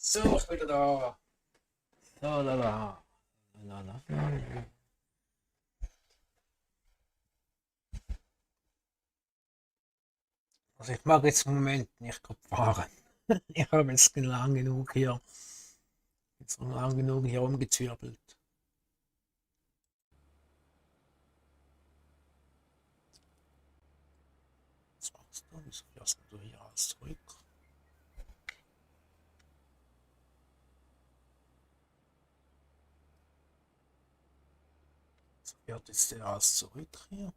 So, ich bin wieder da. So, la, la. La, la. Also ich mag jetzt im Moment nicht gut fahren. Ich habe jetzt lang genug hier rumgezwirbelt. Was machst du? Wieso fährst du hier alles zurück? So fährt jetzt der alles zurück hier.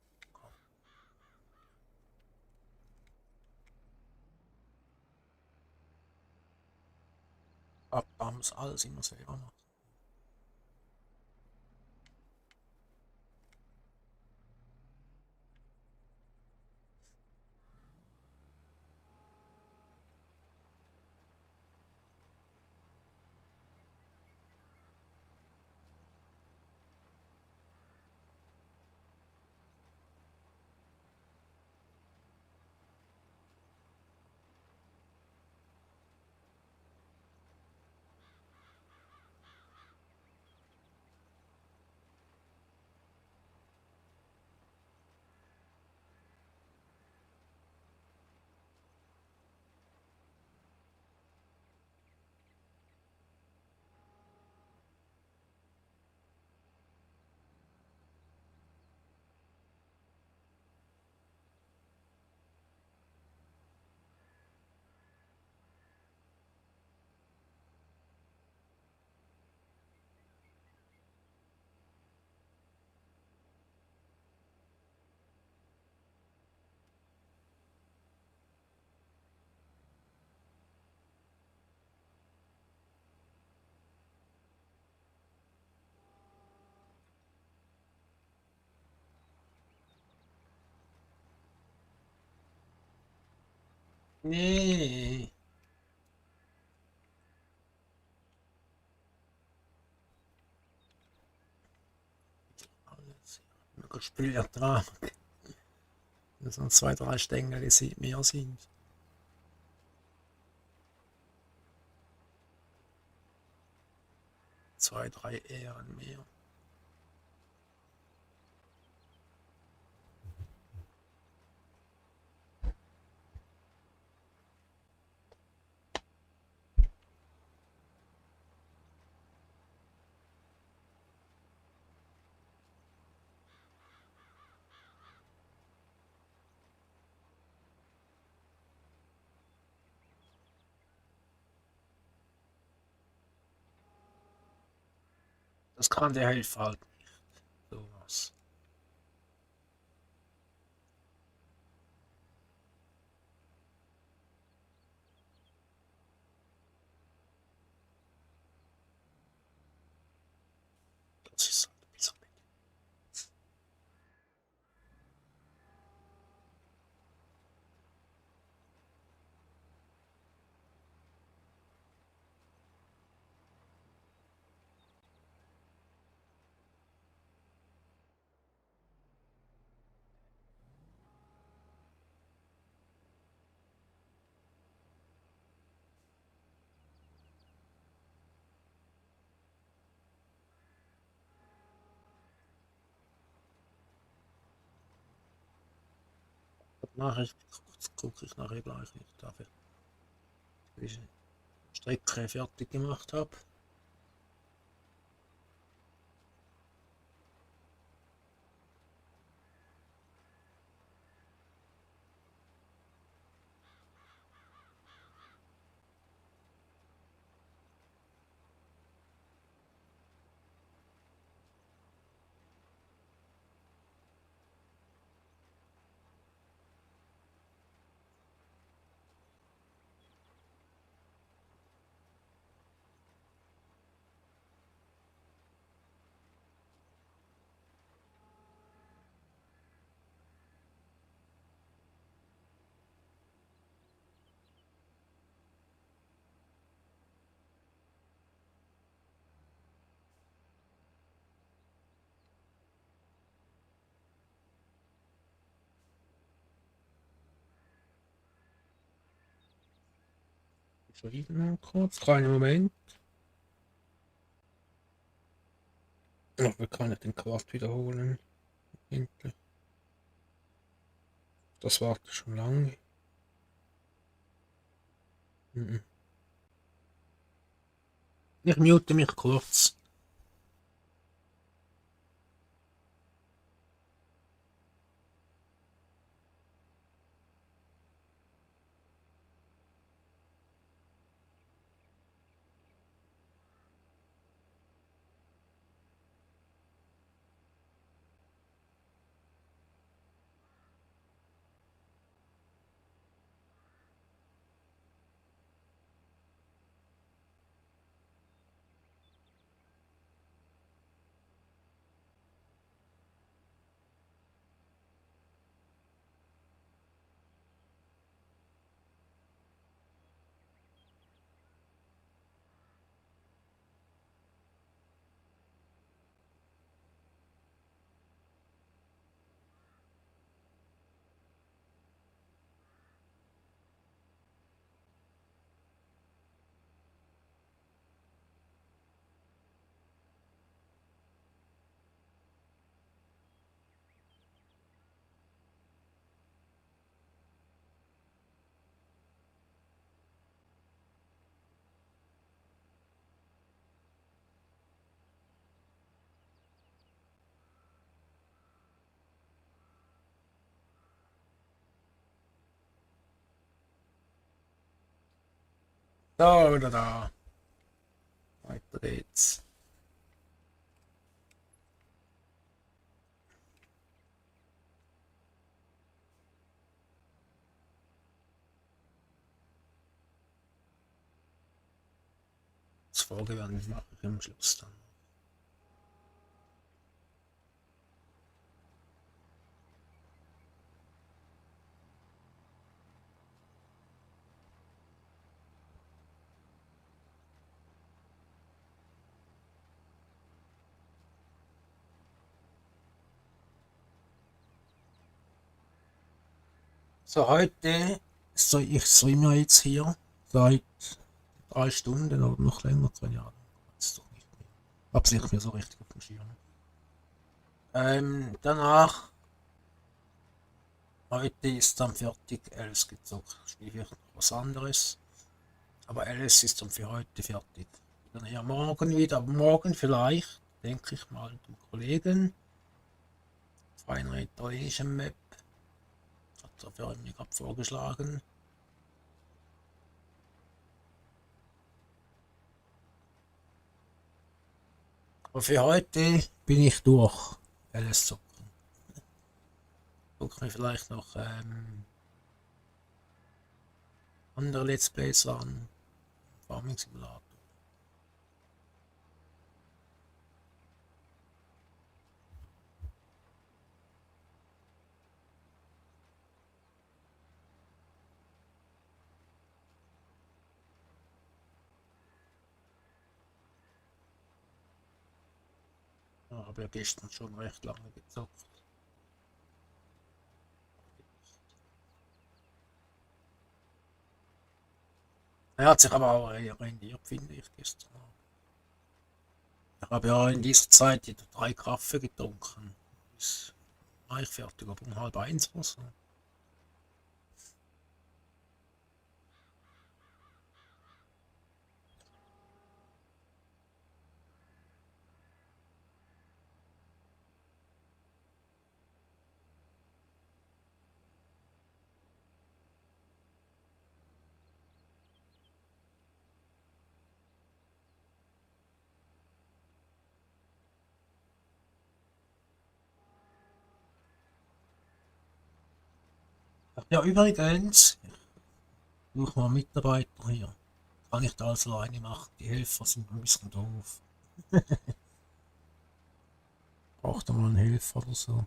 Abbauen muss alles immer selber machen. Nee. Alles. Noch Spielertrag. Das sind zwei, drei Stängel, die mehr sind. Zwei, drei Ähren mehr. Das kann der Helfer halt nicht. Sowas. Das ist halt ein bisschen. Nachher gucke ich nachher gleich nicht, dafür ich die Strecke fertig gemacht habe. Schreiben mal kurz. Kleinen Moment. Ach, wir können den Quad wiederholen. Endlich. Das wartet schon lange. Mhm. Ich mute mich kurz. Da oder da. Weiter geht's. Das Folgewand mache ich am Schluss dann. So, heute, ich streame ja jetzt hier seit 3 Stunden oder noch länger, 2 Jahre. Weiß doch nicht mehr. Hab's nicht mehr so richtig auf dem Schirm. Danach, heute ist dann fertig, Alice gezockt. Spiele ich noch was anderes. Aber Alice ist dann für heute fertig. Dann ja morgen wieder, aber morgen vielleicht, denke ich mal, mit dem Kollegen auf einer italienischen Map. Hat er für mich gerade vorgeschlagen. Aber für heute bin ich durch. Alice zocken. Guck mir vielleicht noch andere Let's Plays an. Farming Simulator. Ja, habe ja gestern schon recht lange gezockt. Er hat sich aber auch rendiert, finde ich, gestern. Ich habe ja in dieser Zeit die 3 Kaffee getrunken. Bis war ich fertig, aber um halb eins oder so. Ach ja, übrigens, ich suche mal Mitarbeiter hier. Kann ich da alles alleine machen. Die Helfer sind ein bisschen doof. Braucht da mal einen Helfer oder so.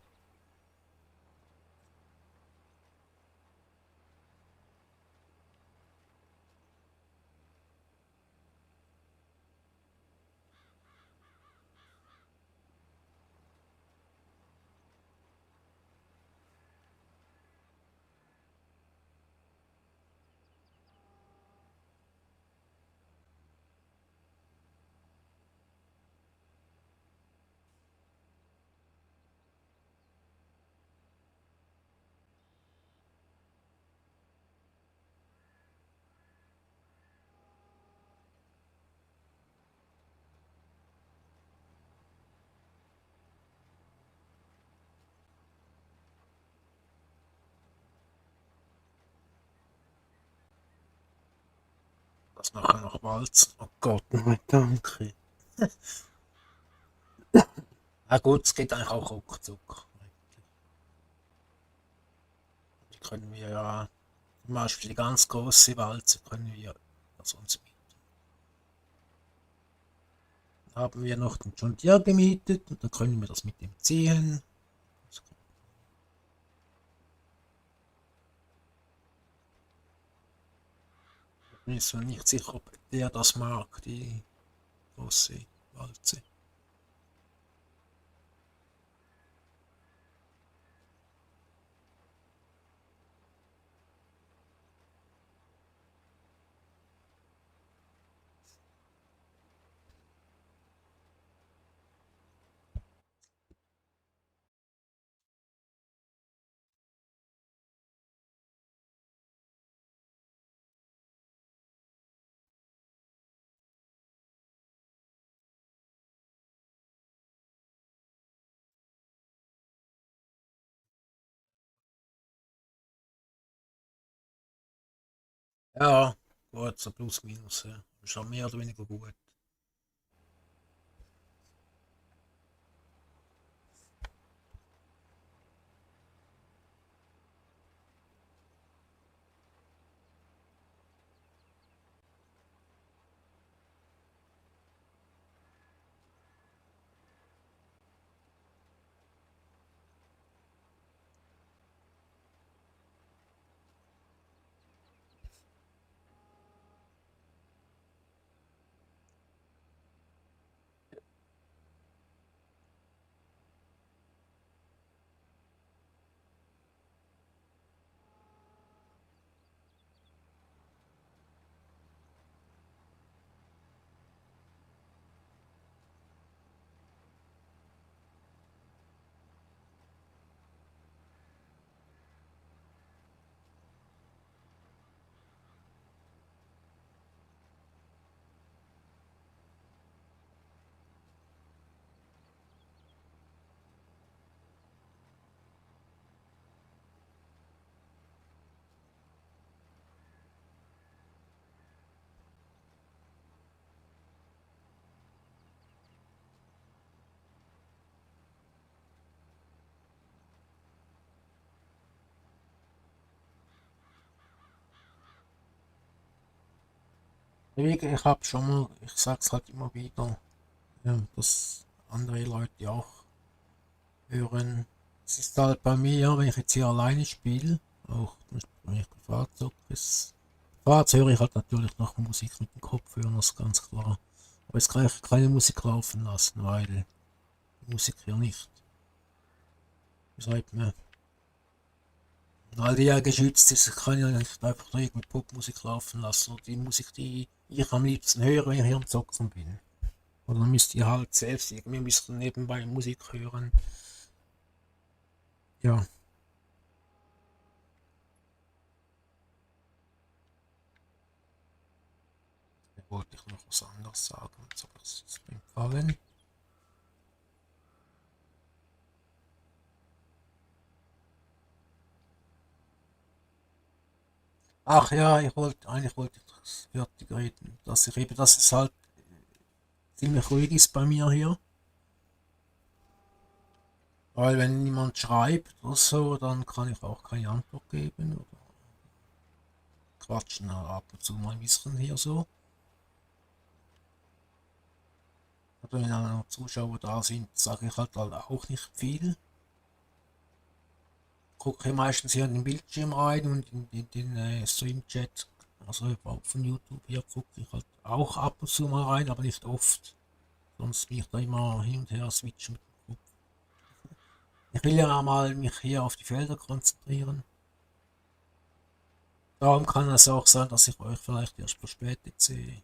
Das nachher noch Walz. Oh Gott, nein, danke. Na gut, es geht eigentlich auch ruckzuck. Die können wir ja, zum Beispiel die ganz große Walze können wir das uns mieten. Da haben wir noch den John Deere gemietet und dann können wir das mit dem ziehen. Ich bin jetzt nicht sicher, ob der das mag, die große Walze. Ja, gut, so plus minus. Ja. Schon mehr oder weniger gut. Ich habe schon mal, ich sag's halt immer wieder, ja, dass andere Leute auch hören. Es ist halt bei mir, wenn ich jetzt hier alleine spiele, auch wenn ich privat zocke, privat höre ich halt natürlich noch Musik mit dem Kopfhörer, das ist ganz klar. Aber jetzt kann ich keine Musik laufen lassen, weil die Musik hier nicht, wie sagt man, weil die ja geschützt ist, ich kann ja nicht einfach irgendwie Popmusik laufen lassen oder die Musik, die ich am liebsten höre, wenn ich hier am Zocken bin. Oder dann müsst ihr halt selbst irgendwie ein bisschen nebenbei Musik hören. Ja, da wollte ich noch was anderes sagen. So, das ist mir entfallen. Ach ja, eigentlich wollte ich das fertig reden. Dass es halt ziemlich ruhig ist bei mir hier. Weil wenn jemand schreibt oder so, dann kann ich auch keine Antwort geben. Oder quatschen ab und zu mal ein bisschen hier so. Oder wenn auch Zuschauer da sind, sage ich halt auch nicht viel. Gucke meistens hier in den Bildschirm rein und in den Stream-Chat, also von YouTube hier gucke ich halt auch ab und zu mal rein, aber nicht oft. Sonst bin ich da immer hin und her switchen mit dem Kopf. Ich will ja mal mich hier auf die Felder konzentrieren. Darum kann es auch sein, dass ich euch vielleicht erst verspätet sehe.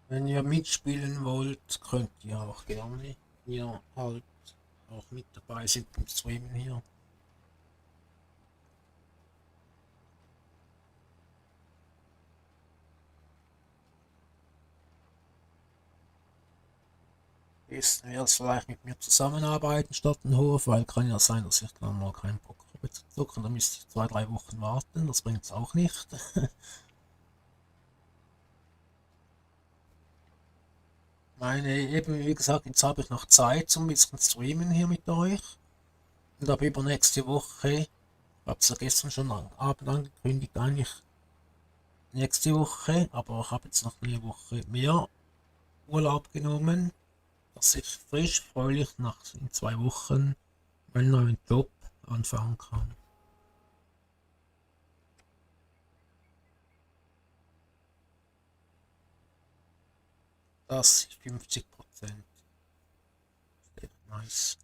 Wenn ihr mitspielen wollt, könnt ihr auch gerne hier halt auch mit dabei sind im Streamen hier. Ist wer es vielleicht mit mir zusammenarbeiten statt ein Hof, weil kann ja sein, dass ich dann mal keinen Bock habe zu zocken, dann müsste ich 2, 3 Wochen warten, das bringt es auch nicht. Meine, eben wie gesagt, jetzt habe ich noch Zeit zum bisschen streamen hier mit euch. Und ab übernächste Woche, ich habe es ja gestern schon am Abend angekündigt, eigentlich nächste Woche, aber ich habe jetzt noch eine Woche mehr Urlaub genommen, dass ich frisch, fröhlich nach in 2 Wochen meinen neuen Job anfangen kann. Das ist 50%. Echt nice.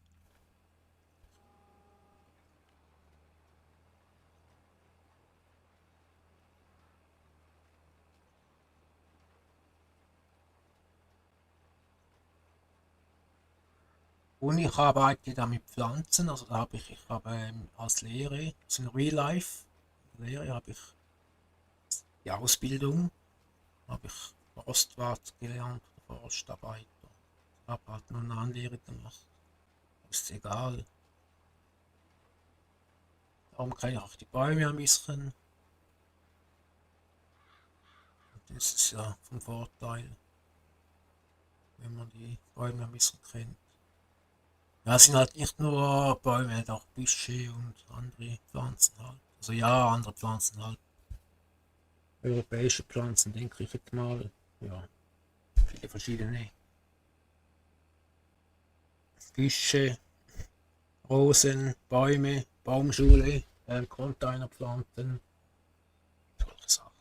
Und ich arbeite da mit Pflanzen, also da habe ich habe als Lehre, also in Real Life Lehre habe ich die Ausbildung, habe ich Forstwart gelernt, Forstarbeiter. Ich habe halt nur eine Anlehre gemacht. Ist egal. Darum kann ich auch die Bäume ein bisschen. Das ist ja vom Vorteil, wenn man die Bäume ein bisschen kennt. Ja, es sind halt nicht nur Bäume, halt auch Büsche und andere Pflanzen halt. Also ja, andere Pflanzen halt. Europäische Pflanzen, denke ich jetzt mal. Ja, viele verschiedene Büsche, Rosen, Bäume, Baumschule, Containerpflanzen, solche Sachen.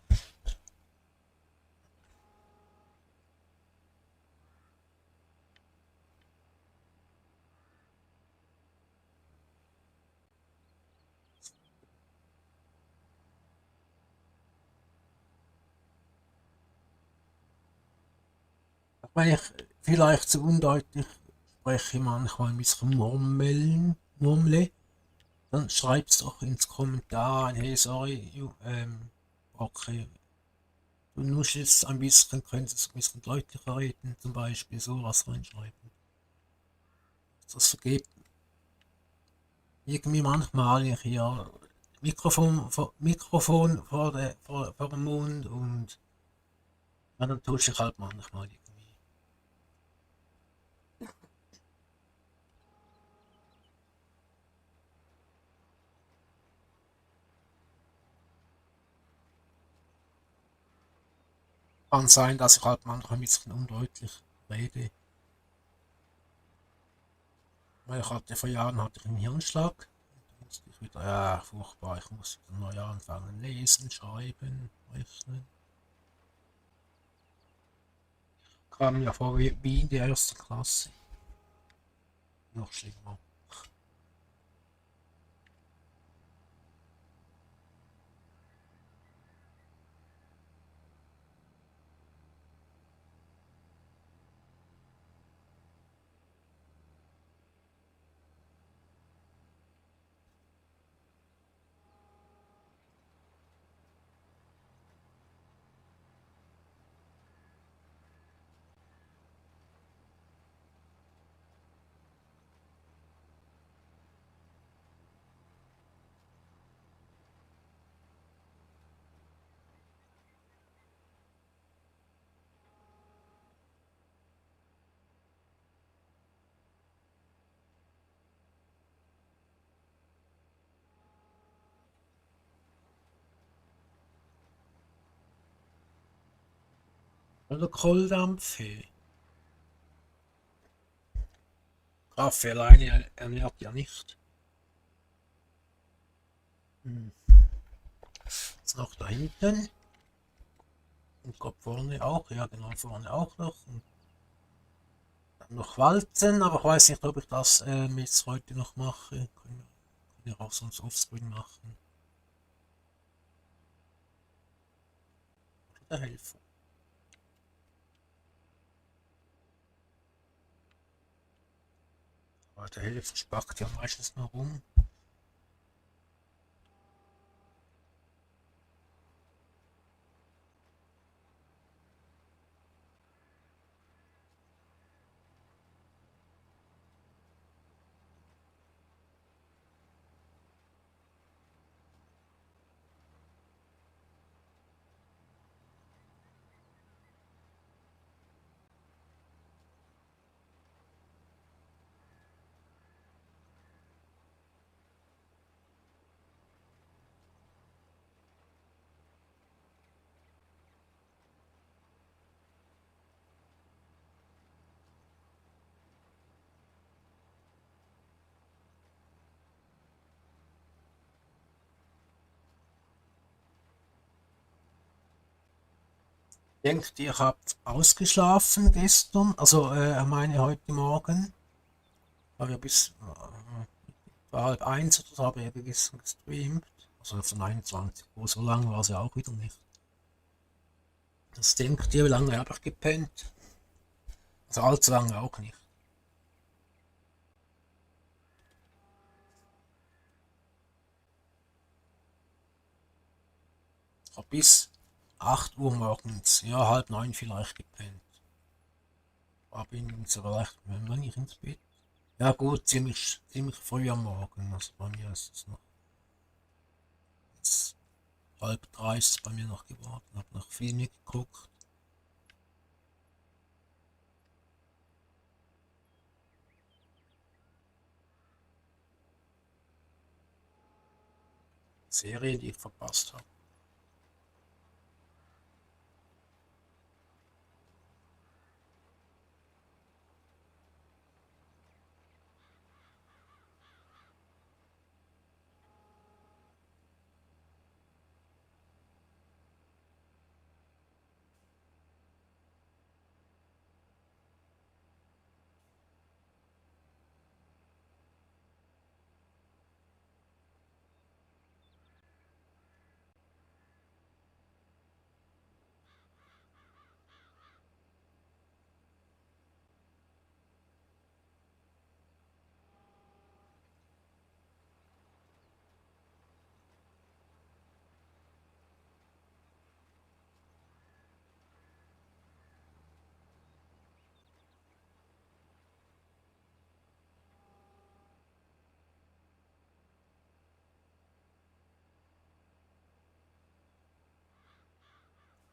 Wenn ich vielleicht zu undeutlich spreche, manchmal ein bisschen murmle, dann schreib's doch ins Kommentar, hey, sorry, okay, du nuschelst ein bisschen, könntest ein bisschen deutlicher reden, zum Beispiel sowas reinschreiben. Das vergeht irgendwie manchmal hier Mikrofon vor dem Mund und ja, dann tue ich halt manchmal irgendwie. Kann sein, dass ich halt manchmal ein bisschen undeutlich rede. Weil ich hatte vor Jahren hatte ich einen Hirnschlag. Da musste ich wieder, ja, furchtbar, ich musste wieder neu anfangen. Lesen, schreiben, rechnen. Kam ja vor wie in die erste Klasse. Noch schlimmer. Oder Kohldampf. Kaffee alleine ernährt ja nicht. Hm. Jetzt noch da hinten. Und Gott vorne auch. Ja, genau, vorne auch noch. Und dann noch walzen, aber ich weiß nicht, ob ich das jetzt heute noch mache. Können wir auch sonst offscreen machen. Oder helfen. Bei der Hälfte spackt ja meistens nur rum. Denkt ihr habt ausgeschlafen gestern? Also meine heute Morgen. War ja bis war halb eins oder so, habe ich ja gestern gestreamt. Also von 21 Uhr, so lange war es ja auch wieder nicht. Das denkt ihr, wie lange habe ich gepennt? Also allzu lange auch nicht. Hab bis 8 Uhr morgens, ja halb 9 vielleicht gepennt. Aber bin so vielleicht, wenn ich ins Bett. Ja gut, ziemlich früh am Morgen. Also bei mir ist es noch jetzt halb drei ist es bei mir noch geworden. Hab noch Filme geguckt. Serie, die ich verpasst habe.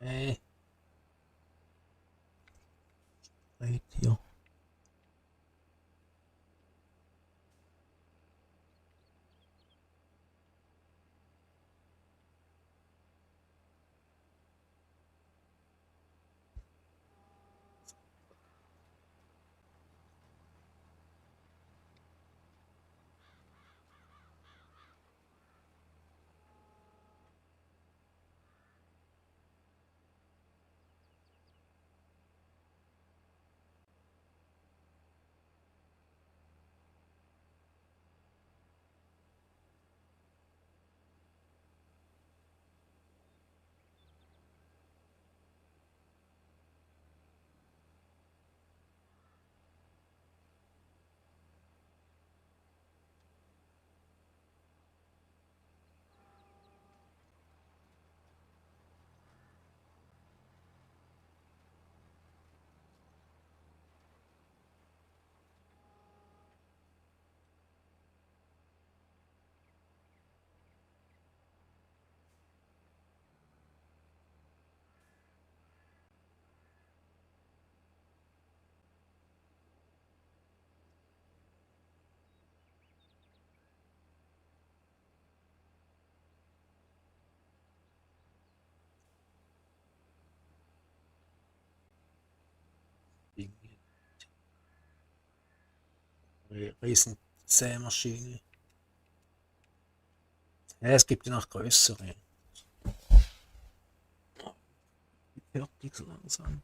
Hey, hier. Riesensämaschine. Ja, es gibt ja noch größere. Fertig so langsam.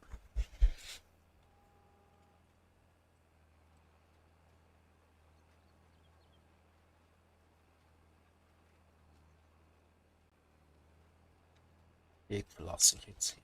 Die lasse ich jetzt hier.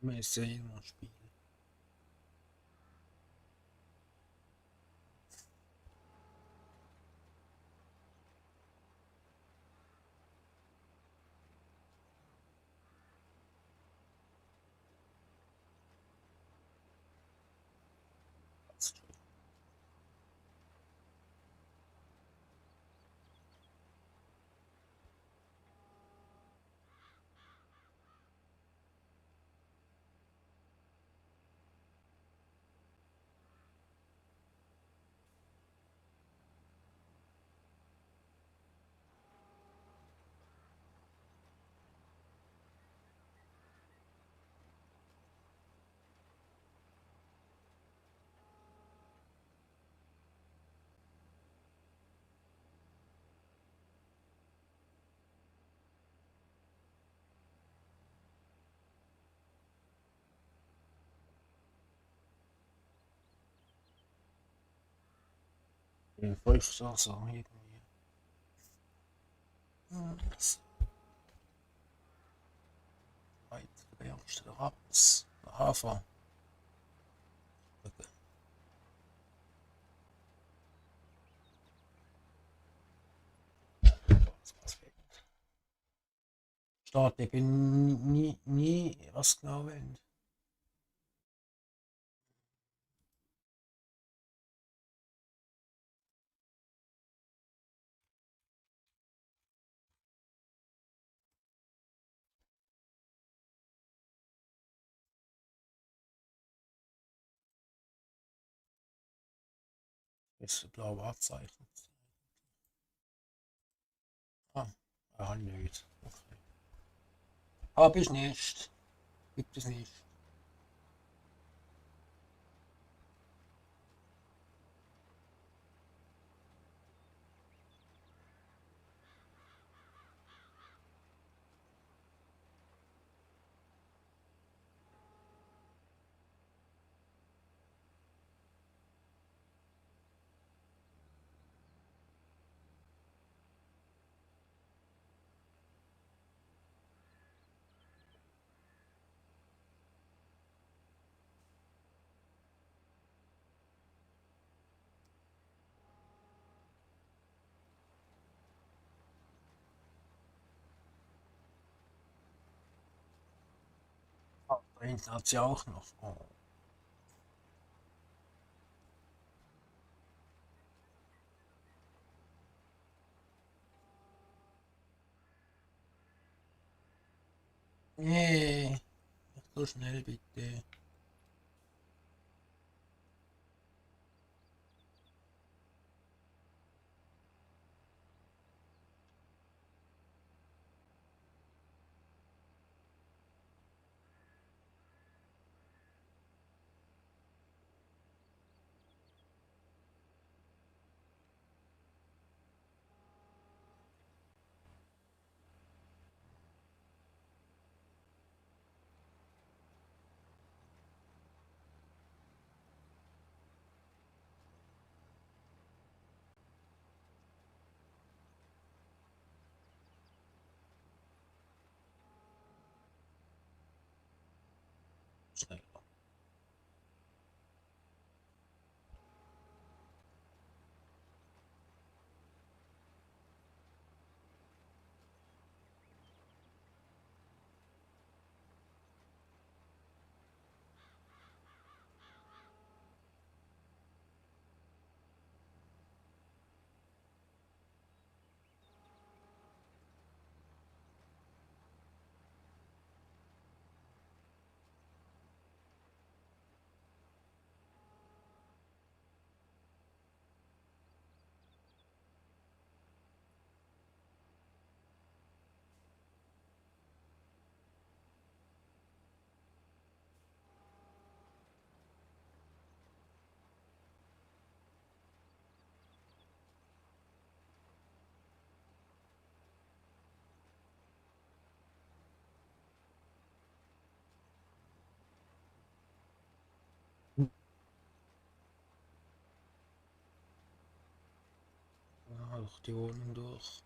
Wir sehen mal Spiel. In 5 Sachen irgendwie. Das weitgewährte Raps, Hafer. Okay. Start, ich bin nie was glauben. Ist blaue Abzeichen. Ah, nicht. Okay. Hab ich nicht. Gibt es nicht. Ah, da hinten hat sie auch noch. Oh. Nee, nicht so schnell bitte. Schneller. Ja, durch die Wohnung durch.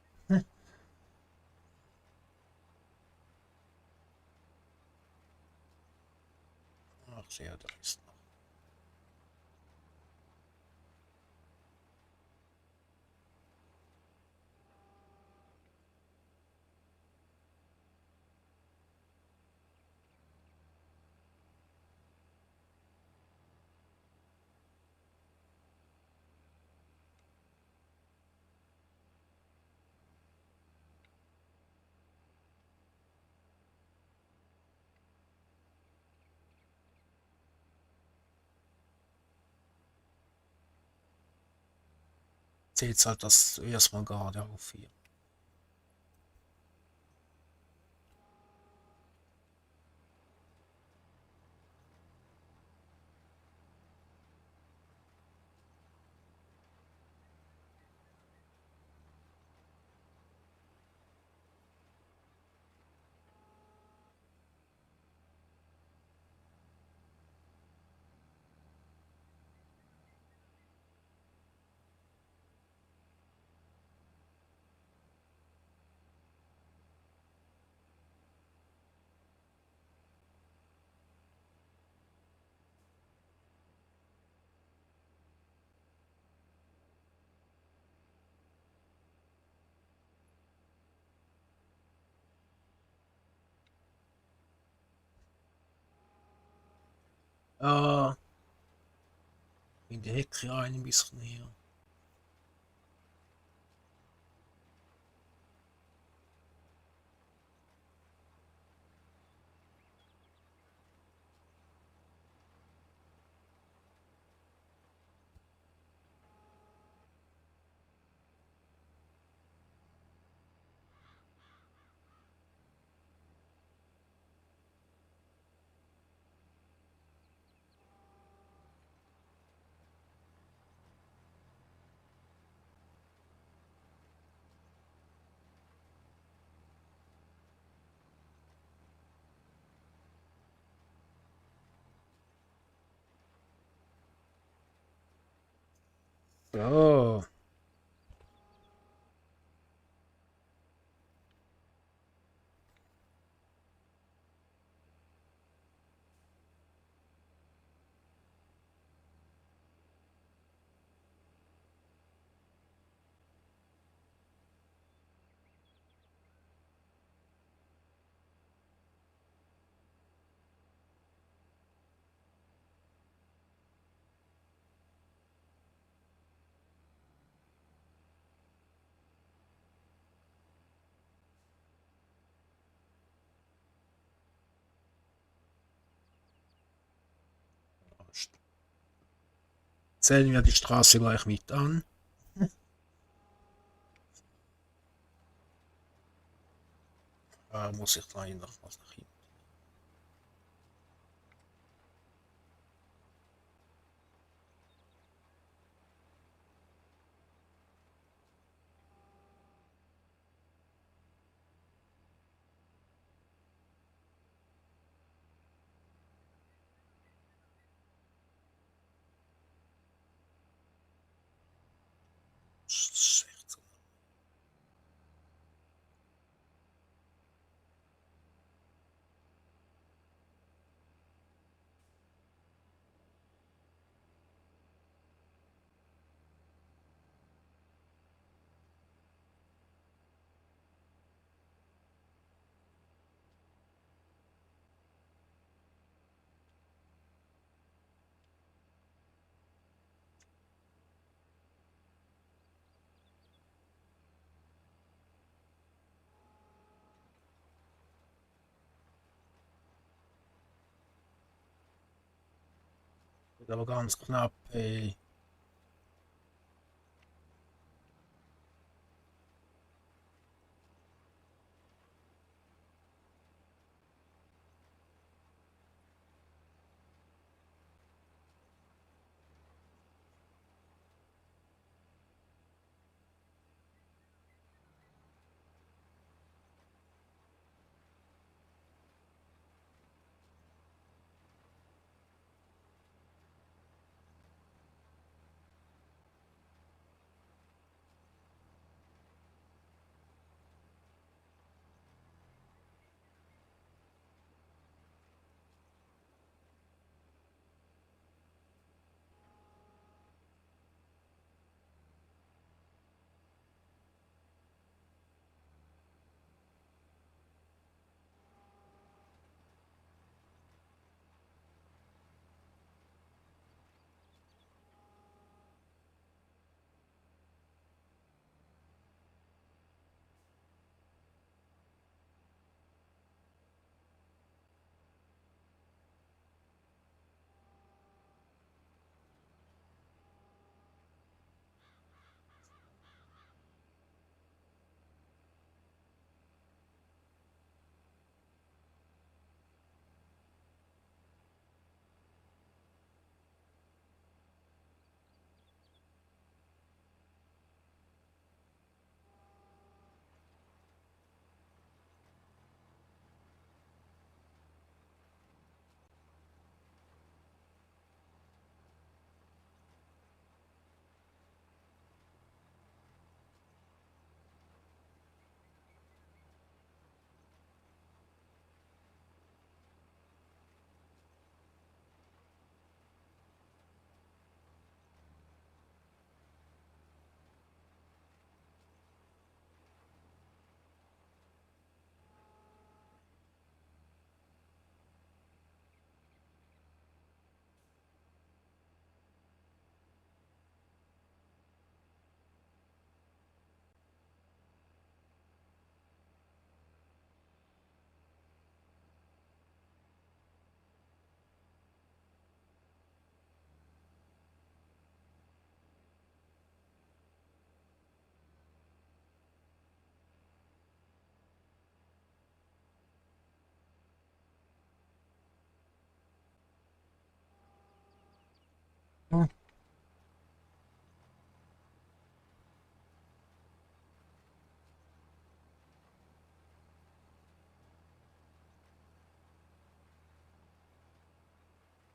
noch, ja, da ist noch. Zählt halt das erstmal gerade auf hier. In die Hecke rein ein bisschen hier. So. Zählen wir die Straße gleich mit an. Da muss ich gleich noch was nach hinten. Aber ganz knapp.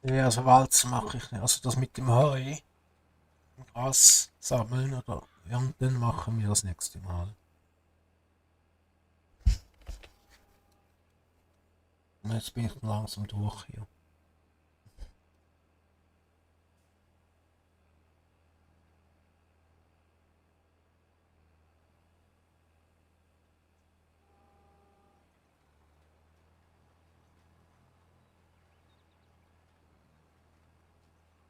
Ja, also Walzen mache ich nicht. Also das mit dem Heu, Gras sammeln oder ernten machen wir das nächste Mal. Und jetzt bin ich langsam durch hier.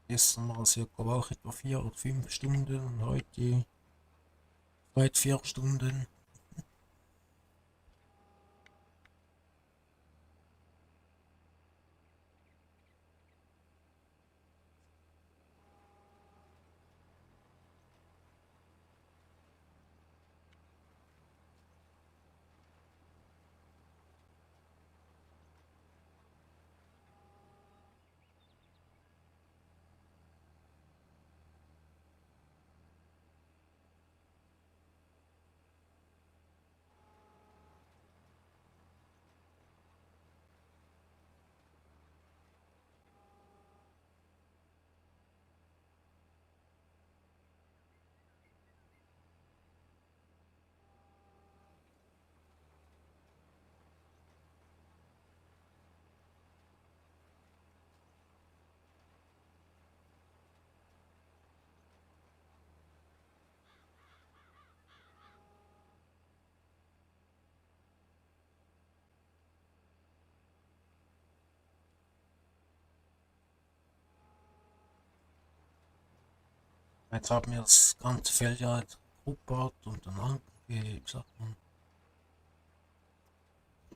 Gestern war es circa auch etwa 4 oder 5 Stunden und heute seit 4 Stunden. Jetzt haben wir das ganze Feld ja gruppert und dann sagt man,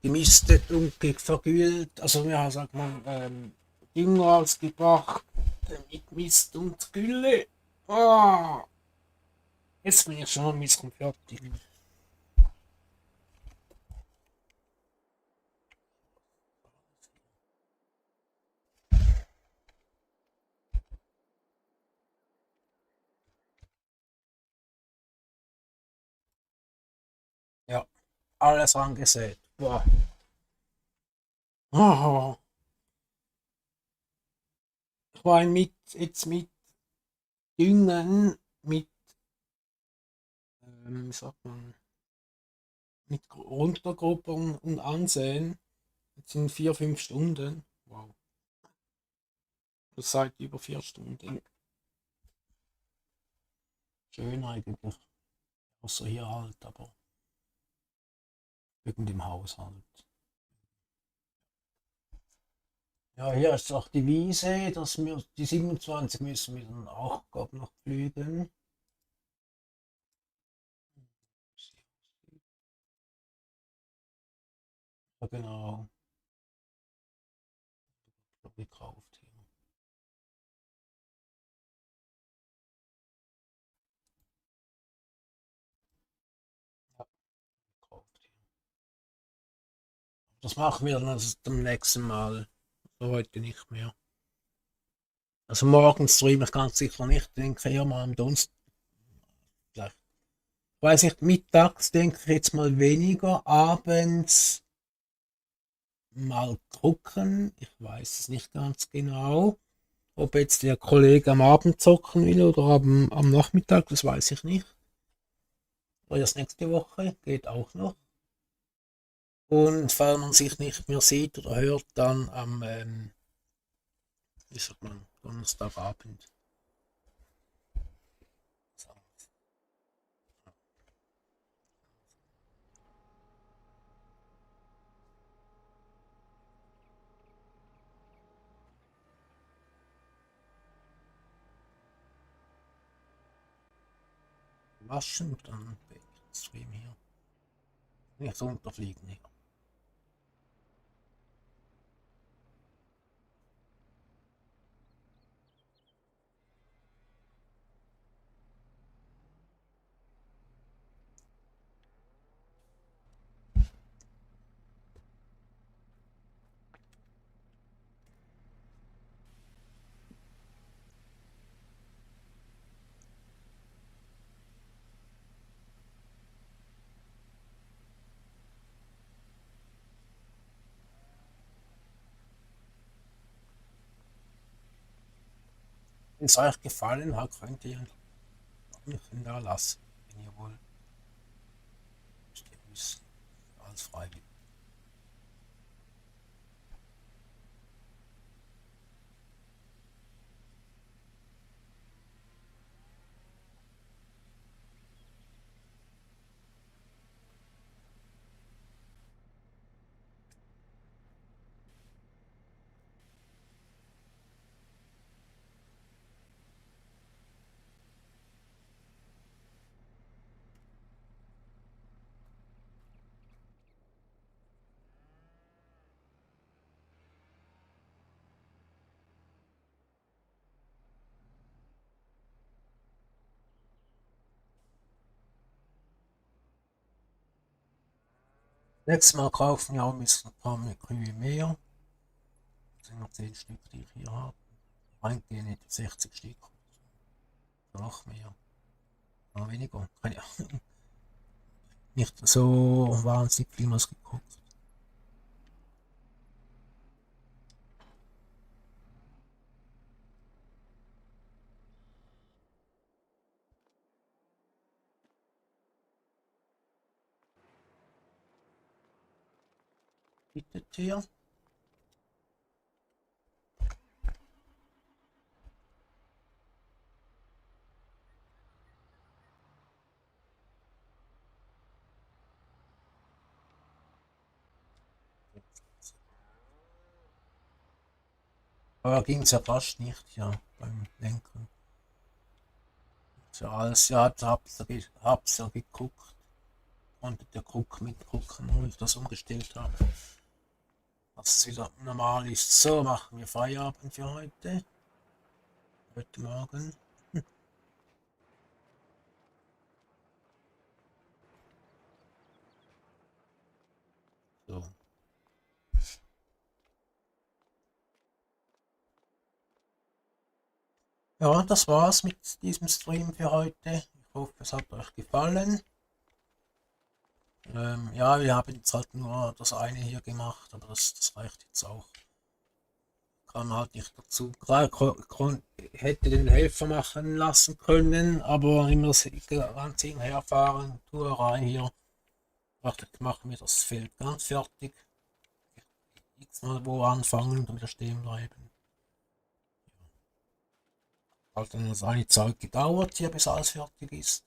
gemistet und vergült. Also ja, sagt man, Dünger ausgebracht mit Mist und Gülle. Ah, jetzt bin ich schon ein bisschen fertig. Ja, alles angesät. Boah. Ah, ich war jetzt mit Düngen, mit, wie sagt man, mit Runtergruppern und Ansehen. Jetzt sind 4, 5 Stunden. Wow. Das seit über 4 Stunden. Schön eigentlich. Außer hier halt, aber wegen dem Haushalt. Ja, hier ist auch die Wiese, dass wir, die 27 müssen wir dann auch glaub, noch pflügen. Ja, genau, gekauft hier. Ja, gekauft hier. Das machen wir dann also beim nächsten Mal. So heute nicht mehr. Also morgens streame ich ganz sicher nicht, denke ich eher mal am Donnerstag. Vielleicht. Ich weiß nicht, mittags denke ich jetzt mal weniger, abends mal gucken. Ich weiß es nicht ganz genau. Ob jetzt der Kollege am Abend zocken will oder am Nachmittag, das weiß ich nicht. Oder erst nächste Woche, geht auch noch. Und falls man sich nicht mehr sieht oder hört, dann am, wie sagt man, Donnerstagabend. So. Waschen und dann Stream hier. Nicht so unterfliegen hier. Wenn es euch gefallen hat, könnt ihr mich da lassen, wenn ihr wollt. Müsst ihr wissen, alles freiwillig. Nächstes Mal kaufen wir auch ein paar mehr Kühe mehr. Das sind noch 10 Stück, die ich hier habe. Eigentlich nicht 60 Stück. Noch mehr. Noch weniger. Keine Ahnung. Nicht so wahnsinnig viel was geguckt. Bitte hier. Aber ging es ja fast nicht, ja, beim Lenken. So alles, ja, hab's ja geguckt. Konnte der Krug mitgucken, wo ich das umgestellt habe. Dass es wieder normal ist. So, machen wir Feierabend für heute. Heute Morgen. So. Ja, das war's mit diesem Stream für heute. Ich hoffe, es hat euch gefallen. Ja, wir haben jetzt halt nur das eine hier gemacht, aber das reicht jetzt auch. Kann halt nicht dazu. Klar, hätte den Helfer machen lassen können, aber immer ganz herfahren, Tourerei hier. Dachte, machen wir das Feld ganz fertig. Jetzt mal wo anfangen und wieder stehen bleiben. Hat dann eine Zeit gedauert hier, bis alles fertig ist.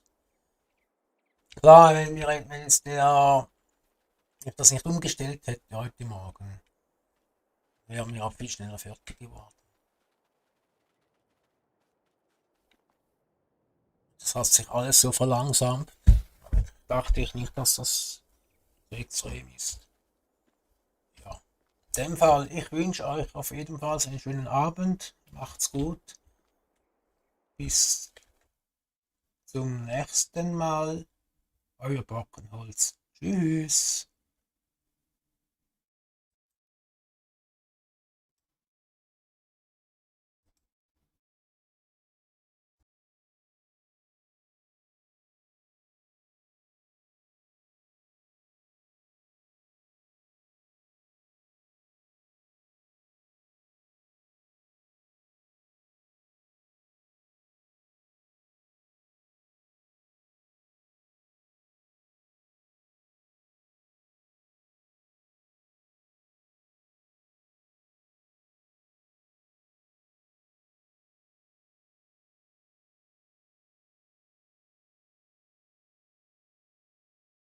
Klar, wenn es ich das nicht umgestellt hätte heute Morgen, wären wir auch viel schneller fertig geworden. Das hat sich alles so verlangsamt. Dachte ich nicht, dass das so extrem ist. Ja. In dem Fall, ich wünsche euch auf jeden Fall einen schönen Abend. Macht's gut. Bis zum nächsten Mal. Euer Brockenholz. Tschüss.